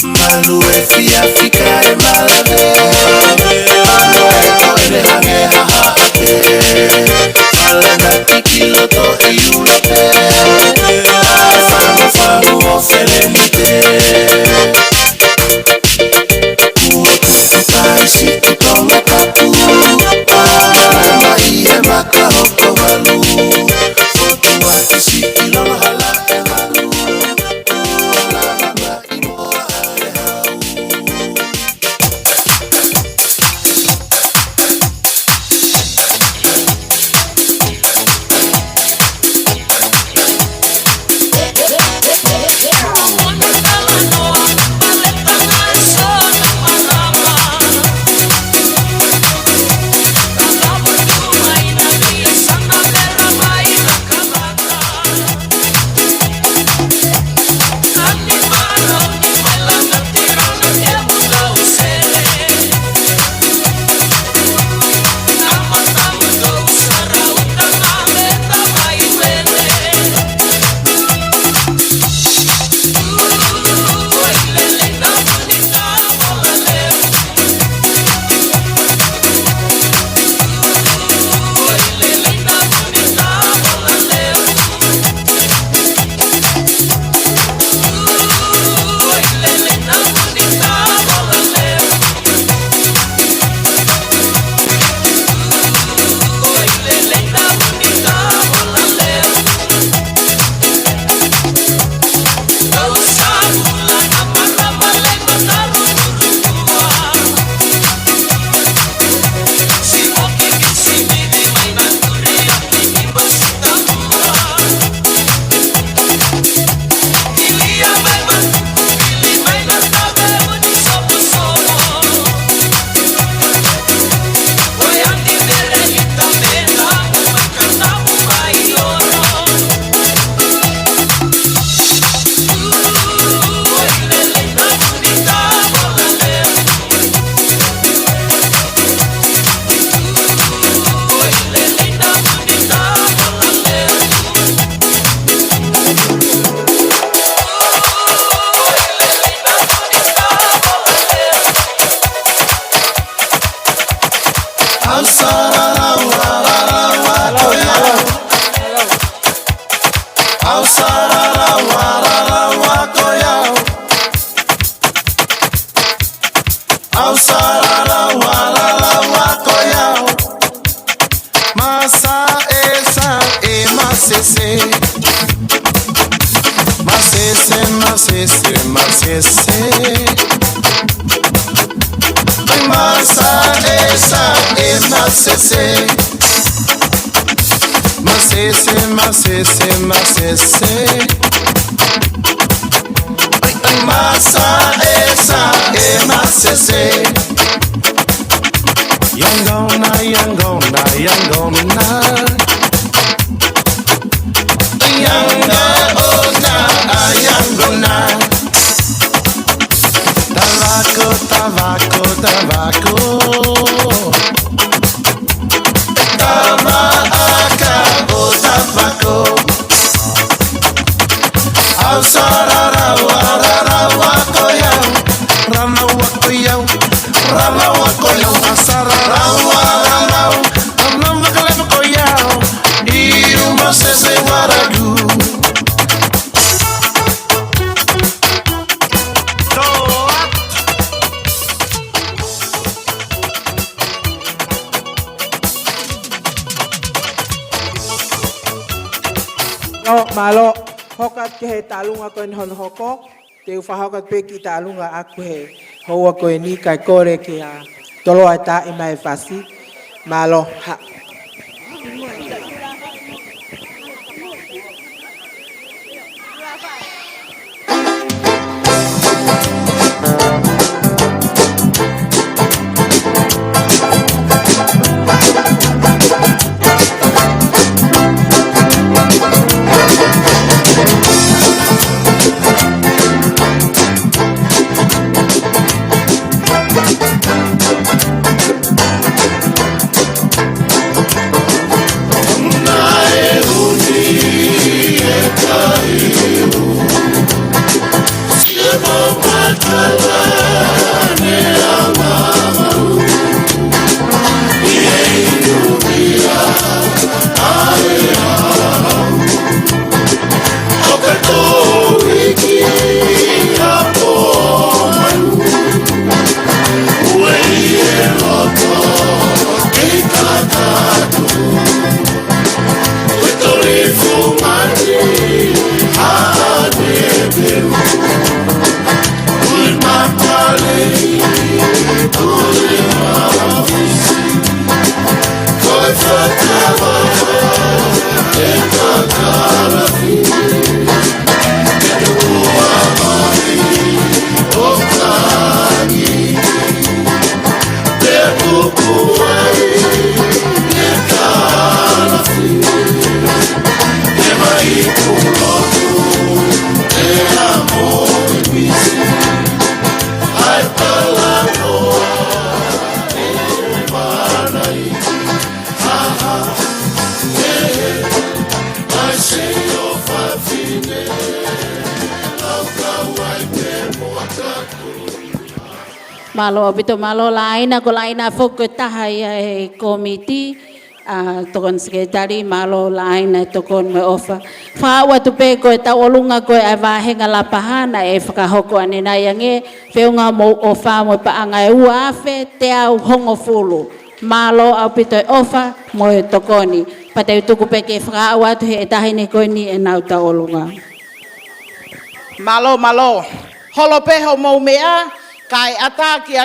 Malu e fia fika e malave. Malu e ko ʻene hangē ha haʻape. Malanga tiki loto ʻi ʻUlope. ʻAi famufamu ʻo felemite. Kuo tuku taisi ʻi Tongatapu. Pāmalama ʻi he maka hoko valu. Fotu ʻa kisi ʻi Lolohala e valu. Au sa la la wa la la wa ko yau. Ma sa e sa e ma se se. Ma se se, ma se se, ma se se. Ma sa e sa e ma se se. Ma se se, ma se se, ma se se. Ai, ai, ma sa e sa e ma se se. Yangona, yangona, yangona. Yanga ona a yangona. Tavako, tavako, tavako. Tama aka o tavako. Au sa ra ra wa ra ra wa ko yau. Ra ra wa ko yau. Ra ra wa ko yau. A sa ra ra wa ra ra. Ra ra wa ka leva ko yau. I uma se se wa ra du. Mālō, mālō. Hoko atu ki he tālunga ko eni hono hoko. Te u fakahoko atu pē ki he tālunga ʻaku he houa ko eni kae kole ke ʻa Toloa ʻe tā ʻi mai e fasi. Mālō, ha. Mālō ʻaupito, mālō Laina, ko Laina foki ko e taha ia e kōmiti, ʻa, tokoni sekelitali, mālō Laina e tokoni mo e ʻofa. Fakaaʻu atu pē ko e tauʻolunga ko ē ʻa e vāhenga Lapaha naʻe fakahoko ʻanenai ange, feʻunga mo e ʻofa mo e paʻanga ʻe ua afe teau hongofulu. Mālō ʻaupito e ʻofa mo e tokoni. Pea te u tuku pē ke fakaaʻu atu he ʻe taha eni ko eni ʻenau tauʻolunga. Mālō, mālō. Holo pē hoʻomou meʻa, kae ʻatā kia,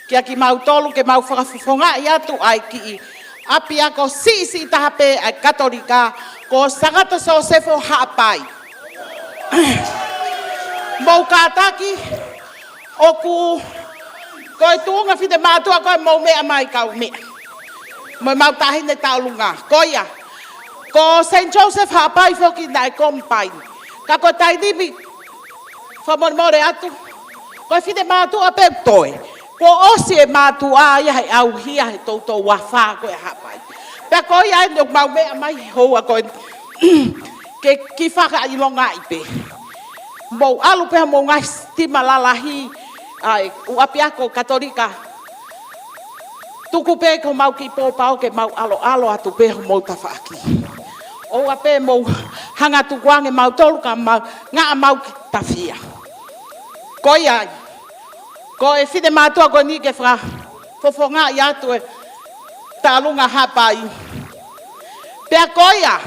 kia kimautolu ke mau fakafofongaʻi atu ʻa e kiʻi ʻapiako siʻisiʻi taha pē ʻa e Katolika, ko Sangato Sosefo Haʻapai. Mou kātaki, ʻoku, ko e tuʻunga finemātuʻa ko ē mou meʻa mai kau meʻa. Mo e mau taʻahine tauʻolunga. Ko ia, ko Saint Joseph Haʻapai foki naʻe combine. Ka ko e taimi ni, fakamolemole atu, ko e finemātuʻa pē ʻoku toe. Kuo ʻosi e mātuʻa ia he ʻauhia he toutou afā ko ē ʻa Haʻapai. Pea ko ia eni ʻoku mau meʻa mai he houa ko eni ke, ke fakaʻilongaʻi pē. Mou ʻalu pē homou ngaahi sitima lalahi, ʻa e ʻū ʻapiako Katolika. Tuku pē ko homau kiʻi pōpao ke mau ʻaloʻalo atu pē homou tafaʻaki. ʻOua pē mou hanga tukuange mautolu ka mau, ngaʻa mau ki tafia. Ko ia ai. Ko e finemātuʻa ko eni ke fakafofongaʻi atu e tauʻolunga Haʻapai. Pea ko ia,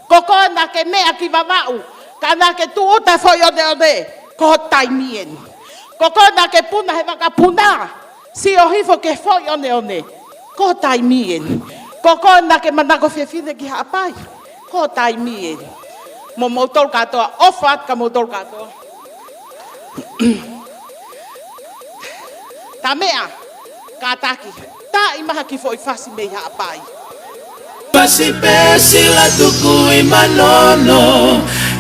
ko koe naʻa ke meʻa ki Vavaʻu, ka naʻa ke tūʻuta foʻi ʻoneʻone, ko ho taimi eni. Ko koe naʻa ke puna he vakapuna, sio hifo ki he foʻi ʻoneʻone, ko ho taimi eni. Ko koe naʻa ke manako fefine ki Haʻapai, ko ho taimi eni. Mo moutolu kātoa, ʻofa atu kia moutolu kātoa. Tameʻa, kātaki, taaʻi mai ha kiʻi foʻi fasi mei Haʻapai. Fasi pē sila tuku ʻi Manono,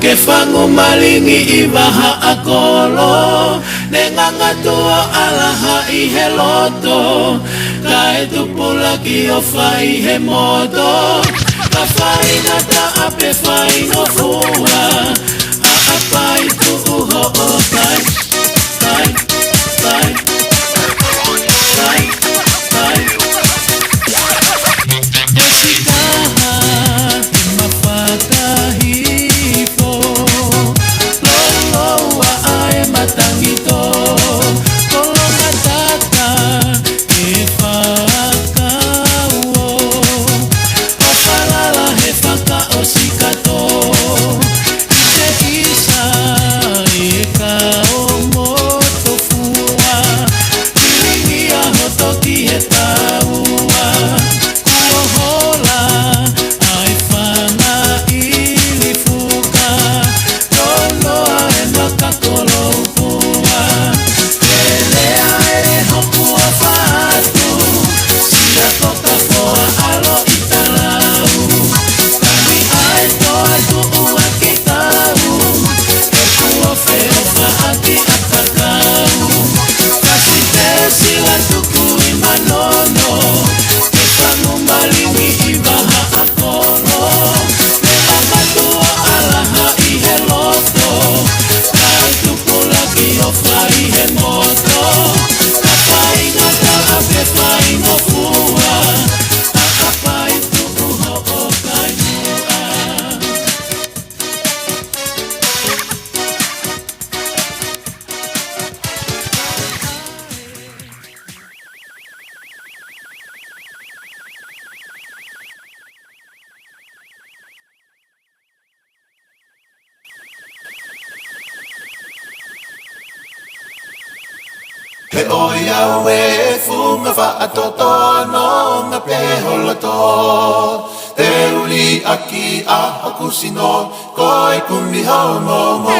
ke fangu malingi ʻi Vahaʻakolo, ne nganga tuʻo ʻalaha ʻi he loto, kae tupulaki ʻofa ʻi he moto, ka faingataʻa pē faingofua, Haʻapai tuʻu hoʻo kai, kai, kai, kai, kai. Esi kaha, he mafaka hifo, loloa ʻa e matangi tō, kolo matata, ʻe fakauo. ʻO falala he fakaʻosi kato, ʻOiauē, funga faʻa tōtōnonga pē ho loto. Te u liʻaki ʻa hoku sino, ko e kumi hoʻo ngongo.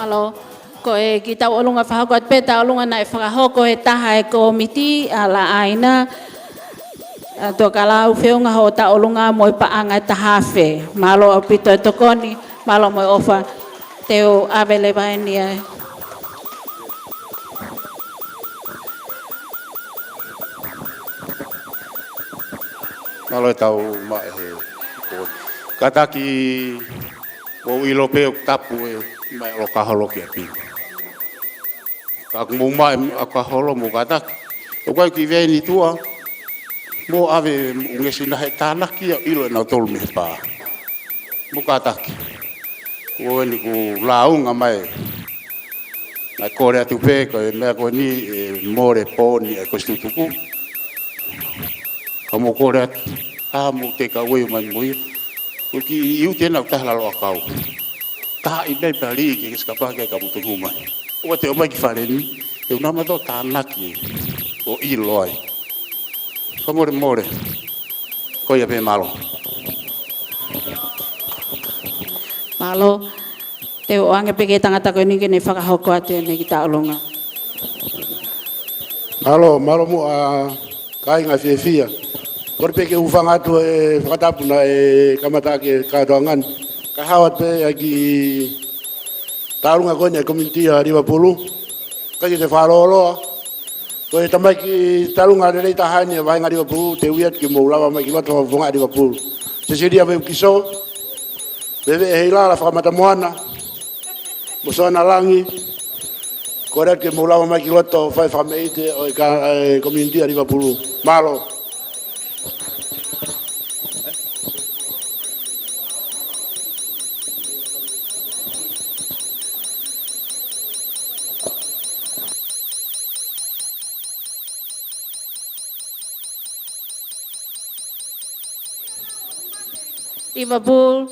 Mālō, ko e kiʻi tauʻolunga fakahoko atu pē, tauʻolunga naʻe fakahoko ʻe he taha e kōmiti ʻa Laʻaina, ʻa Tuʻakalau, feʻunga hoʻo tauʻolunga mo e paʻanga ʻe taha afe. Mālō ʻaupito e tokoni, mālō mo e ʻofa, te u ʻave leva eni ē. Mālō e tau maʻu ʻe he kōmiti. Kātaki, mou ʻilo pē ʻoku tapu e maʻu ʻa Kaholo ki ʻapi. Ka ʻoku mou maʻu ʻa Kaholo, mou kātaki. ʻOku ʻikai ke u ʻave eni tuʻa, mou ʻave ʻo ngesi naʻe tānaki ʻo ʻilo ʻe nautolu mei he pā. Mou kātaki. Ko eni kuo lāunga mai. Naʻe kole atu pē ko e meʻa ko eni ʻe mole pō ni ʻa e kosi tutuku. Ka mou kole atu, ʻa mou te kau ē mai mo ia. Ko e kiʻi ʻiute naʻa ku taha lalo ʻakau. Taʻi mai pali ke ke sikapake ka mou tuku mai. ʻOua te ʻomai ki fale ni, te u nau mātou tānaki ʻo ʻilo ai. Ka mole mole. Ko ia pē, mālō. Mālō. Te u ʻoange pē ki he tangata ko eni ke ne fakahoko atu ʻene kiʻi tauʻolunga. Mālō, mālō muʻa kāinga fiefia. Kole pē ke u hūfanga atu he fakatapu naʻe kamata ʻaki e kātoanga ni. Kae hao atu pē ʻa e kiʻi tauʻolunga ko eni ʻa e kōmiti ʻa Livapulu. Kae ke te fakalōloa. Ko e tamaiki tauʻolunga lelei taha eni ʻa e vahenga Livapulu, te u ui atu ke mou lava mai ki loto fakafofonga ʻa Livapulu. Sesilia Veukiso, Veve ʻe Heilala Fakamatamoana, mo Soana Langi, kole atu ke mou lava mai ki loto fai fakameʻite ʻo e ka-, e kōmiti ʻa Livapulu. Mālō. Livapulu,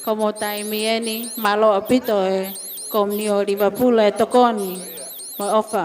ko hoʻomou taimi eni, mālō ʻaupito e kōmiti ʻo Livapulu e tokoni mo e ʻofa.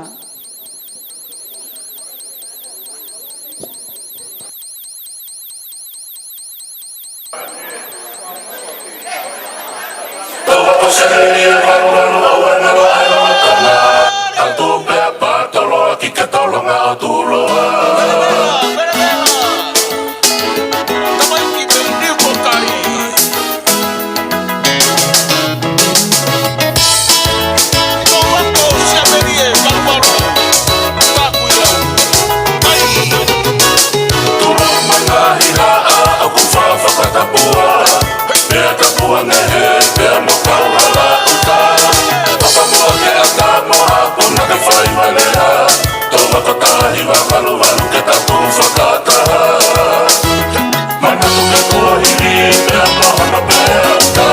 Manatu ke kuo hili pea mahana pea uta,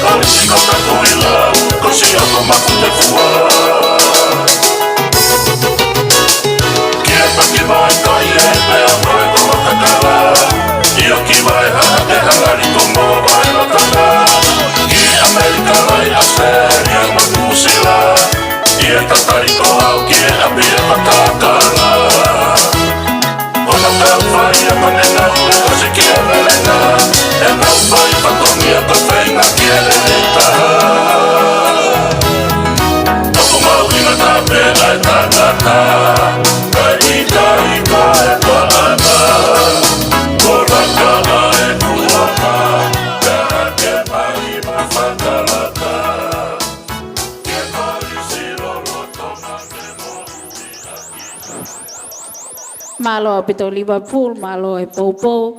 kolisi ko Katuila, ko Siako Makutefua. Ke paki mai kai e pea mo e ko matakala, ʻio ki mai ha te halali ko mo vai matana, ki ʻAmelika lai ʻAositelēlia mo Nuʻusila, ʻio Mālō ʻaupito Liverpool, mālō e poupou.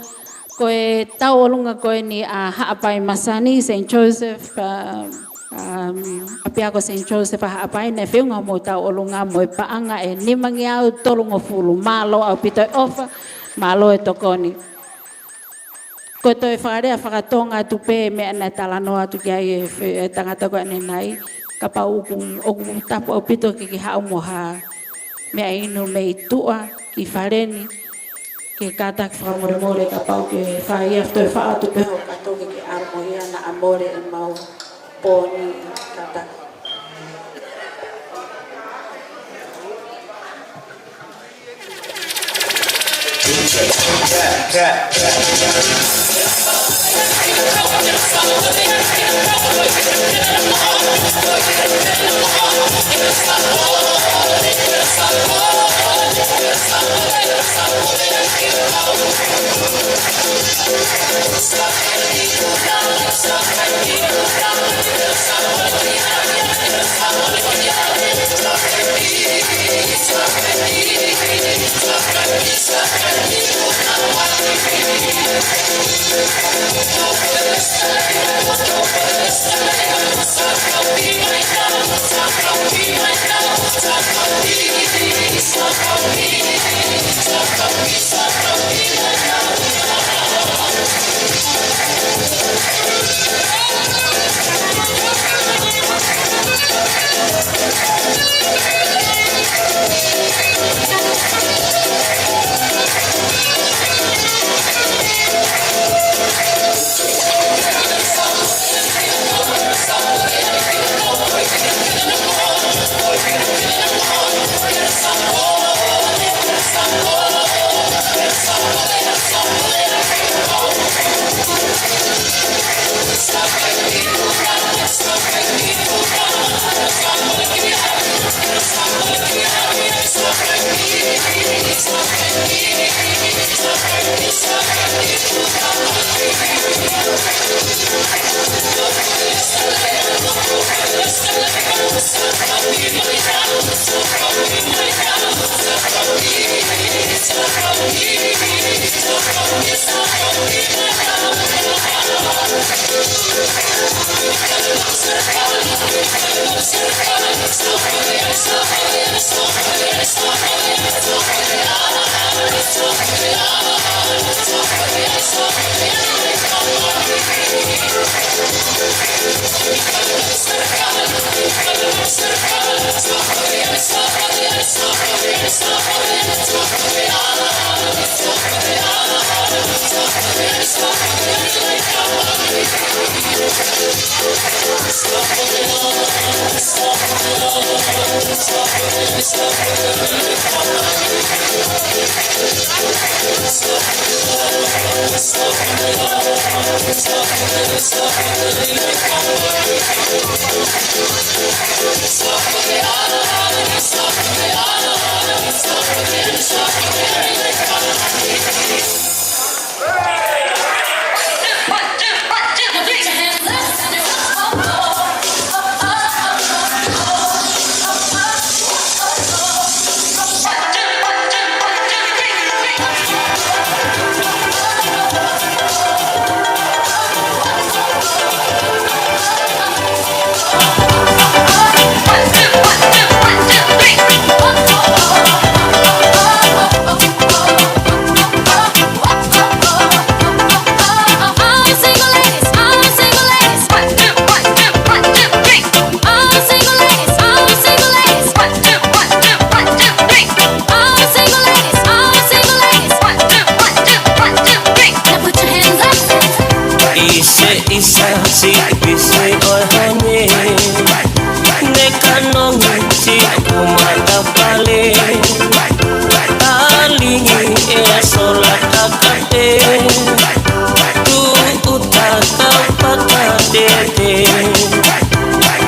Ko e tauʻolunga ko eni ʻa Haʻapai Masani, Saint Joseph, uh, um, ʻApiako Saint Joseph ʻa Haʻapai, naʻe feʻunga mo e tauʻolunga mo e paʻanga ʻe nimangeau tolungofulu. Mālō ʻaupito e ʻofa, mālō e tokoni. Ko e toe fakalea fakatonga atu pē meʻa naʻe talanoa atu ki ai e fe-, e tangata ko eni nai, kapau ʻoku, ʻoku tapu ʻaupito ke ke haʻu mo ha meʻa inu mei tuʻa ki fale ni, ke kātaki fakamolemole kapau ke fai ia, toe faʻa atu pē hoʻo kato ke ke ʻalu mo ia, naʻa mole ʻemau pō ni, kātaki.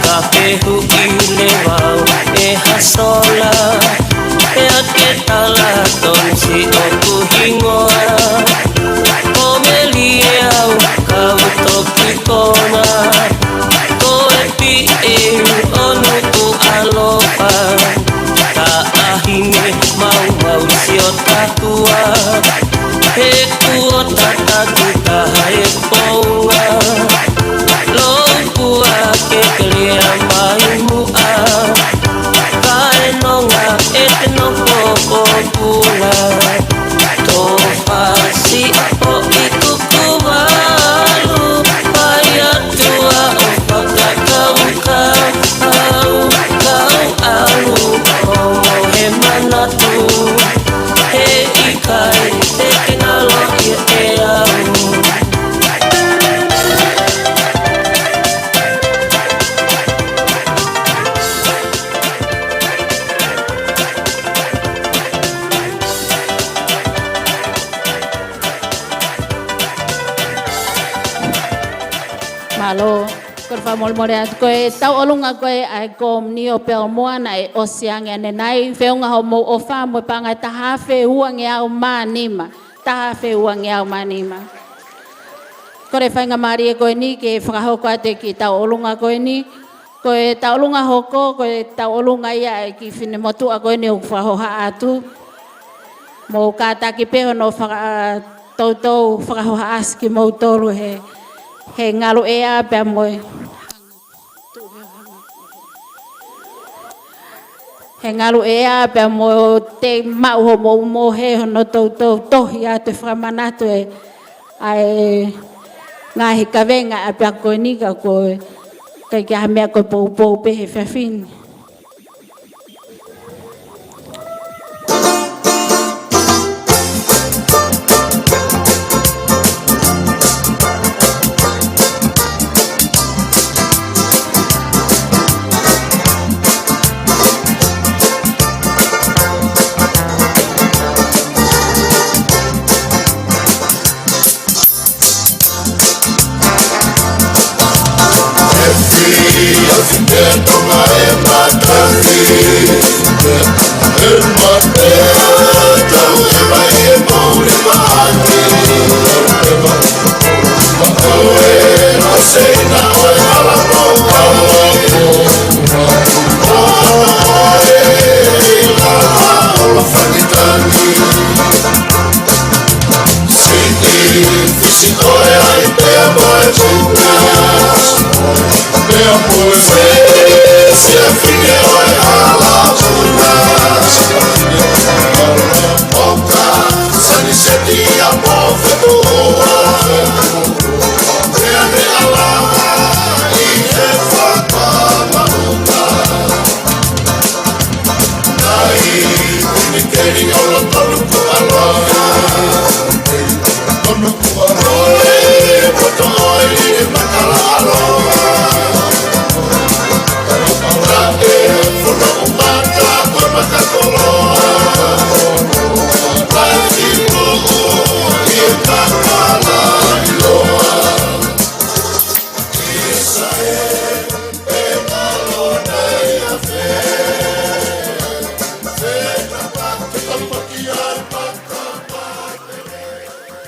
Ka fehuʻi leva au ʻe ha sola, ʻe ake tala tonsi ʻoku hingoa. Ko Meli ʻe au kau toki kona, ko e P A ʻo Nukuʻalofa. Taʻahine maumau sio takua, he kuo tataki taha e pounga. Lou pua ke kelea mai muʻa, kae nonga ʻete nofo pōpula. Tō fasi ʻapo i kuku valu, pai atu ʻo fakakaukau, kau ʻalu ʻo mohe manatu, he ʻikai te ke ngalo ia ʻe au. Mālō, ko e fakamolemole atu ko e tauʻolunga ko ē ʻa e Komunio Pea Moana ʻe ʻosi ange ʻanenai, feʻunga hoʻomou ʻofa mo e paʻanga ʻe taha afe uangeau mā nima, taha afe uangeau mā nima. Ko e faingamālie ko eni ke fakahoko atu e kiʻi tauʻolunga ko eni, ko e tauʻolunga hoko, ko e tauʻolunga ia ʻa e kiʻi finemotuʻa ko eni ʻoku fakahohaʻa atu. Mou kātaki pē hono faka-, toutou fakahohaʻasi kimoutolu he, he ngalu ʻea pea mo e, he ngalu ʻea pea mo te maʻu hoʻomou mohe hono toutou tohi atu e fakamanatu e ʻa e ngaahi kavenga ʻapiako ko eni ka ko e ʻikai ke ʻi ai ha meʻa ko e poupou pē he efiafi ni.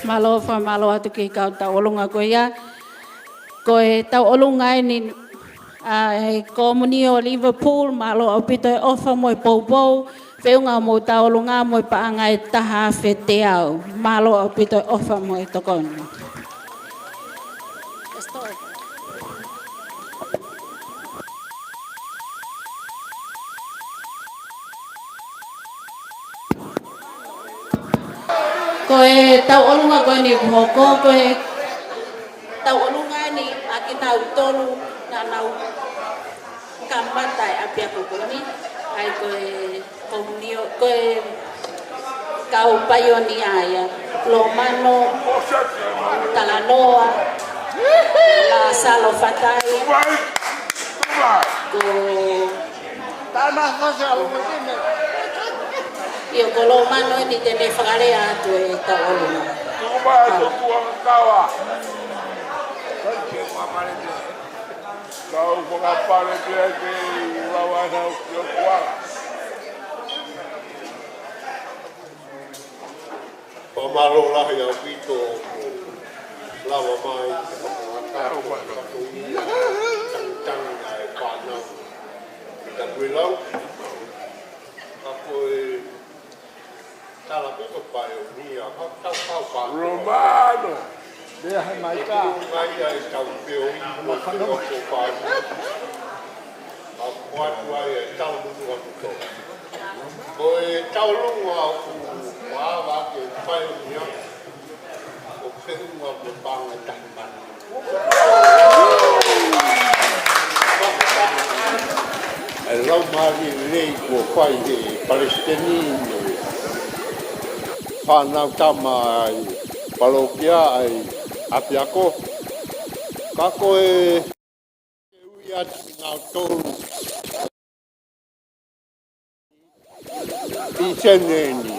Mālō, fakamālō atu ki he kau tauʻolunga ko ia. Ko e tauʻolunga eni ʻa e Komunio Liverpool, mālō ʻaupito e ʻofa mo e poupou, feʻunga hoʻomou tauʻolunga mo e paʻanga ʻe taha afe teau. Mālō ʻaupito e ʻofa mo e tokoni. Ko e tauʻolunga ko eni kuo hoko, ko e tauʻolunga eni ʻa kinautolu naʻa nau kamata e ʻapiako ko eni, ʻa ia ko e Komunio, ko e kau paionia ia, Lomano Talanoa, Lasalo Fatai, ko ʻIo, ko Lomano eni te ne fakalea atu e tauʻolunga. Tuku mai, tuku ʻa kawa. Ko e pē ua mare te. Kau fakapale pea ke lava e hau ki o kuala. Fakamālō lahi ʻaupito ʻoku lava mai ke fakamālō atu ʻi he tangitangi ʻa e fānau. Ka kuilau, ka ko e tala pito paionia, ka tau kau pa. Romano. Lea he mai ka. Mai ai tau peo i mo te o ko pa. A kuatu ai e tau lulu a kuto. Ko e tau lulu a ku pa va ke paionia. Ko ke unga ko panga tahi mani. E laumālie lelei kuo fai he palesiteni mo e fānau tama ʻa e palōkia ʻa e ʻapiako. Ka ko e ui atu kinautolu ʻi Seneni.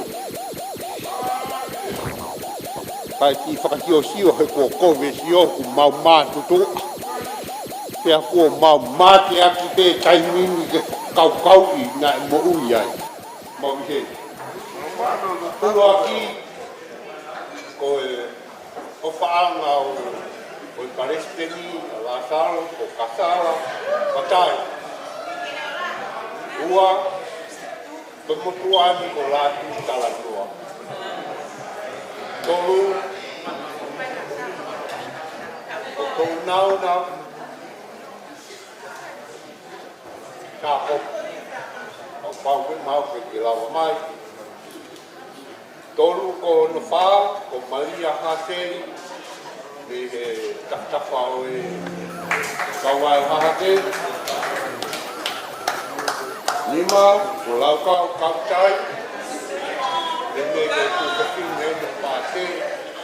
Kae kiʻi fakasiosio he kuo kovi e sio kuo mau mātutuʻa. Pea kuo mau mateaki pē taimi ni ke kaukauʻi naʻe moʻui ai. Mau ʻi heni. ʻUluaki, ko e ʻofaʻanga ʻo, ʻo e palesiteni, ʻa Lāsalo, ko Kasala Fatai. Ua, ko e motuʻa ni ko Lātū Talanoa. Tolu, ko Tounauna Sākopo. ʻOku pau ke mau ke ke lava mai. Tolu, ko hono fā, ko Malia Haseli, mei he tafatafa ʻo e Kauvai ʻo Hahake. Nima, ko Laukau Kautai, mei he meʻa ke tuʻu ke fine ʻene pāte,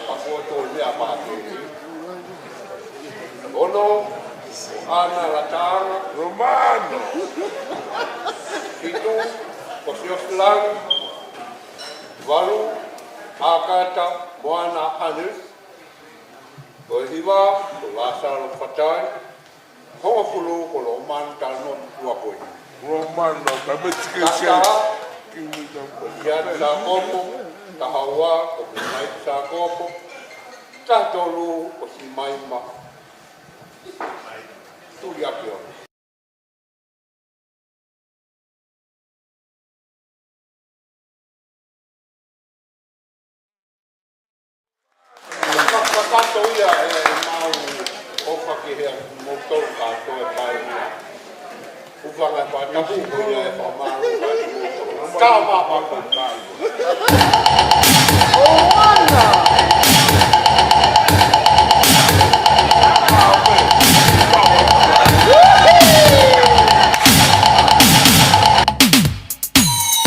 pa ko tō lea pāte. Ono, ko ʻAna Lataʻanga. Romano. Fitu, ko Siosilangi. Valu, ʻAkata Moana Hannes. Ko e hiva, ko Lāsalo Fatai. Hongofulu, ko Lomani Talanoa Tukuakoʻi. Romano, ka me tike. Taha taha, ko Liana Sākopo. Taha ua, ko Mike Sākopo. Taha tolu, ko Simaima Tuiakiona. Kakato ia e mau ʻofa ki he moutolu kātoa e paionia. Ufanga pa tapu ko ia e pa mau. Ka ma pa pa.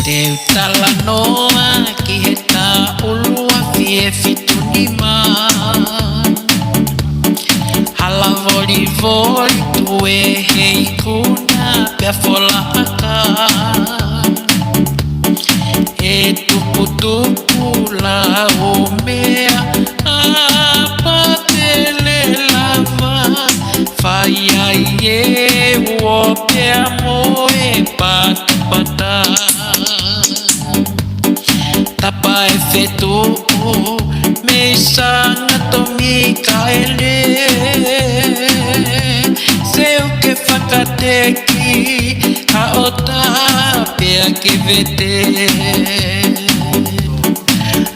Te u talanoa ki he taʻu ʻuluaki ʻe fitu nima. Hala volivoli tuē he ikuna pea folaʻaka. ʻE tuputupu lau meʻa ʻa patele lava. Fai ai e uo pea mo e patapata. Tapa e fetuʻu mei Sangatomi Kaele. Seu ke fakateki ha ʻota pea ke vete.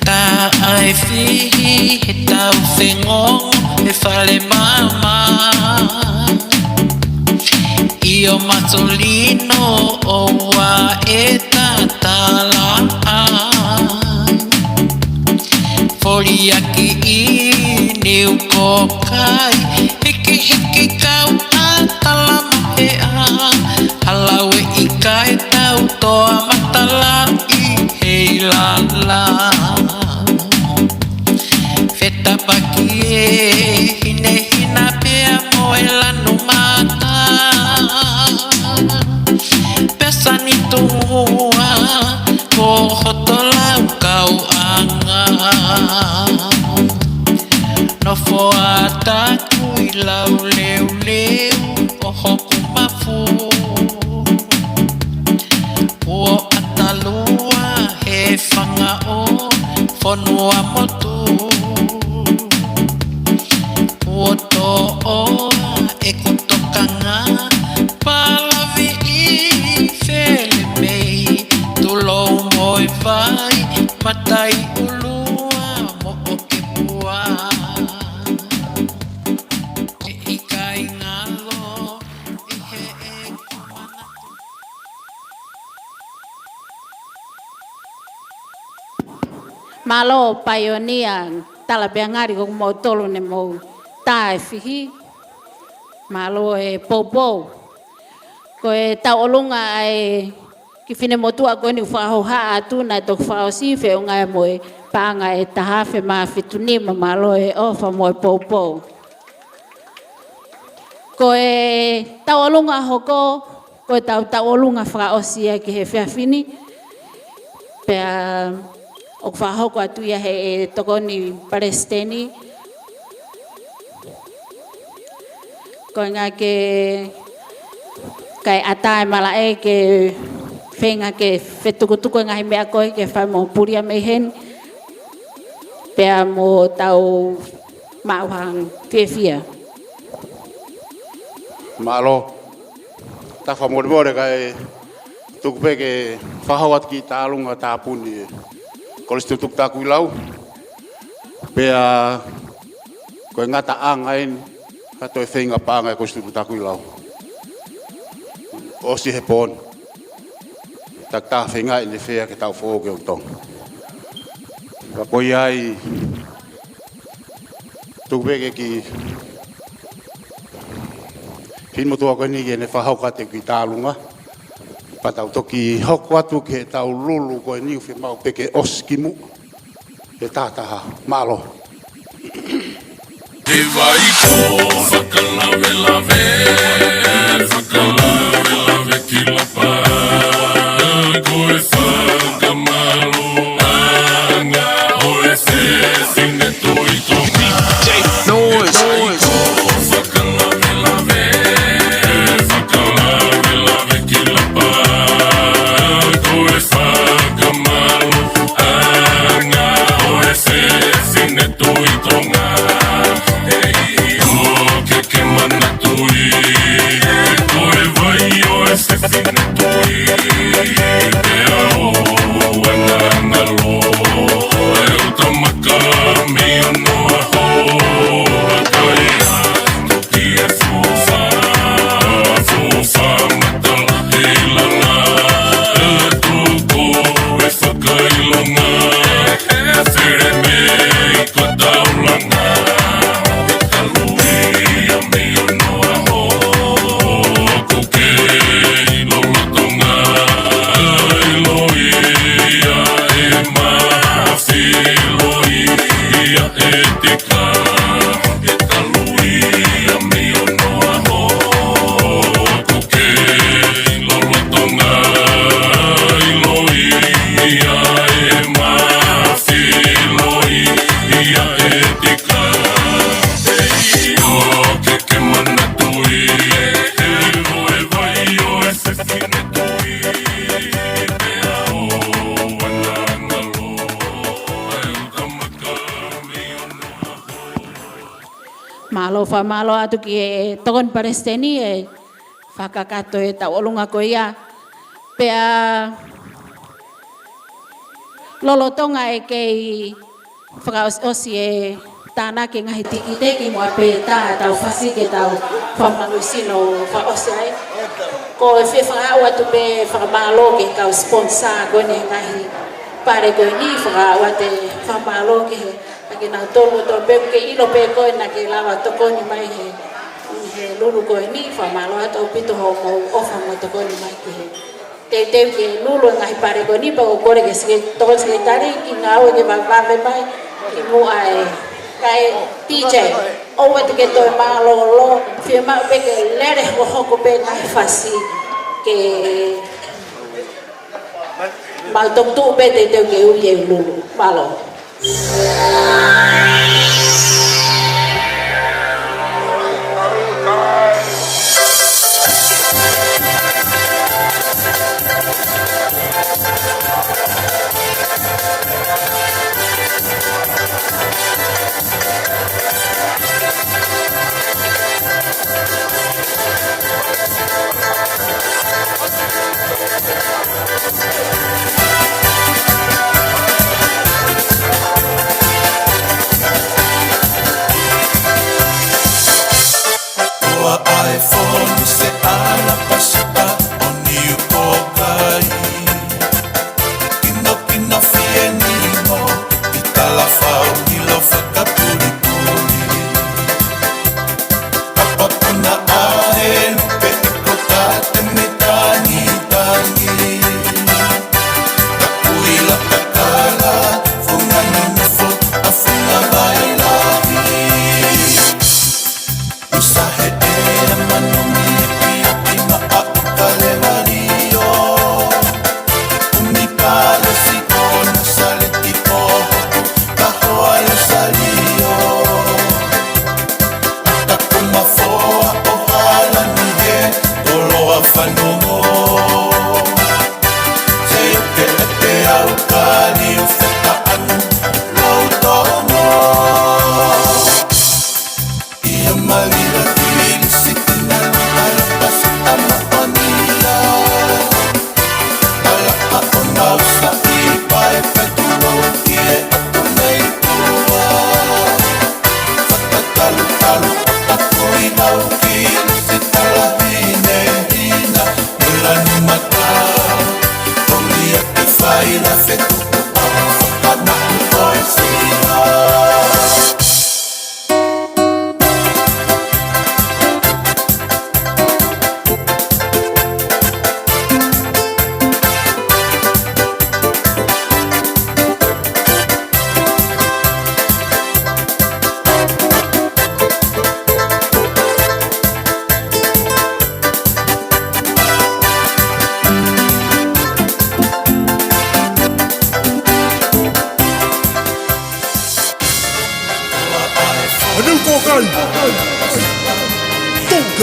Taʻa e fihi he tau fengongo he fale mama. ʻIo masolino ʻoua e tatala. Foliaki ʻi niu ko kai, hikihiki kau ʻa tala maheʻa. Hala ue ʻikai tau toa matala ʻi he ilala. Fetapaki e hinehina pea mo e lanu mata. Pea sani tungua ko hoto laukauʻanga. Nofo ā taku ʻi lau leuleu ʻo ho Palavi ʻi Felemei, tulou mo e vai, Mataiʻulua mo ʻOkepua. ʻE ʻikai ngalo ʻi he ʻeku manatu. Mālō paionia, tala pē ʻa ngali ko kimoutolu ne mou tā e fihi. Mālō e poupou. Ko e tauʻolunga ʻa e kiʻi finemotuʻa ko eni ʻoku fakahouhau atu naʻe toki fakaʻosi feʻunga mo e paʻanga ʻe taha afe mā fitu nima, mālō e ʻofa mo e poupou. Ko e tauʻolunga hoko, ko e tau tauʻolunga fakaʻosi ia ki he efiafi ni. Pea ʻoku fakahoko atu ia ʻe he tokoni palesiteni. Ko e ʻuhinga ke kai ata e malaʻe ke feinga ke fetukutuku e ngaahi meʻa ko ē ke fai mo pulia mei heni. Pea mo tau maʻu ha fiefia. Mālō. Tafa molemole kae tuku pē ke fakahoko atu e kiʻi tālunga tāpuni e Kolisi Tutuku Takuilau. Pea ko e ngataʻanga eni ha toe feinga paʻanga e Kolisi Tutuku Takuilau. ʻOsi he pō ni. Takitaha feinga ʻene fea ke tau foʻou ki Tonga. Ka ko ia ai, tuku pē ke kiʻi finemotuʻa ko eni ke ne fakahoko atu e kiʻi tālunga. Pea tau toki hoko atu ki he tau lulu ko eni ʻoku fiemaʻu pē ke ʻosi kimuʻa. ʻE taha taha, mālō. He vai ko fakalavelave, fakalavelave ki Lapa, ko e fakamālō ʻanga ʻo e Fefine Tuʻi Tonga. Noise. He vai ko fakalavelave, fakalavelave ki Lapa, ko e fakamālō ʻanga ʻo e Fefine Tuʻi Tonga. ʻIo ke ke manatuʻi, ko e vai ʻo e Fefine Tuʻi, pea ʻoua naʻa ngalo e uta maka mei onoʻaho, ʻa ia ʻoku ʻi ai e fuʻu fā, fuʻu fā matala ʻi langa, ʻe tuku e fakaʻilonga, ʻe Felemei ko Taulanga, ʻe kalu ia mei onoʻaho, ʻoku kei lolotonga, ʻilo ia ʻe Mafi, ʻilo ia ʻe Tika, ʻe kalu ia mei onoʻaho, ʻoku kei lolotonga, ʻilo ia ʻe Mafi, ʻilo ia ʻe Tika. ʻIo ke ke manatuʻi, ko e vai ʻo e Fefine Tuʻi, pea ʻoua naʻa ngalo e uta maka mei onoʻaho. Mālō, fakamālō atu ki he tokoni palesiteni ʻi he fakakakato e tauʻolunga ko ia. Pea lolotonga e kei fakaʻosiʻosi e tānaki e ngaahi tikite, kimuʻa pē ʻe tā ʻetau fasi ke tau fakamanusino fakaʻosi ai. Ko e fie fakaaʻu atu pē fakamālō ki he kau sponsor ko eni he ngaahi pale ko eni, fakaaʻu atu e fakamālō ki he, ʻa kinautolu kotoa pē, ke ʻilo pē ko ē naʻa ke lava tokoni mai he, he lulu ko eni, fakamālō atu ʻaupito hoʻomou ʻofa mo tokoni mai ki he teuteu ke lulu e ngaahi pale ko eni, pea ʻoku ou kole ke seke-, tokoni sekelitali ke ngāue ke vavevave mai kimuʻa e kae D J. ʻOua te ke toe mālōlō, fiemaʻu pē ke lele hokohoko pē ngaahi fasi ke mau tomutuʻu pē teuteu ke ui e lulu. Mālō.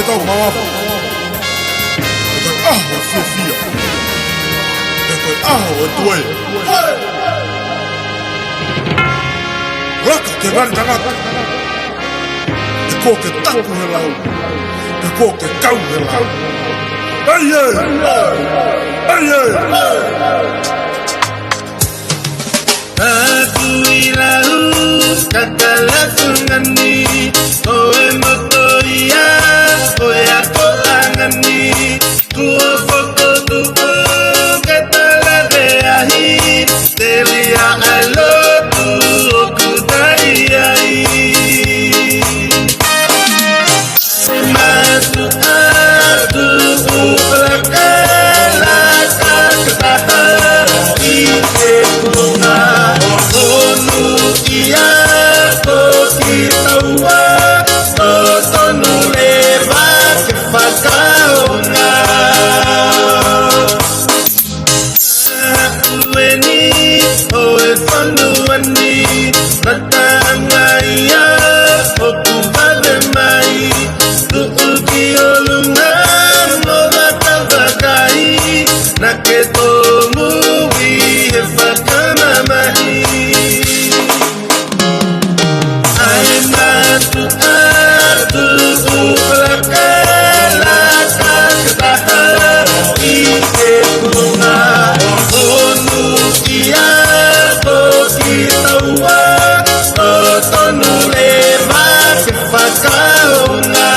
Tau mamafa. Ko e ʻaho ʻo e fiefia. Ko e ʻaho ʻo e toe. Laka ke ngali tangata. He kuo ke taku he lau. He kuo ke kau he lau. ʻAi ē! ʻAi ē! Taku ʻi lau, kakala fungani, ʻo e moto ia, ʻo e ako angani, kuo fokotuʻu ke tala veahi, telia ʻa e lotu ʻoku tali ai. Matuʻa tuʻu laka, laka ke taha ʻi he kuonga, ʻo nuʻia ko ki taua, ʻo tonu leva ke fakaonga. Aʻu eni ʻo e fonua ni, mataʻanga ia ʻoku vave mai, tuʻu ki ʻolunga mo vakavakai, naʻa ke tōmui he fakamamahi. ʻAi matuʻa tuʻu laka, laka ke taha ʻi he kuonga, ʻo nuʻia ko ki taua, ʻo tonu leva ke fakaonga.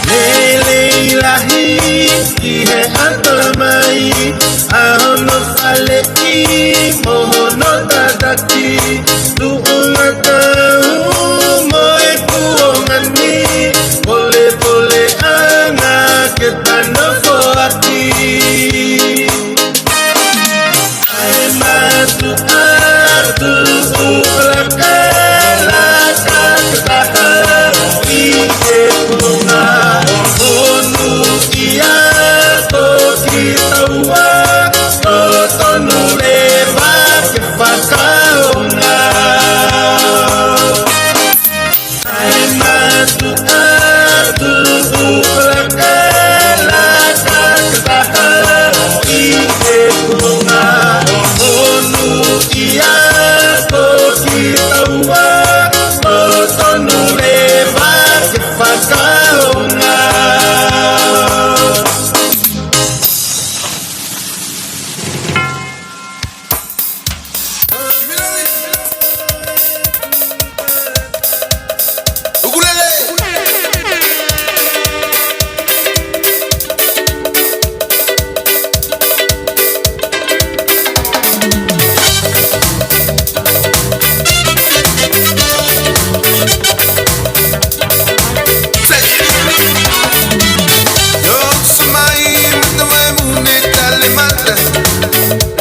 Lelei lahi ki he ʻatamai, ʻa hono faleʻi mo hono tataki, tuʻunga kau mo e kuonga ni, polepoleʻanga ke ta nofoʻaki. ʻAi matuʻa tuʻu laka, laka ke taha ʻi he kuonga, ʻo nuʻia ko ki taua, ʻo tonu leva ke fakaonga. ʻAi matuʻa tuʻu laka, laka ke taha ʻi he kuonga, ʻo nuʻia ko ki taua, ʻo tonu leva ke fakaonga.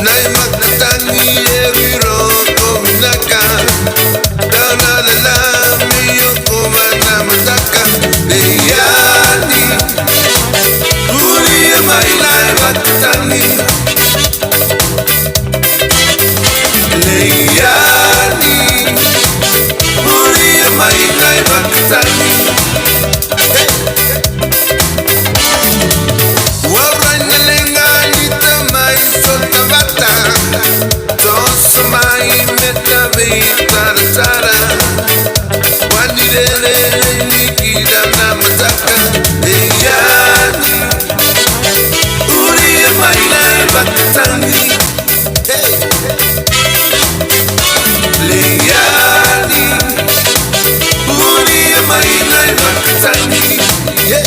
Naʻe makatangi e riro ko vinaka. Tana lala mei o ko mana mataka. Leiani. Uli e mai naʻe makatangi. Leiani. Uli e mai naʻe makatangi. Hey. Ua rai na lenga ni tamai so tavata. Tosa mai me tavei taratara. Wani lele ni ki lana mataka. Leiani. Uli e mai naʻe makatangi. Hey. Leiani. Uli e mai naʻe makatangi. Yeah.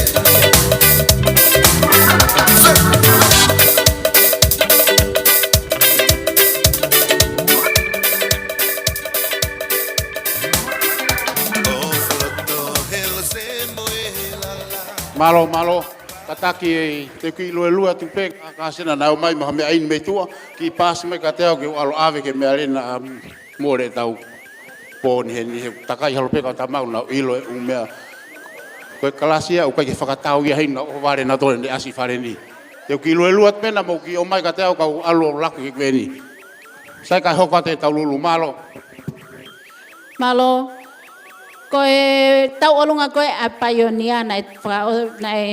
Mālō, mālō. Kātaki ē, te u kiʻi lue lue atu pē, ka, ka sena naʻa ō mai mo ha meʻa ʻi mei tuʻa, kiʻi paasi mai kiate au ke u ʻalu ʻo ʻave ki he meʻa lena, um, mole tau pō ni heni he takai halo pē ka tamau na ʻilo e ʻū meʻa. Ko e kalasi ia, ʻoku ʻikai ke fakatau ia heni na o vale na tole ne ʻasi fale ni. Te u kiʻi lue lue atu pē na mo kiʻi ō mai kiate au kau ʻalu ʻo laku ki he kueni. Sai ka hoko atu e tau lulu, mālō. Mālō. Ko e tauʻolunga ko ē ʻa e paionia naʻe faka-, naʻe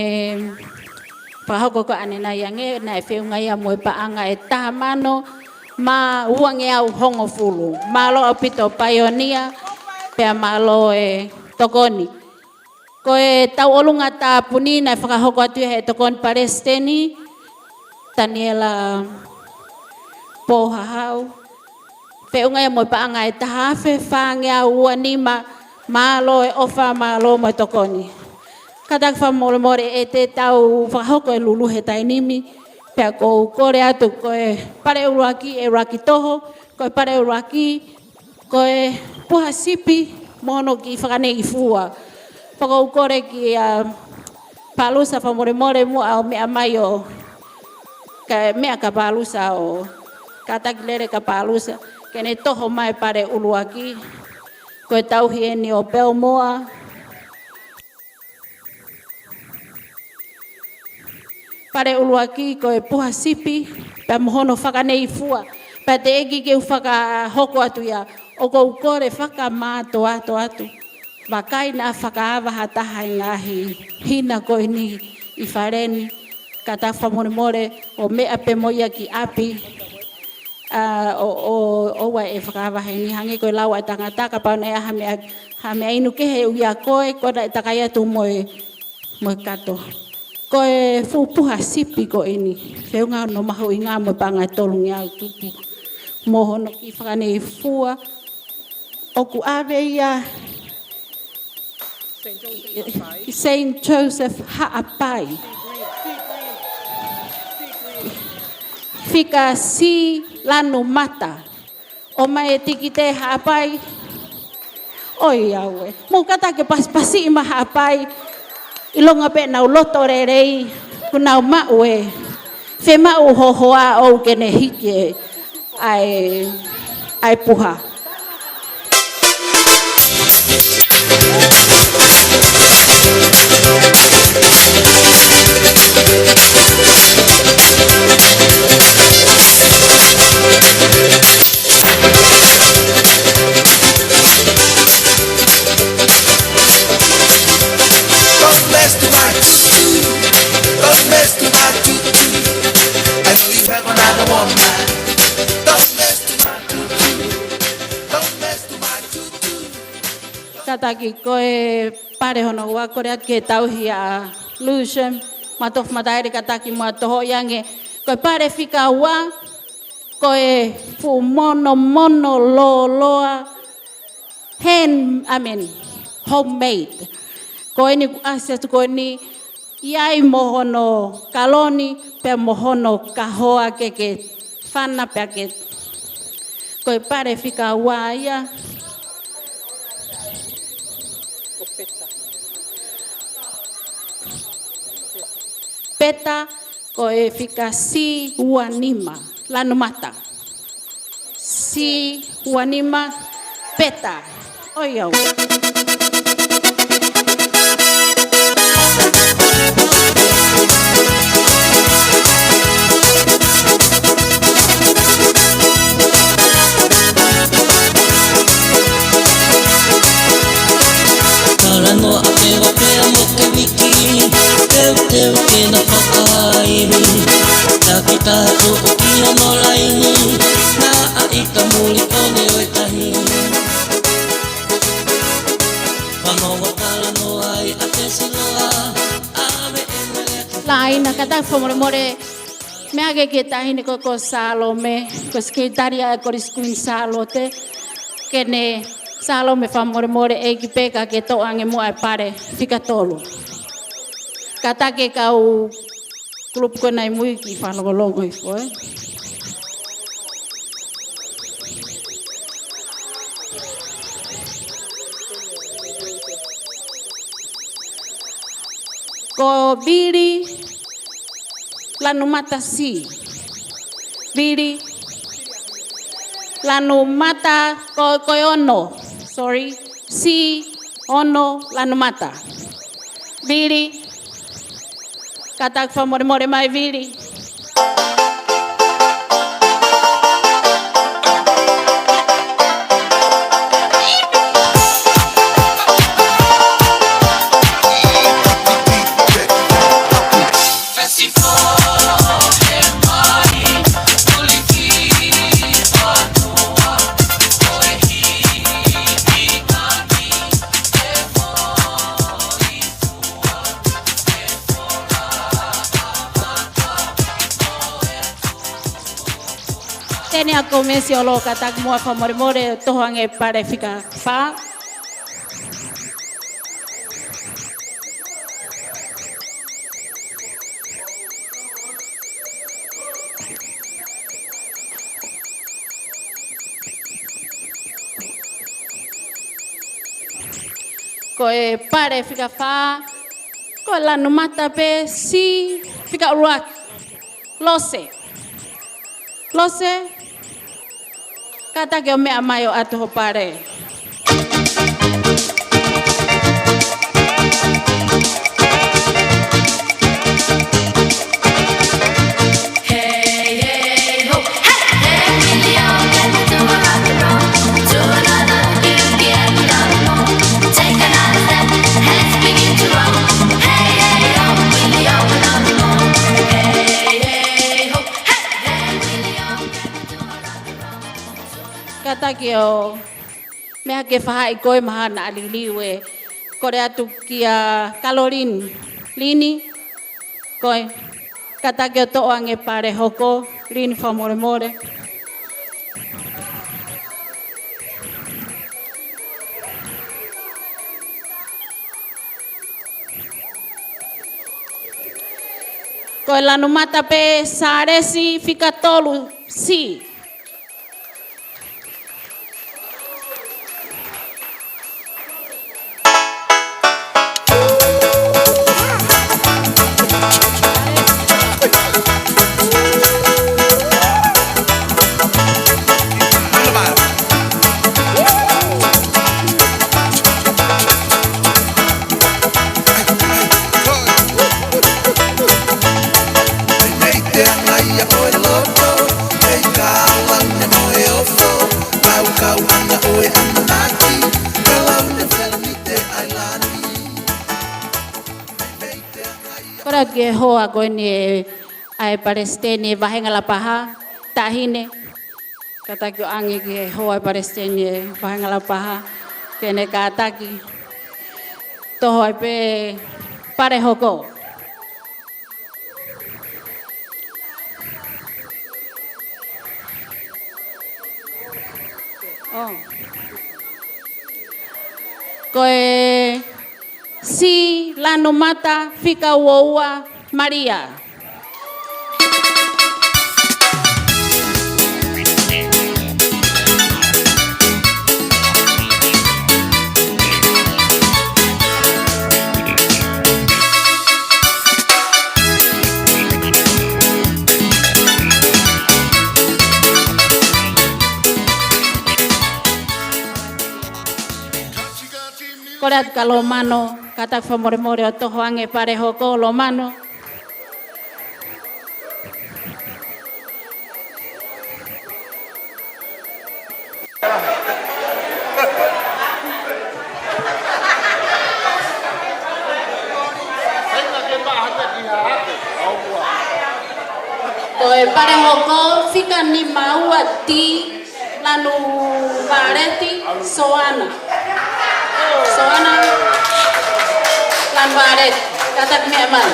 fakahoko ko ē ʻanenai ange, naʻe feʻunga ia mo e paʻanga ʻe taha mano mā uangeau hongofulu. Mālō ʻaupito paionia, pea mālō e tokoni. Ko e tauʻolunga tāpuni naʻe fakahoko atu ia ʻe he tokoni palesiteni, Taniela Pōhahau. Feʻunga ia mo e paʻanga ʻe taha afe fāngeau ua nima, mālō e ʻofa, mālō mo e tokoni. Kātaki fakamolemole ʻe te tau fakahoko e lulu he taimi ni, pea ʻoku ou kole atu ko e pale ʻuluaki ʻe ʻuluaki toho, ko e pale ʻuluaki, ko e puha sipi mo hono kiʻi fakaneifua. Pea ʻoku ou kole kia Palusa fakamolemole muʻa ʻo meʻa mai ʻo, kae meʻa kia Palusa ʻo kātaki lele kia Palusa, ke ne toho mai pale ʻuluaki, ko e tauhi eni ʻo Pelmoa. Pale ʻuluaki ko e puha sipi, pea mo hono fakaneifua, pea teʻeki ke u fakahoko atu ia, ʻoku ou kole fakamātoato atu. Vakai naʻa fakaava ha taha e ngaahi hina ko eni ʻi fale ni, kātaki fakamolemole ʻo meʻa pē mo ia ki ʻapi. ʻA, ʻo, ʻo, ʻoua ʻe fakaava heni hangē ko e lau ʻa e tangata, kapau naʻe ʻi ai ha meʻa, ha meʻa inu kehe ʻia koe, ko ena ʻe takai atu mo e, mo e kato. Ko e fuʻu puha sipi ko eni, feʻunga hono mahuʻinga mo e paʻanga ʻe tolungeau tupu. Mo hono kiʻi fakaneifua, ʻoku ʻave ia Saint Joseph Haʻapai. Fika C lanu mata. ʻOmai e tikite Haʻapai. ʻOi au ē. Mou kātaki pasipasi mai Haʻapai. ʻIlonga pē ʻenau loto lelei. Kuo nau maʻu e fiemaʻu hohoa ʻoku ne hiki e ʻa e, ʻa e puha. Don't mess too much. Don't mess too much. I know you have another one, man. Don't mess too much. Kātaki ko e pale hono ua, kole atu ke tauhi ʻa Lucian Matofu Mataele, kātaki muʻa ʻo tohoʻi ange. Ko e pale fika ua, ko e fuʻu monomono lōloa, hand, I mean, homemade. Ko eni kuo ʻasi atu ko eni, ʻi ai mo hono kaloni, pea mo hono kahoa ke ke fana pea ke. Ko e pale fika ua ia. Peta, ko e fika C ua nima. Lanu mata. C ua nima, peta. ʻOi au. Talanoa pē ua pea mo ke viki, teuteu ke na fakaʻaivi. Taki taha tuʻu ki hono laini, naʻa ʻi ka muli ʻo ne ʻo e tahi. Fanoa talanoa ai ʻa Tesiloa, ʻave e mele atu. Laina, kātaki fakamolemole, meʻa ke ke tahi ni ko, ko Salome, ko Sekelitali ʻa e Kolisi Kuini Sālote, ke ne Salome fakamolemole ʻeiki pē ka ke toʻo ange muʻa e pale fika tolu. Kātaki kau kulupu ko ena ʻi mui ke fakalongolongo hifo, ē. Ko Vili Lanumata C. Vili Lanumata ko, ko e ono. Sorry. C ono Lanumata. Vili. Kātaki fakamolemole mai Vili. Tēniti ʻa Komesi ʻo lō kātaki muʻa fakamolemole, toho ange pale fika fā. Ko e pale fika fā, ko e lanu mata pē C fika ʻuluaki. Lose. Lose. Kātaki ʻo meʻa mai ʻo ʻatu ho pale. Kātaki ʻo meʻa ke fahaʻi ko e mahana ʻa Liliu ē. Kole atu kia Kalolini. Lini. Ko e kātaki ʻo toʻo ange pale hoko. Lini fakamolemole. Ko e lanu mata pē Sālesi fika tolu C. Kole atu ki he hoa ko eni ʻa e palesiteni ʻo e vāhenga Lapaha, Taʻahine. Kātaki ʻo ʻange ki he hoa ʻo e palesiteni ʻo e vāhenga Lapaha, ke ne kātaki. Toho ai pē pale hoko. ʻO. Ko e C lanu mata fika ua ua, Malia. Kole atu kia Lomano, kātaki fakamolemole ʻo toho ange pale hoko, Lomano. Ko e pale hoko fika nima ua D, lanu vāleti, Soana. Soana, lanu vāleti. Kātaki meʻa mai.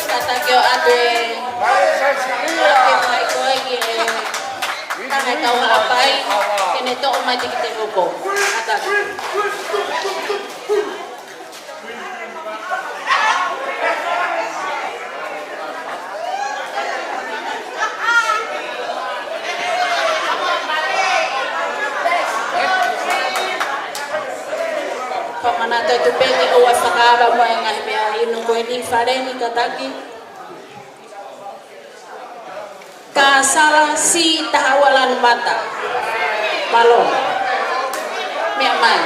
Kātaki ʻo ʻatu e, ʻatu e mai ko e ki he, taha e kau Haʻapai, ke ne toʻo mai ki he hoko. Kātaki. Fakamanatu atu pē ke ʻoua ʻe fakaava mai e ngaahi meʻa inu ko eni, faleni, kātaki. Kasala C taha ua lanu mata. Mālō. Meʻa mai.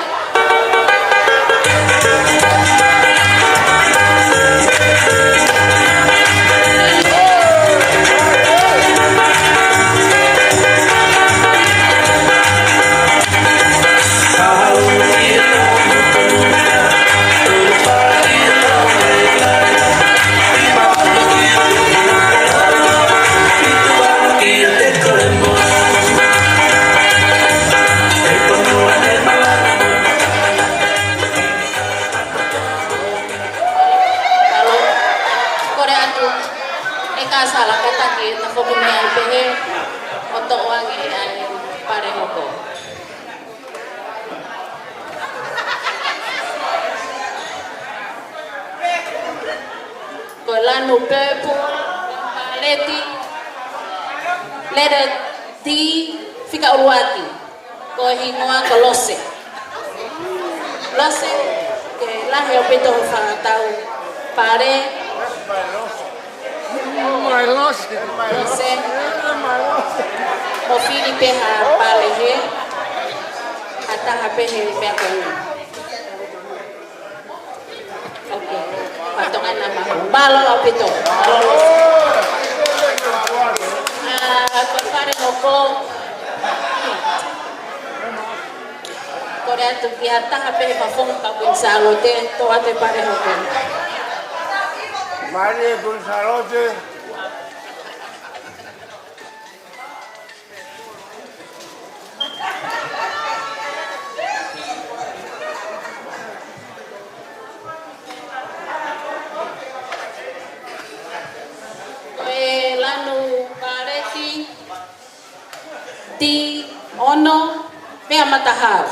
Lanu purple, paleti, letter D, fika ʻuluaki. Ko e hingoa ko Lose. Lose, ke lahi ʻaupito hoʻo fakatau pale. Lose. Mo fili pē ha pale hē. Ha taha pē he meʻa ko eni. Ok. Patonga na ma. Mālō ʻaupito. Mālō. Ah, ko e pale hoko. Kole atu ki ha taha pē he fafonga ka Kuini Sālote, toʻo atu e pale hoko. Mālō Kuini Sālote. Ko e lanu paleti, D ono, Pea Matahau.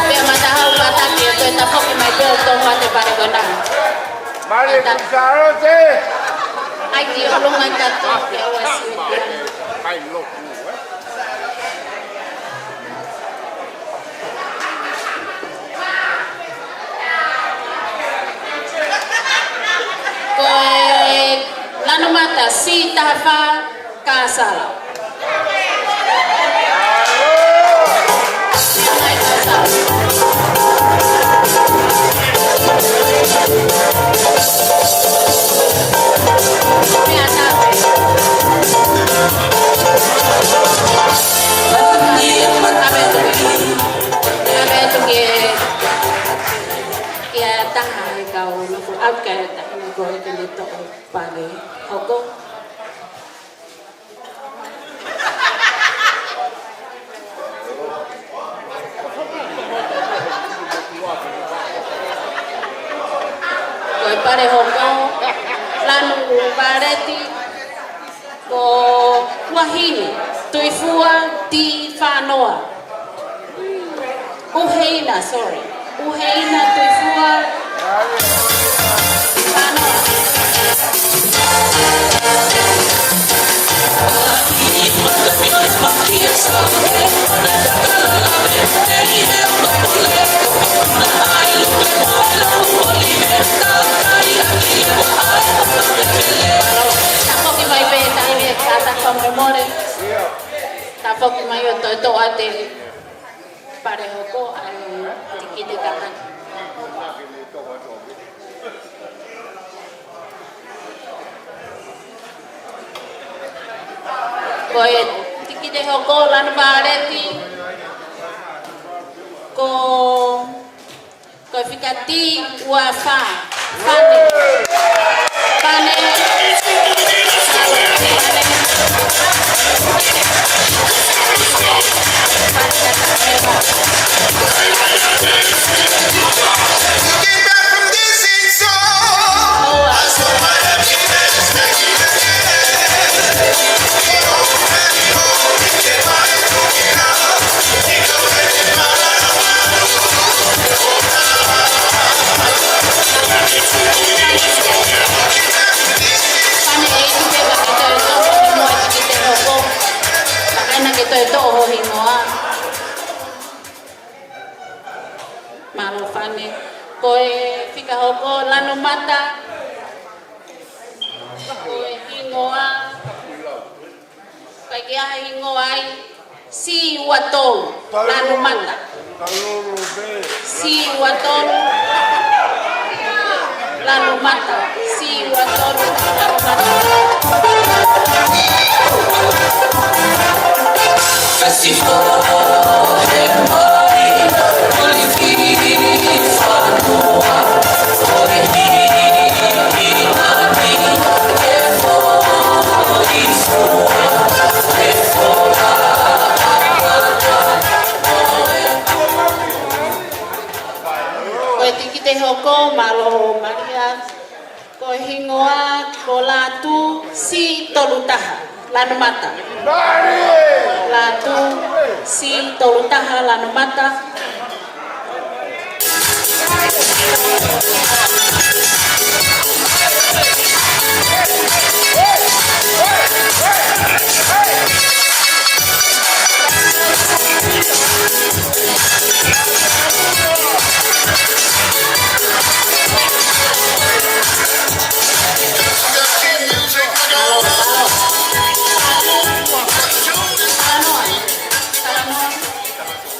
Pea Matahau, kātaki ʻo toe tafoki mai pē ʻo toʻo atu e pale ko ena. Mālō Kuini Sālote. ʻAi ki ʻolunga ʻi tatou ke ʻoua siʻi. Ko e lanu mata, C taha fā, Kasala. Kia taha he kau nofo au kia taha ni ko e kene toʻo pale hoko. Ko e pale hoko, lanu paleti, ko Uahine, Tuifua, T Fanoa. Uheina, sorry. Uheina Tuifua. Fanoa. Tafoki mai pē taimi ʻe kātaki fakamolemole. Tafoki mai ʻo toe toʻo atu e pale hoko, ʻai tikite kātaki. Ko e tikite hoko, lanu paleti, ko, ko e fika T ua fā. Fane. Fane. Fane, ʻe ʻi ai pē ha kiʻi toe toʻo hoʻo hingoa, ʻi he kiʻi te hoko. Ka ʻi ai ha kiʻi toe toʻo hoʻo hingoa. Mālō Fane. Ko e fika hoko, lanu mata. Ko e hingoa. Kae kehe hingoa ai, C ua tolu, lanu mata. C ua tolu, lanu mata. C ua tolu, lanu mata. Ko Lātū C tolu taha, Lanumata. Lātū C tolu taha, Lanumata.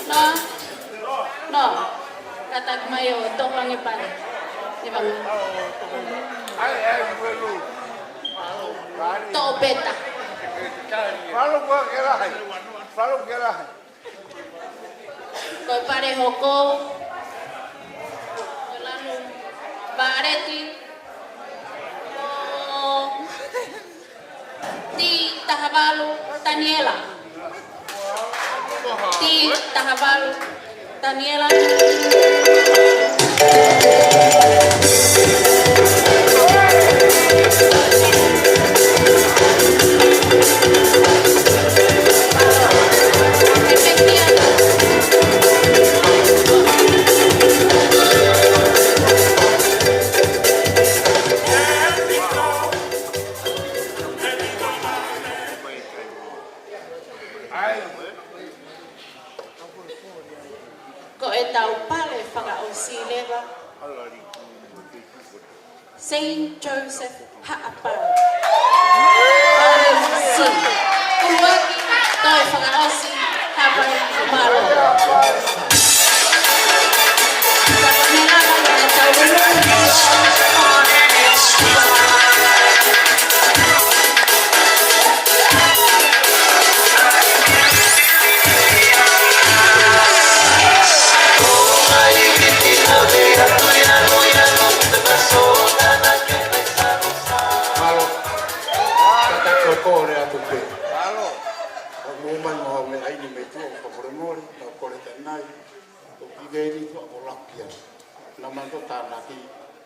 No, no. Kātaki mai ʻo toʻo ange pale. Ni vanga. Toʻo peta. Ko e pale hoko. Ko Lanu Vāleti. Ko T taha valu, Taniela. T taha valu, Taniela. Ko ʻetau pale fakaʻosi leva, Saint Joseph Haʻapai. Pale C. ʻUluaki, toe fakaʻosi, Haʻapai, mālō. Mālō. Kātaki ʻo kole atu pē. Mālō. ʻOku mou mai mo haʻu mei ʻaini mei tuʻa, fakamolemole, tau kole tanai. ʻOku ki veni tuʻa ko lakia. Naʻa mau toe tānaki,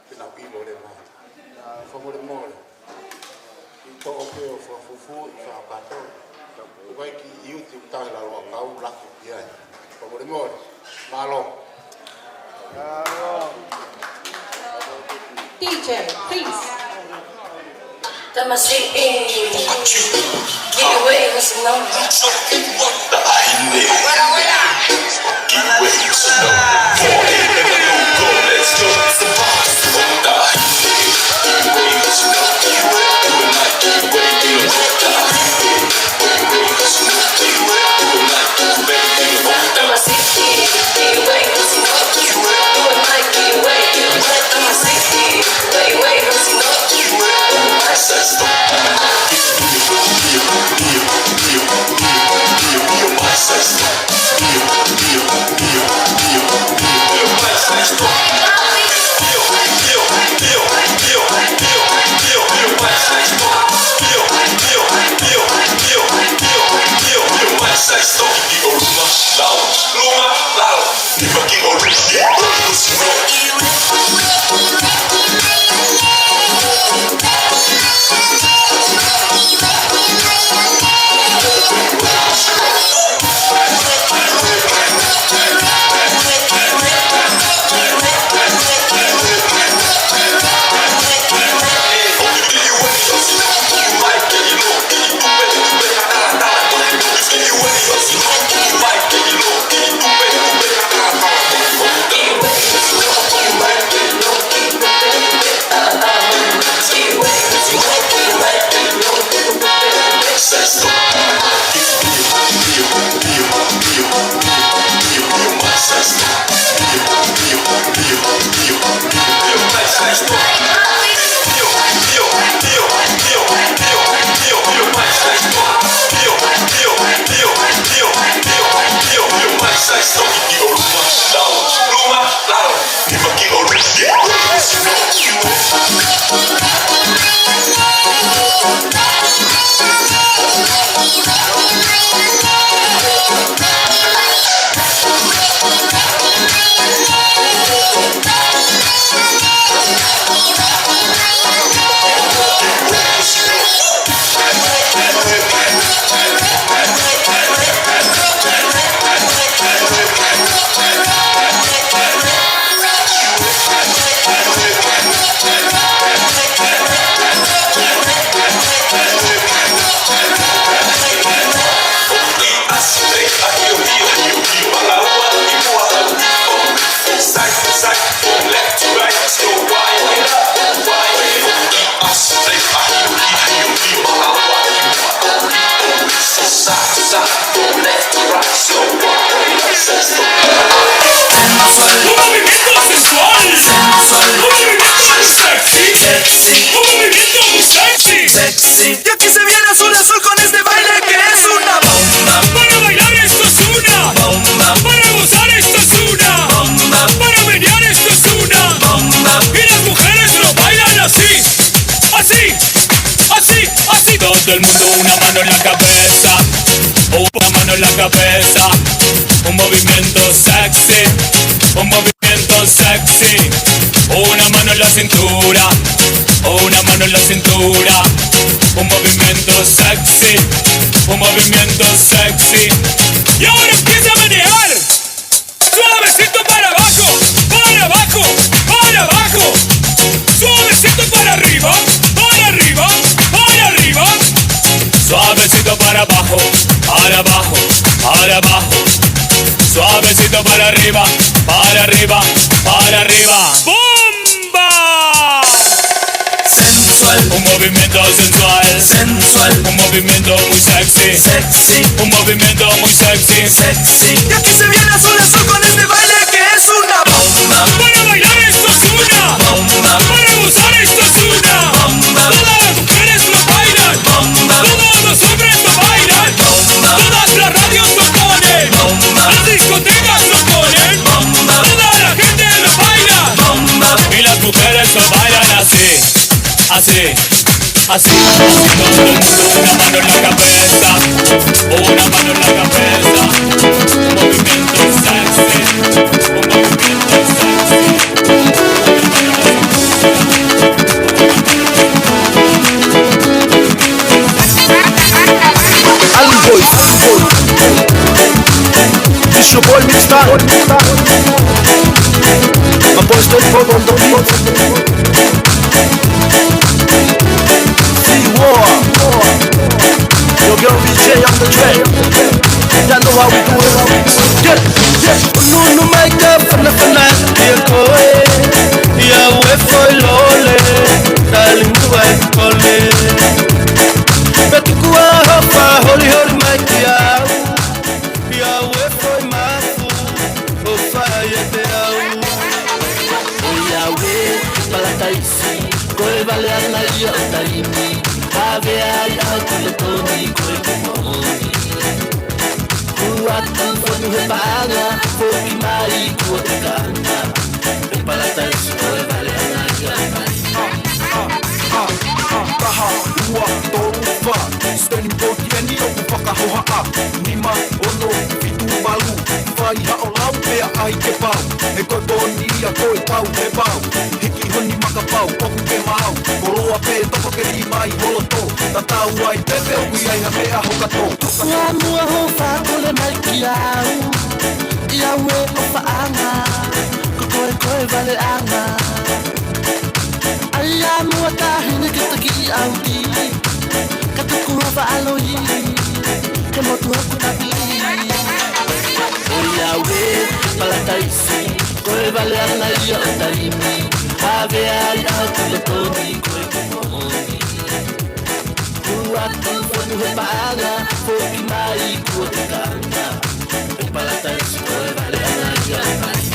pea nau ʻilo leva. Fakamolemole. ʻI toʻo pē ʻo fakafufū ʻi fakapato. ʻOku ʻai ki ʻiuti ʻoku tahe lalo a kau laki ki ai. Fakamolemole. Mālō. D J, please. Tamasiʻi. Get away, what's the number? Todo el mundo una mano en la cabeza, una mano en la cabeza, un movimiento sexy, un movimiento sexy, una mano en la cintura, una mano en la cintura, un movimiento sexy, un movimiento sexy. Y ahora empieza a menear. Suavecito para abajo, para abajo, para abajo. Suavecito para arriba, para arriba, para arriba. Suavecito para abajo, para abajo, para abajo. Suavecito para arriba, para arriba, para arriba. ¡Bomba! Sensual. Un movimiento sensual. Sensual. Un movimiento muy sexy. Sexy. Un movimiento muy sexy. Sexy. Y aquí se viene Azul Azul con este baile que es una bomba. Para bailar esto es una bomba. Para gozar esto es una bomba. Todas las mujeres lo bailan. Bomba. Todos los hombres lo bailan. Bomba. Todas las radios lo ponen. Bomba. Las discotecas lo ponen. Bomba. Toda la gente lo baila. Bomba. Y las mujeres lo bailan así. Así, así, una mano en la cabeza, una mano en la cabeza, un movimiento sexy, un movimiento sexy. Allen Boys, Allen Boys. It's your boy Mix Time. My boys don't fall on the beat. See War. Your girl V J on the track. Y'all know how we do it. Get it. Nunu mai ka fanafana kia koe. Ia ue foʻi lole. Tali mua e kole. Pea tuku ā hoʻo fā holiholi mai kia au. Ia ue foʻi mafu. ʻO fai ʻiate au. ʻOiauē, ʻe Palataisi, ko e vale ʻana ia ʻo taimi, ʻave ai ʻa Kuletoni ko e kumoʻoni. Kuo atu fonu he paʻanga, foki mai kuo te kaʻanga, ʻe Palataisi, ko e vale ʻana ia ʻo taimi. Taha, ua, tolu, fā. Siteni poti eni ʻoku fakahohaʻa. Nima, ono, fitu, valu. Fai haʻo lau pea ʻai ke pau. He ko e poni ia ko e pau, he pau. Hiki honi makapau, ʻoku ke maau. Koloa pē toko ke liʻi mai ho loto. Tatau ai pē pe ʻoku ʻi ai ha meʻa hokato. Ua mua hoʻo fā kole mai kia au. ʻIa ue ʻo faʻanga. Ko koe ko e vale ʻana. ʻAi ā muʻa taʻahine ke taki ʻi ʻauti. Ka tuku ho faʻa loi. Ke motu hoku taki. ʻOiauē, Palataisi. Ko e vale ʻana ia ʻo taimi. ʻAve ai ʻa Kuletoni ko e kumoʻoni. Kuo atu fonu he paʻanga. Foki mai kuo te kaʻanga. ʻE Palataisi ko e vale ʻana ia ʻo taimi.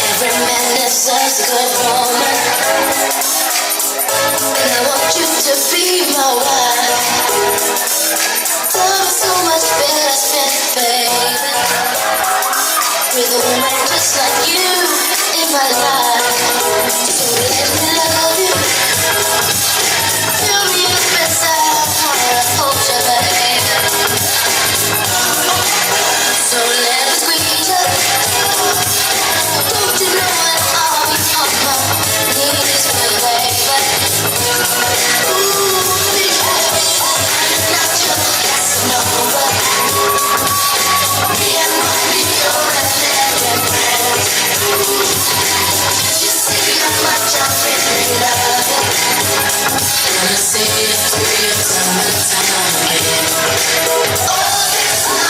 Every man deserves a good woman, and I want you to be my wife. Love is so much better spent, baby, with a woman just like you in my life. So let me love you. Feel me up inside, I wanna hold you, baby. So let me squeeze you. Don't you know I'm always on my knees, baby? Ooh, baby, I'm not your Casanova. Me, I'm not your Casanova. You see how much I really love you. Gonna say it three times, time again. Oh, there's no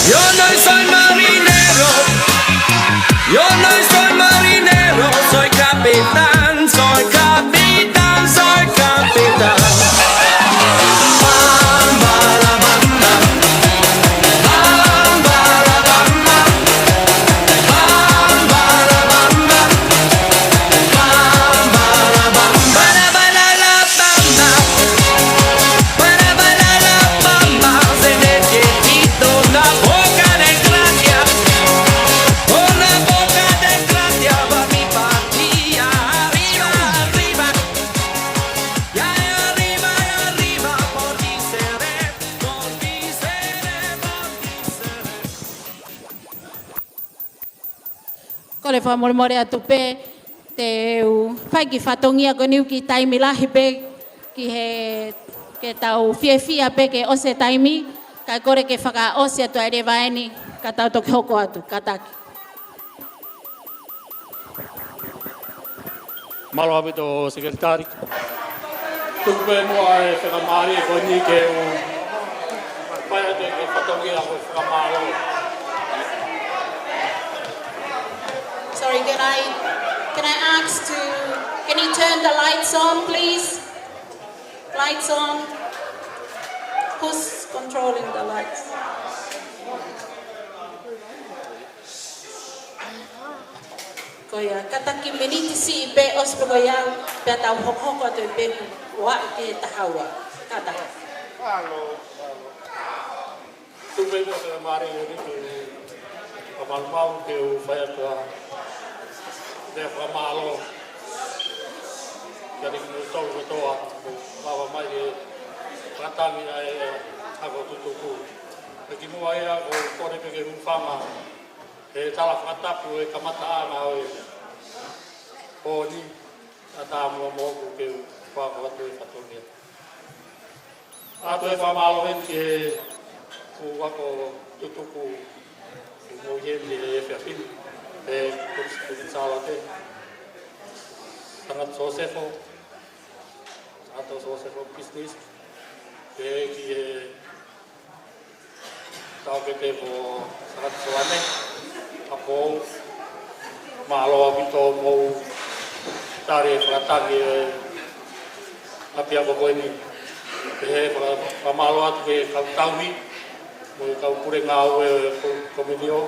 Yo no soy marinero, yo no soy marinero, soy capitán, soy capitán, soy capitán. Bam, bara, bam, bam. Bam, bara, bam, bam. Bam, bara, bam, bam. Bam, bara, bam, bam. Bara, bara, la, bam, bam. Para bailar la bamba se necesita una poca de gracia, una poca de gracia para mi patria. Arriba, arriba, y arriba, y arriba, por ti seré, por ti seré, por ti seré. Kole fakamolemole atu pē te u fai e kiʻi fatongia ko eni ʻoku taimi lahi pē ki he, ke tau fiefia pē ke ʻosi e taimi, kae kole ke fakaʻosi atu ai leva eni, ka tau toki hoko atu, kātaki. Mālō ʻaupito Sekelitali. Tuku pē muʻa e fakamālō ko eni ke u fai atu e fatongia ko e fakamālō. Sorry, can I, can I ask to, can you turn the lights on, please? Lights on. Who's controlling the lights? Ko ia, kātaki miniti siʻi pē ʻosi pē ko ia, pea tau hokohoko atu pē ʻo aʻu ki he taha ua. Kātaki. Tuku pē muʻa e fakamālō ʻo e niʻihi, ʻa malu mau ke u fai atu ʻa e fakamālō. Kiate kimoutolu kotoa, ʻoku mou maʻu mai e fakatangi ʻa e ako tutuku. Pea kimuʻa ia ʻoku ou kole pē ke u hūfanga he tala fakatapu e kamataʻanga ʻo e pō ni, ʻatā muʻa moʻoku ke u fakahoko atu e fatongia. ʻOatu e fakamālō heni ki he kau ako tutuku ʻoku mou ʻi heni he efiafi ni, ʻa e Kuini Sālote, Tangata Sosefo, Ato Sosefo Pisituisi, pehē ki he Taukete ko Sakati Soane, ʻa ia ʻoku ou mālō ʻaupito hoʻomou tali e fakatangi e ʻapiako ko eni. Pehē faka-, fakamālō atu ki he kau tauhi, mo e kau pule ngāue ʻo e ko-, kominio,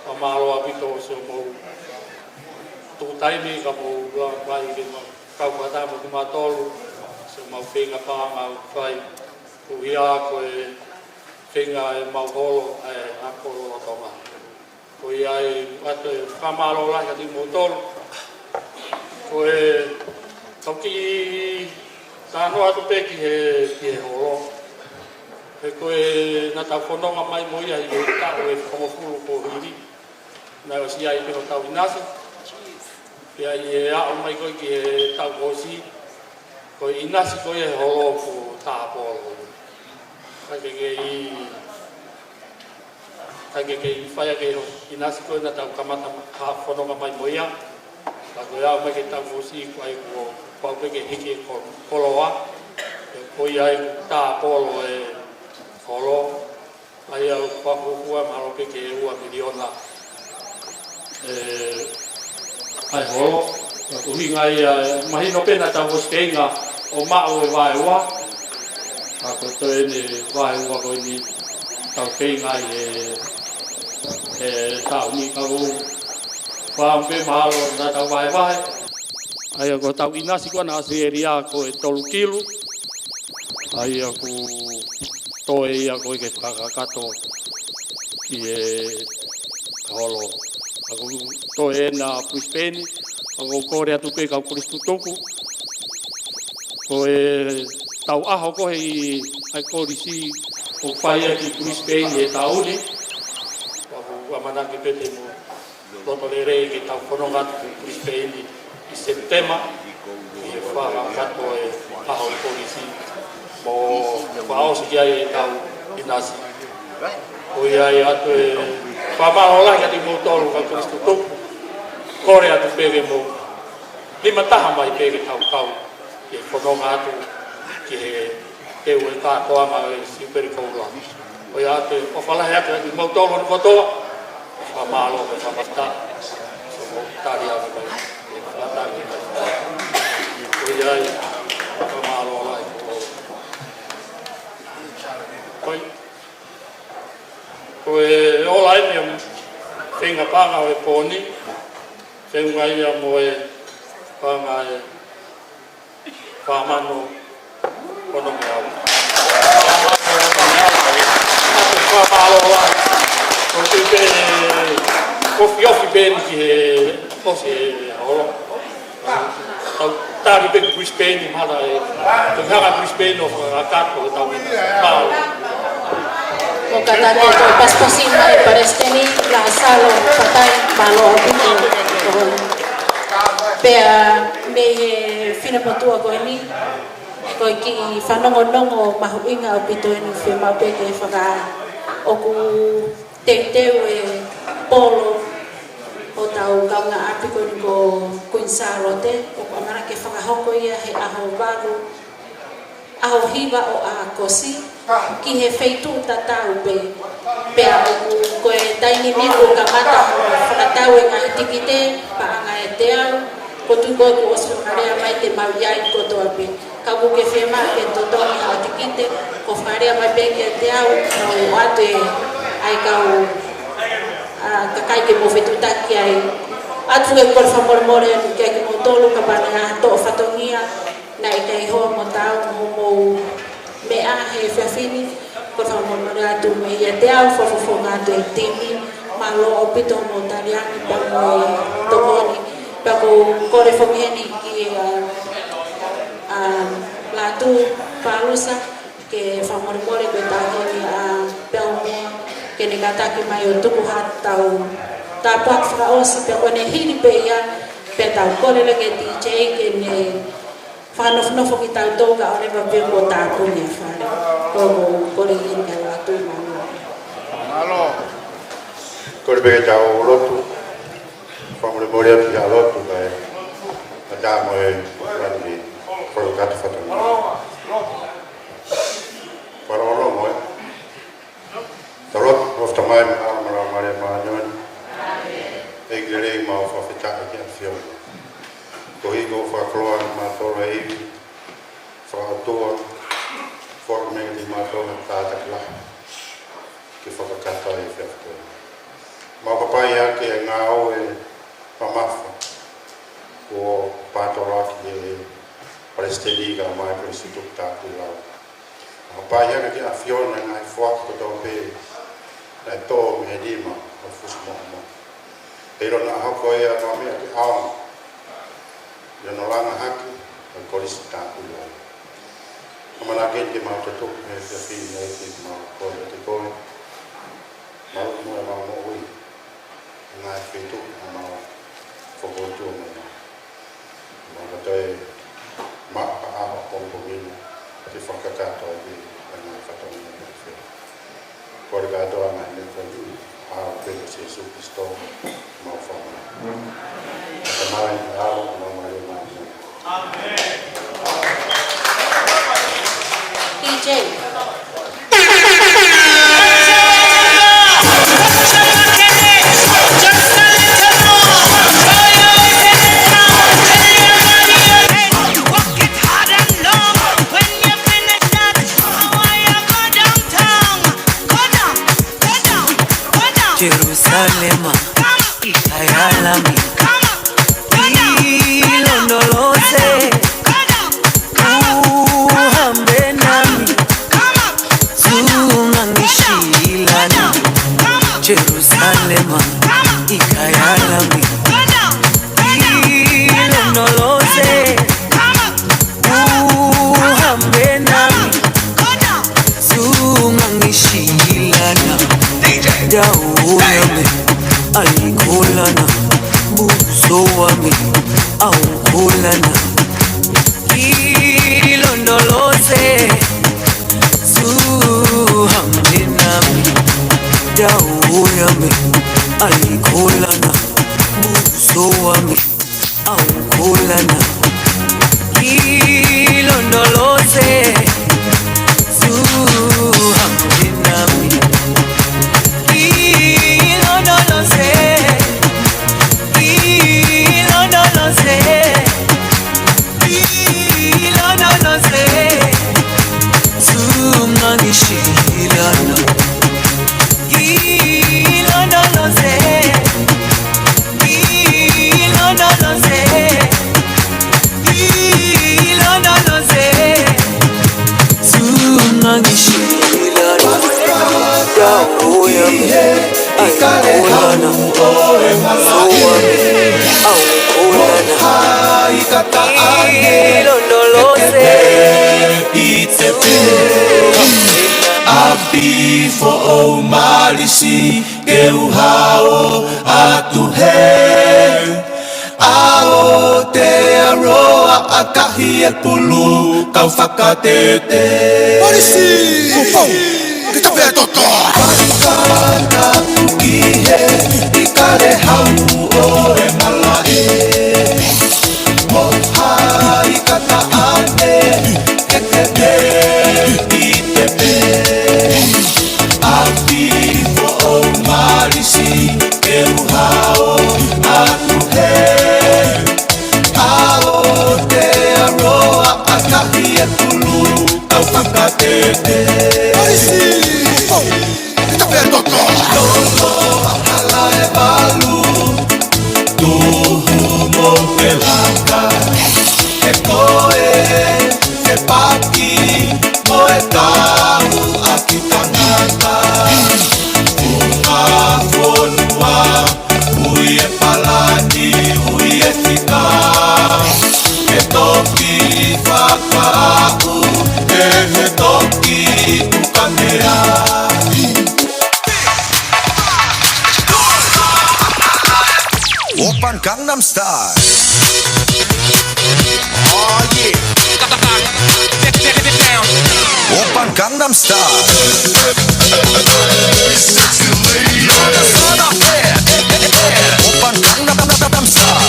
fakamālō ʻaupito siʻomou tuku taimi ka mou lava mai ke ma-, kau fakataha mo kimautolu, siʻomau feinga paʻanga ʻoku fai, koeʻuhi ko e feinga ʻemau holo, ʻa e ako lolotonga. Ko ia ai ʻoatu e fakamālō lahi kiate kimoutolu. Ko e tau kiʻi talanoa atu pē ki he, ki he holo. He ko e naʻa tau fononga mai mo ia ʻi he taʻu ʻe hongofulu kuo hili. Naʻe ʻosi ʻi ai pē hotau ʻinasi. Pea ʻi he aʻu mai ko ē ki he taʻu kuo ʻosi, ko e ʻinasi ko ia he holo ko Tāpolo. Ka ke kei, ka ke kei fai ʻa e ʻinasi ko ē naʻa tau kamata ha fononga mai mo ia. Ka ko e aʻu mai ki he taʻu kuo ʻosi ko ē kuo pau pē ke hiki e ko-, koloa. He ko ia ai ko Tāpolo e holo. ʻA ia ʻoku fakafuofua mahalo pē ki he ua miliona. ʻE, ʻa e holo, ko e ʻuhinga ia, mahino pē naʻa tau ʻosi feinga ʻo maʻu e vaeua. Ka ko e toe eni vaeua ko eni tau feinga ai he, he taʻu ni ka ʻoku fai pē mahalo naʻa tau vaevae. ʻA ia ko hotau ʻinasi ko ena ʻAositelēlia ko e tolu kilu. ʻA ia ʻoku toe ia ko ē ke fakakakato ki he holo. ʻOku toe ena Brisbane, ʻoku kole atu pē kau kolisi tutuku. Ko e tau ʻaho ko ē ʻi he kolisi ʻoku fai ia ki Brisbane he taʻu ni. ʻOku ʻamanaki pē te mou loto lelei ke tau fononga atu ki Brisbane ʻi Sepitema, ʻi he fakakakato e ʻaho kolisi mo fakaʻosi ki ai ʻetau ʻinasi. Ko ia ai ʻoatu e fakamālō lahi kiate kimoutolu kau kolisi tutuku, kole atu pē ke mou lima taha mai pē ke tau kau ke fononga atu ki he teu e kātoanga ʻo e Siupeli Koula. Ko ia ʻoatu e ʻofa lahi atu kiate kimoutolu hono kotoa, fakamālō mo e fakamālō. Siʻomou tali atu mai, e fakatangi mai. Ko ia ai, fakamālō lahi. Ko ia. Ko e ola eni ʻa e feinga paʻanga ʻo e pō ni, feinga ia mo e paʻanga ʻe fā mano ono mā ua. Fakamālō lahi. Ko e tui pē, ko e ofiofi pē eni ki he ʻosi e holo. Tau tali pē ki Brisbane, mahalo ʻe, tau hanga Brisbane ʻo fakakakato hotau ʻinasi. Mālō. Ko e kātaki ko e pasipasi mai Palesiteni, Lāsalo Patai, mālō ʻaupito. Pea mei he finemotuʻa ko eni, ko e kiʻi fanongonongo mahuʻinga ʻaupito eni, fiemaʻu pē ke faka-, ʻoku teuteu e polo ʻo hotau kaungāʻapi ko eni ko Kuini Sālote, ʻoku ʻamanaki ke fakahoko ia he ʻaho valu, ʻaho hiva ʻo ʻAokosi, ki he feituʻu tatau pē. Pea ʻoku ko e taimi ni kuo kamata fakatau e ngaahi tikite, paʻanga ʻe teau, ko e tuʻu ko ē kuo ʻosi fakalea mai te mau ʻi ai kotoa pē. Ka ʻoku ke fiemaʻu ke totongi haʻo tikite, ko e fakalea mai pē kiate au, ʻoatu ʻe he kau, ʻa, kakai ke mou fetuʻutaki ai. ʻOatu e kole fakamolemole atu kiate kimoutolu, kapau naʻe ʻi ai ha toʻo fatongia naʻe ʻikai hoa mo taau mo hoʻomou meʻa he efiafi ni, kole fakamolemole atu meiate au, fakafofonga atu e timi, mālō ʻaupito hoʻomou tali ange pea mo e tokoni. Pea ʻoku ou kole foki heni ki he, ʻa, ʻa, Lātū Palusa, ke fakamolemole ko e taʻahine ʻa Pelmore, ke ne kātaki mai ʻo tuku haʻatau tāpuaki fakaʻosi, pea ko ʻene hili pē ia, pea tau kole leva ki he D J ke ne fakanofonofo kitautolu kae ʻoua leva pē kuo tāpuni e fale. Ko e kole eni kia Lātū, mālō. Mālō. Kole pē ke tau lotu. Fakamolemole atu ki he lotu kae ʻatā mo e lanu ni. Koloa kata fatongia. Palolo mo e. Talotu, ʻofa, Tamai, mo e ʻAlo mo e Laumālie Māʻoniʻoni. ʻEiki lelei, mau fakafetaʻi ki he ʻAfiona. Koeʻuhi ko e fakakoloa ʻa e mātuʻa ivi, fakaʻotua, fakamoʻui kiate kimautolu ha tātaki lahi ke fakakakato ai e efiafi ko eni. Mau fakaʻapaʻapaʻi ʻaki e ngāue mamafa kuo pātoloaki ʻe he Palesiteni kae ʻumaʻā e Kolisi Tupu Taʻu Tuʻilau. Mau fakaʻapaʻapaʻi ʻaki ki he ʻAfiona e ngaahi foaki kotoa pē naʻe tō mei he nima ʻo e fusi moʻomoʻo. ʻI hono hoko ia ko ha meʻa ke ʻaonga ʻi hono langa hake ʻo e Kolisi Taʻu Tuʻilau. ʻAmanaki ke mau tutuki mei he efiafi ni, ʻEiki, ke mau kole kiate koe, maluʻi muʻa ʻemau moʻui, ngaahi feituʻu ʻoku mau fokotuʻu mai. Mau ka toe maʻu ha ʻaho pongipongi ni ke fakakakato ai e ngaahi fatongia ʻo e efiafi. Kole kātoa e ngaahi meʻa ko eni ʻi he huafa ʻo Sīsū Kalaisi, homau Fakamoʻui. Tamai, ʻAlo, mo e Laumālie Māʻoniʻoni. D J. Jerusalema, ikayalami, ilondoloze, uhambe nami, zungangishilana. Jerusalema, ikayalami, ilondoloze, uhambe nami, zungangishilana. Dauʻi mai, ʻaikola na, busoa mai, ʻaikola na, ilondoloze, uhambe nami. Dauʻi mai, ʻaikola na, busoa mai, ʻaikola na, ilondoloze, uhambe nami, ilondoloze, ilondoloze, ilondoloze, zungangishilana. Ilondoloze, ilondoloze, ilondoloze, zungangishilana. Dauʻi mai, ʻaikola na, busoa mai, ʻaikola na, ilondoloze, ʻapi foʻou mālisi, ke u hao atu he ʻao te aroa ʻakahi e pulu kau fakatete. Polisi! Upou! Kita pea toto! Fakatapu ki he ʻIkale Hau ʻo e Malaʻe. Mo hai kata ane, ke te pē, i te pē. ʻApi foʻou mālisi, ke u hao atu he ʻao te aroa ʻakahi e pulu kau fakatete. Polisi! Upou! Kita pea toto! Lolo hala e valu, tuhu mo ke laka, he ko e fepaki mo e tau ʻaki tangata. Funga fonua, ui e palani, ui e fika, ke toki fakaaʻu, he he toki tukanea. Oppan Gangnam Style. Oh yeah. Oppan Gangnam Style. Oppan Gangnam Style.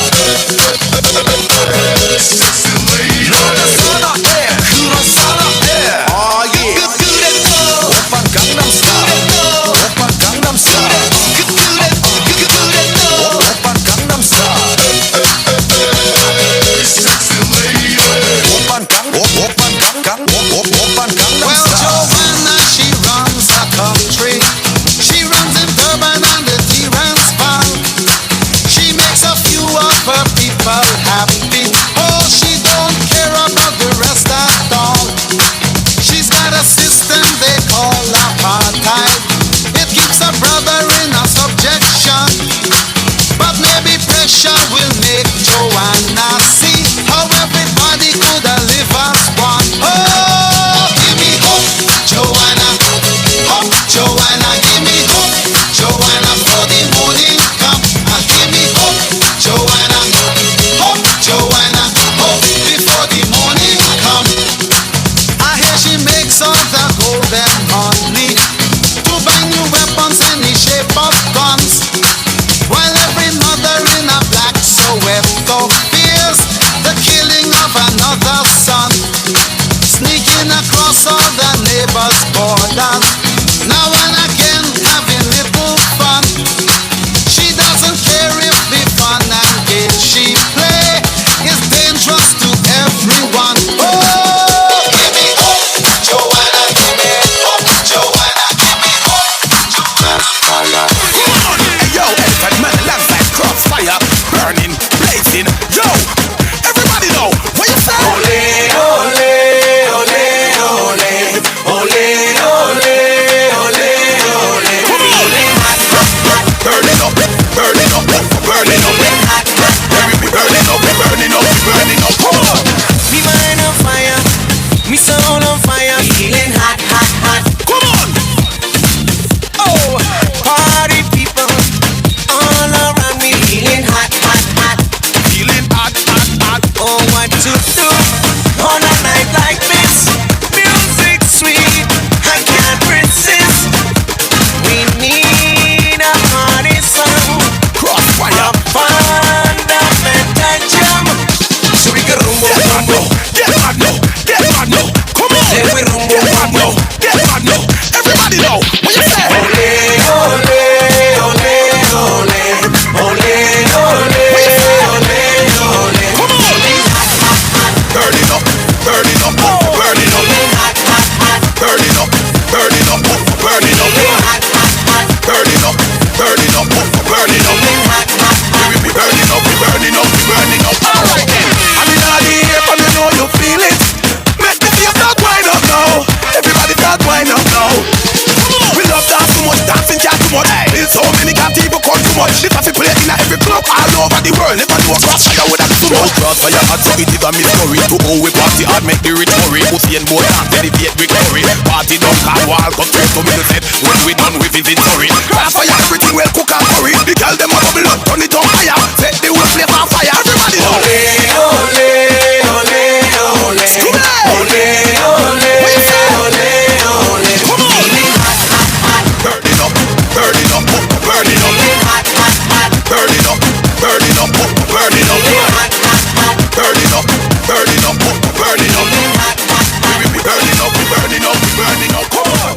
Much the coffee play in every club all over the world. Never know crossfire with a sumo. Crossfire hot, so it is a mystery. To who we party hard, make the rich worry. Usain Bolt and celebrate victory. Party don't call wall, come straight to me, they said. When we done, we visit story. Crossfire, everything well cook and curry. The girl dem a bubble up, turn it on fire. Set the whole place on fire. Everybody know. Ole, ole, ole, ole. Come on. Ole, ole, ole, ole. Come on. Burn it up, burn it up, burn it up. Burn it up, burn it up, burn it up. Burn it up, burn it up, burn it up. We, we, we burn it up, we burn it up, we burn it up. Come on.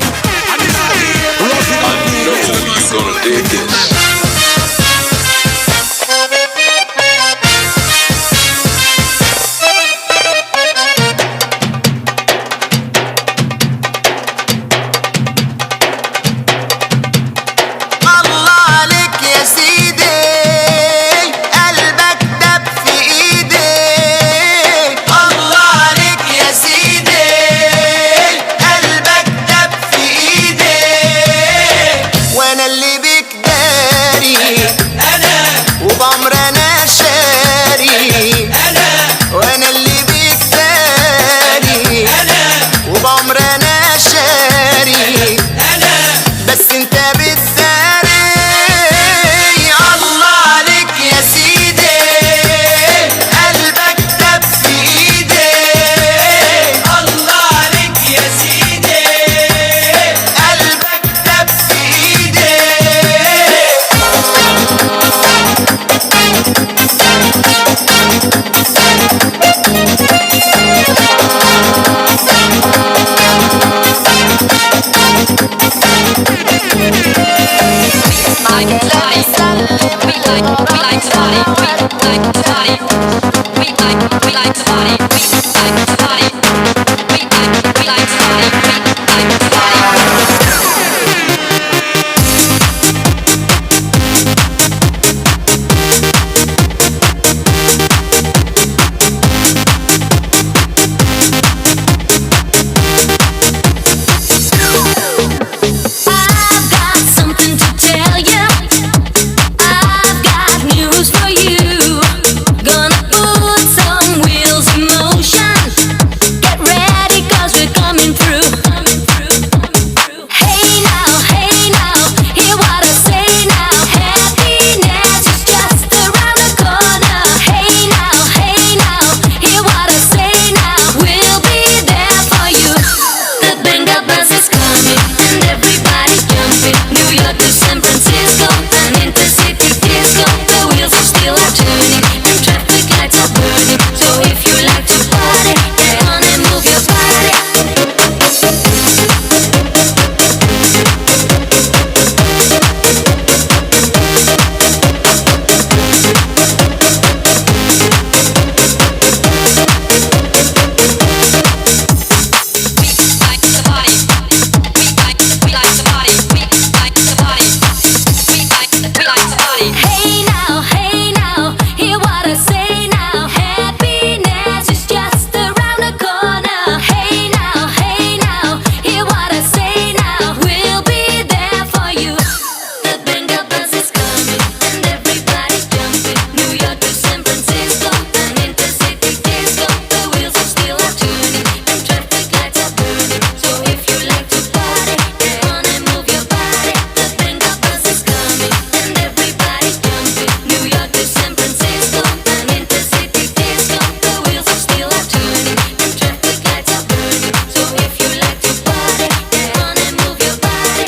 You're gonna dig this. الله عليك يا سيدي، قلبك دب في إيدي. الله عليك يا سيدي، قلبك دب في إيدي. وأنا اللي بيك داري، أنا. وبعمر أنا شاري، أنا. وأنا اللي بيك داري، أنا. وبعمر أنا شاري، أنا. بس أنت بتداري. الله عليك يا سيدي، قلبك دب في إيدي. الله عليك يا سيدي، قلبك دب في إيدي. I've got something to tell you. I've got news for you. Gonna put some wheels in motion. Get ready, 'cause we're coming through. Hey now, hey now, hear what I say now. Happiness is just around the corner. Hey now, hey now, hear what I say now. We'll be there for you. The Benga bus is coming and everybody's jumping. New York to San Francisco, an intercity disco. The wheels of steel are turning and traffic lights are burning. So if you like to party, get on and move your body. Hey now, hey now, hear what I say now. Happiness is just around the corner. Hey now, hey now, hear what I say now. We'll be there for you. The Benga bus is coming and everybody jumping. New York to San Francisco, an intercity disco. The wheels of steel are turning and traffic lights are burning. So if you like to party, get on and move your body. The Benga bus is coming and everybody jumping. New York to San Francisco, an intercity disco. The wheels of steel are turning and traffic lights are burning. So if you like to party, get on and move your body.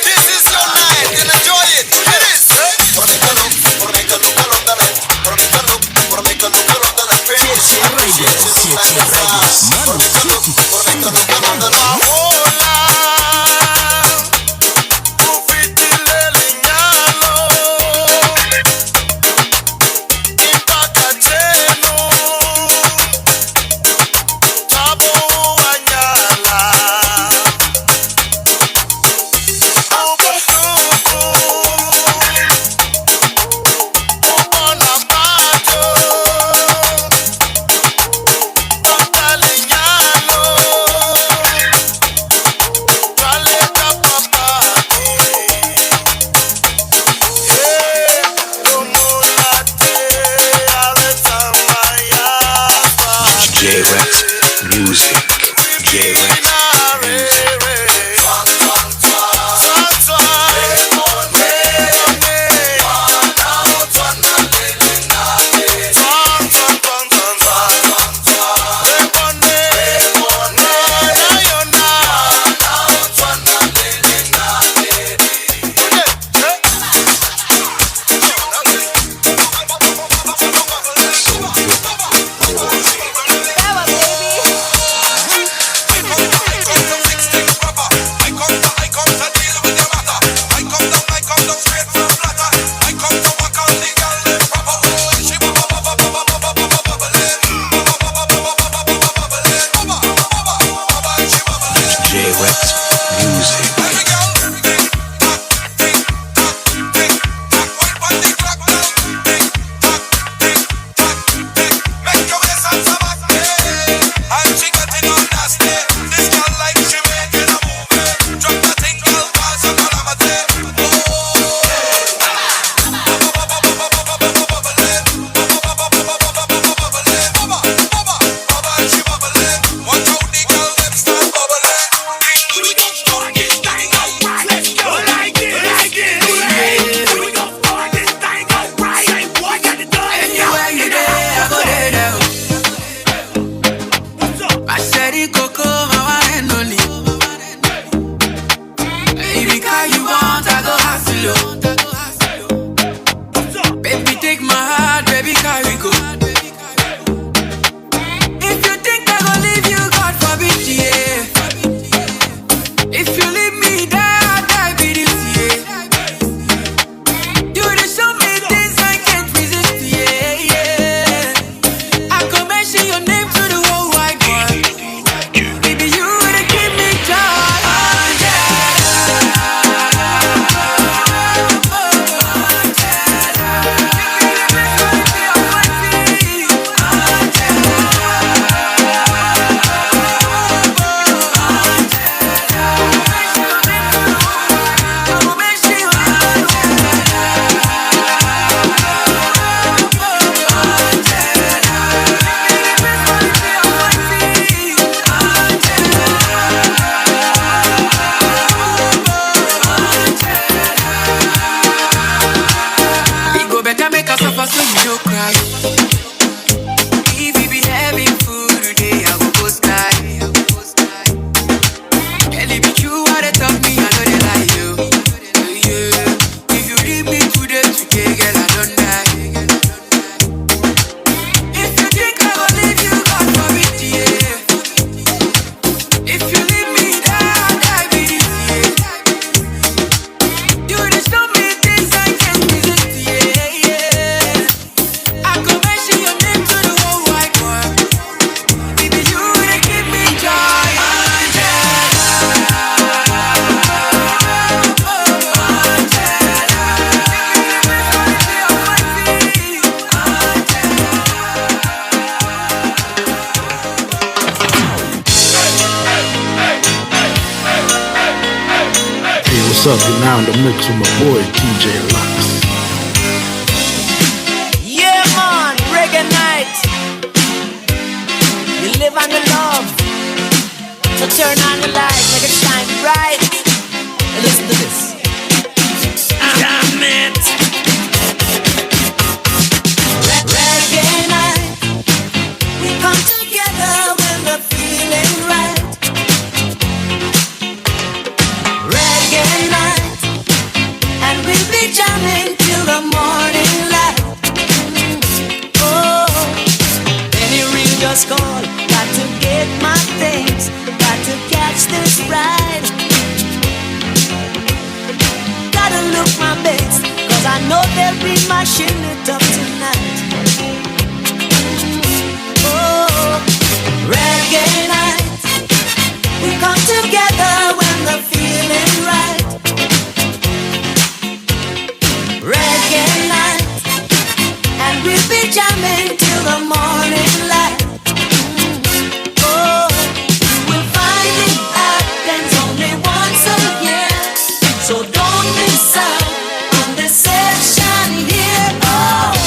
This is your night, enjoy it. It is. Siete Radios, Siete Radios. Mano, J-Rex Music. J-Rex Music. J-Rex Music. Baby, car you want, I go hustle, oh. Baby, take my heart, baby, carry go. If you think I go leave you, God forbid, yeah. If you leave me, die, I die, be this, yeah. You dey show me things I can't resist, yeah, yeah. I go mention your name to the whole wide world. Baby, you dey give me joy. It go better make us suffer so you no cry. If we be having food today, I go go sky. Girl, if you true what they talk me, I know they lie you. Yeah. If you leave me today, today, girl, I don't die. If you think I go leave you, God forbid, yeah. If you leave me, die, die, be this, yeah. You dey show me things I can't resist, yeah, yeah. I go mention your name to the whole wide world. Baby, you dey give me joy, Angela. Oh, Angela. Give me the best quality of my team, Angela. Hey, what's up? You're now in the mix with my boy, D J Lux. Yeah, man, reggae night. You live on the love. So turn on the light, make it shine bright. And listen to this. Damn it. Re-, reggae night. We come together when the feeling right. Reggae night, and we'll be jamming till the morning light. Oh, any ring just call, got to get my things, got to catch this ride. Gotta look my best, 'cause I know they'll be mashing it up tonight. Oh, reggae night. We come together when the feeling right. Reggae night. And we'll be jamming till the morning light. Oh, you will find it happens only once a year. So don't miss out on this session here. Oh.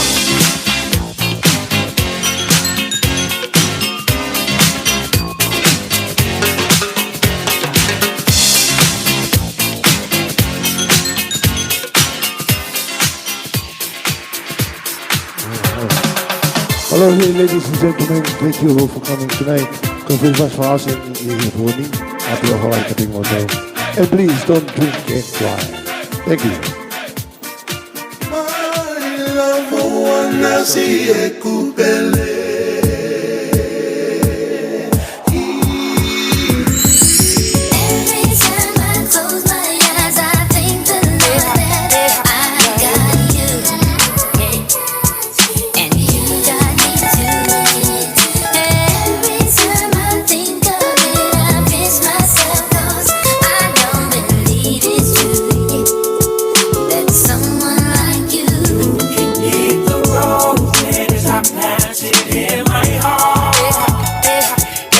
Okay, ladies and gentlemen, thank you all for coming tonight. Ko e fai fakaʻosi eni ʻi he efiafi ni, ʻa e ʻofa lahi kiate kimoutolu. And please don't drink and drive. Thank you. My love, wanna see a couple. Every time I close my eyes, I thank the Lord that I got you. And you got me too. Every time I think of it, I pinch myself, 'cause I know indeed it's true, yeah, that someone like you can hit the road, and it's not passing in my heart.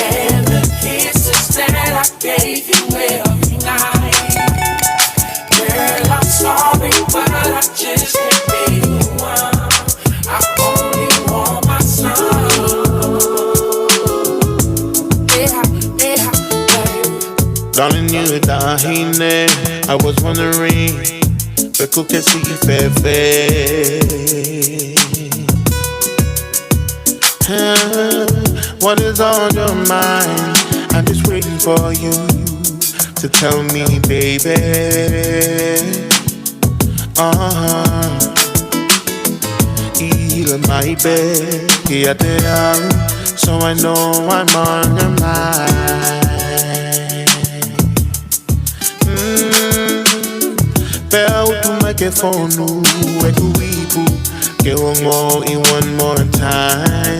And the kisses that I gave you every night. Girl, I'm sorry, but I just can't be the one. I only want my son. Darling, you the hine. I was wondering, pe kuo ke siʻi fēfē? Huh? What is on your mind? I'm just waiting for you to tell me, baby. Uh-huh. ʻIlo mai pē kiate au, so I know I'm on your mind. Mm, pea utu mai ke fonu ʻeku ipu, ke u ongoʻi one more time.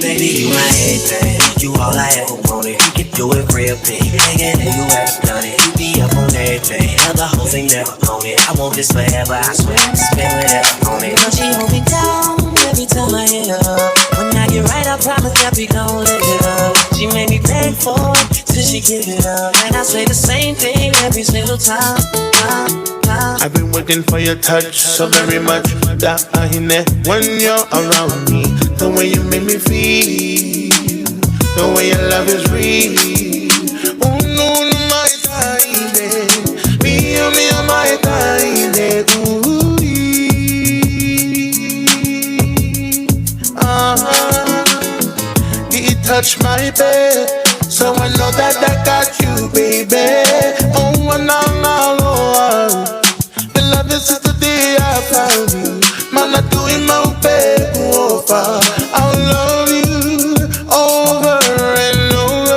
Baby, you my everything. You all I ever wanted. You can do it real big. Bigger than you ever done it. You be up on everything. Other hoes ain't never on it. I want this forever, I swear. Spend whatever on it. You know she hold me down every time I hit her up. When I get right, I promise that we gon' live it up. She made me beg for it till she give it up. And I say the same thing every single time. I've been waiting for your touch so very much, darling, when you're around me. The way you make me feel, the way your love is real. Unu, unu, mai taide, mio, mio, mai taide, ooh, ah, it touched my bed, so I know that I got you, baby. Oh, and I'm all over. The love is just the day I found you. Man, I do him my bed over. I love you over and over.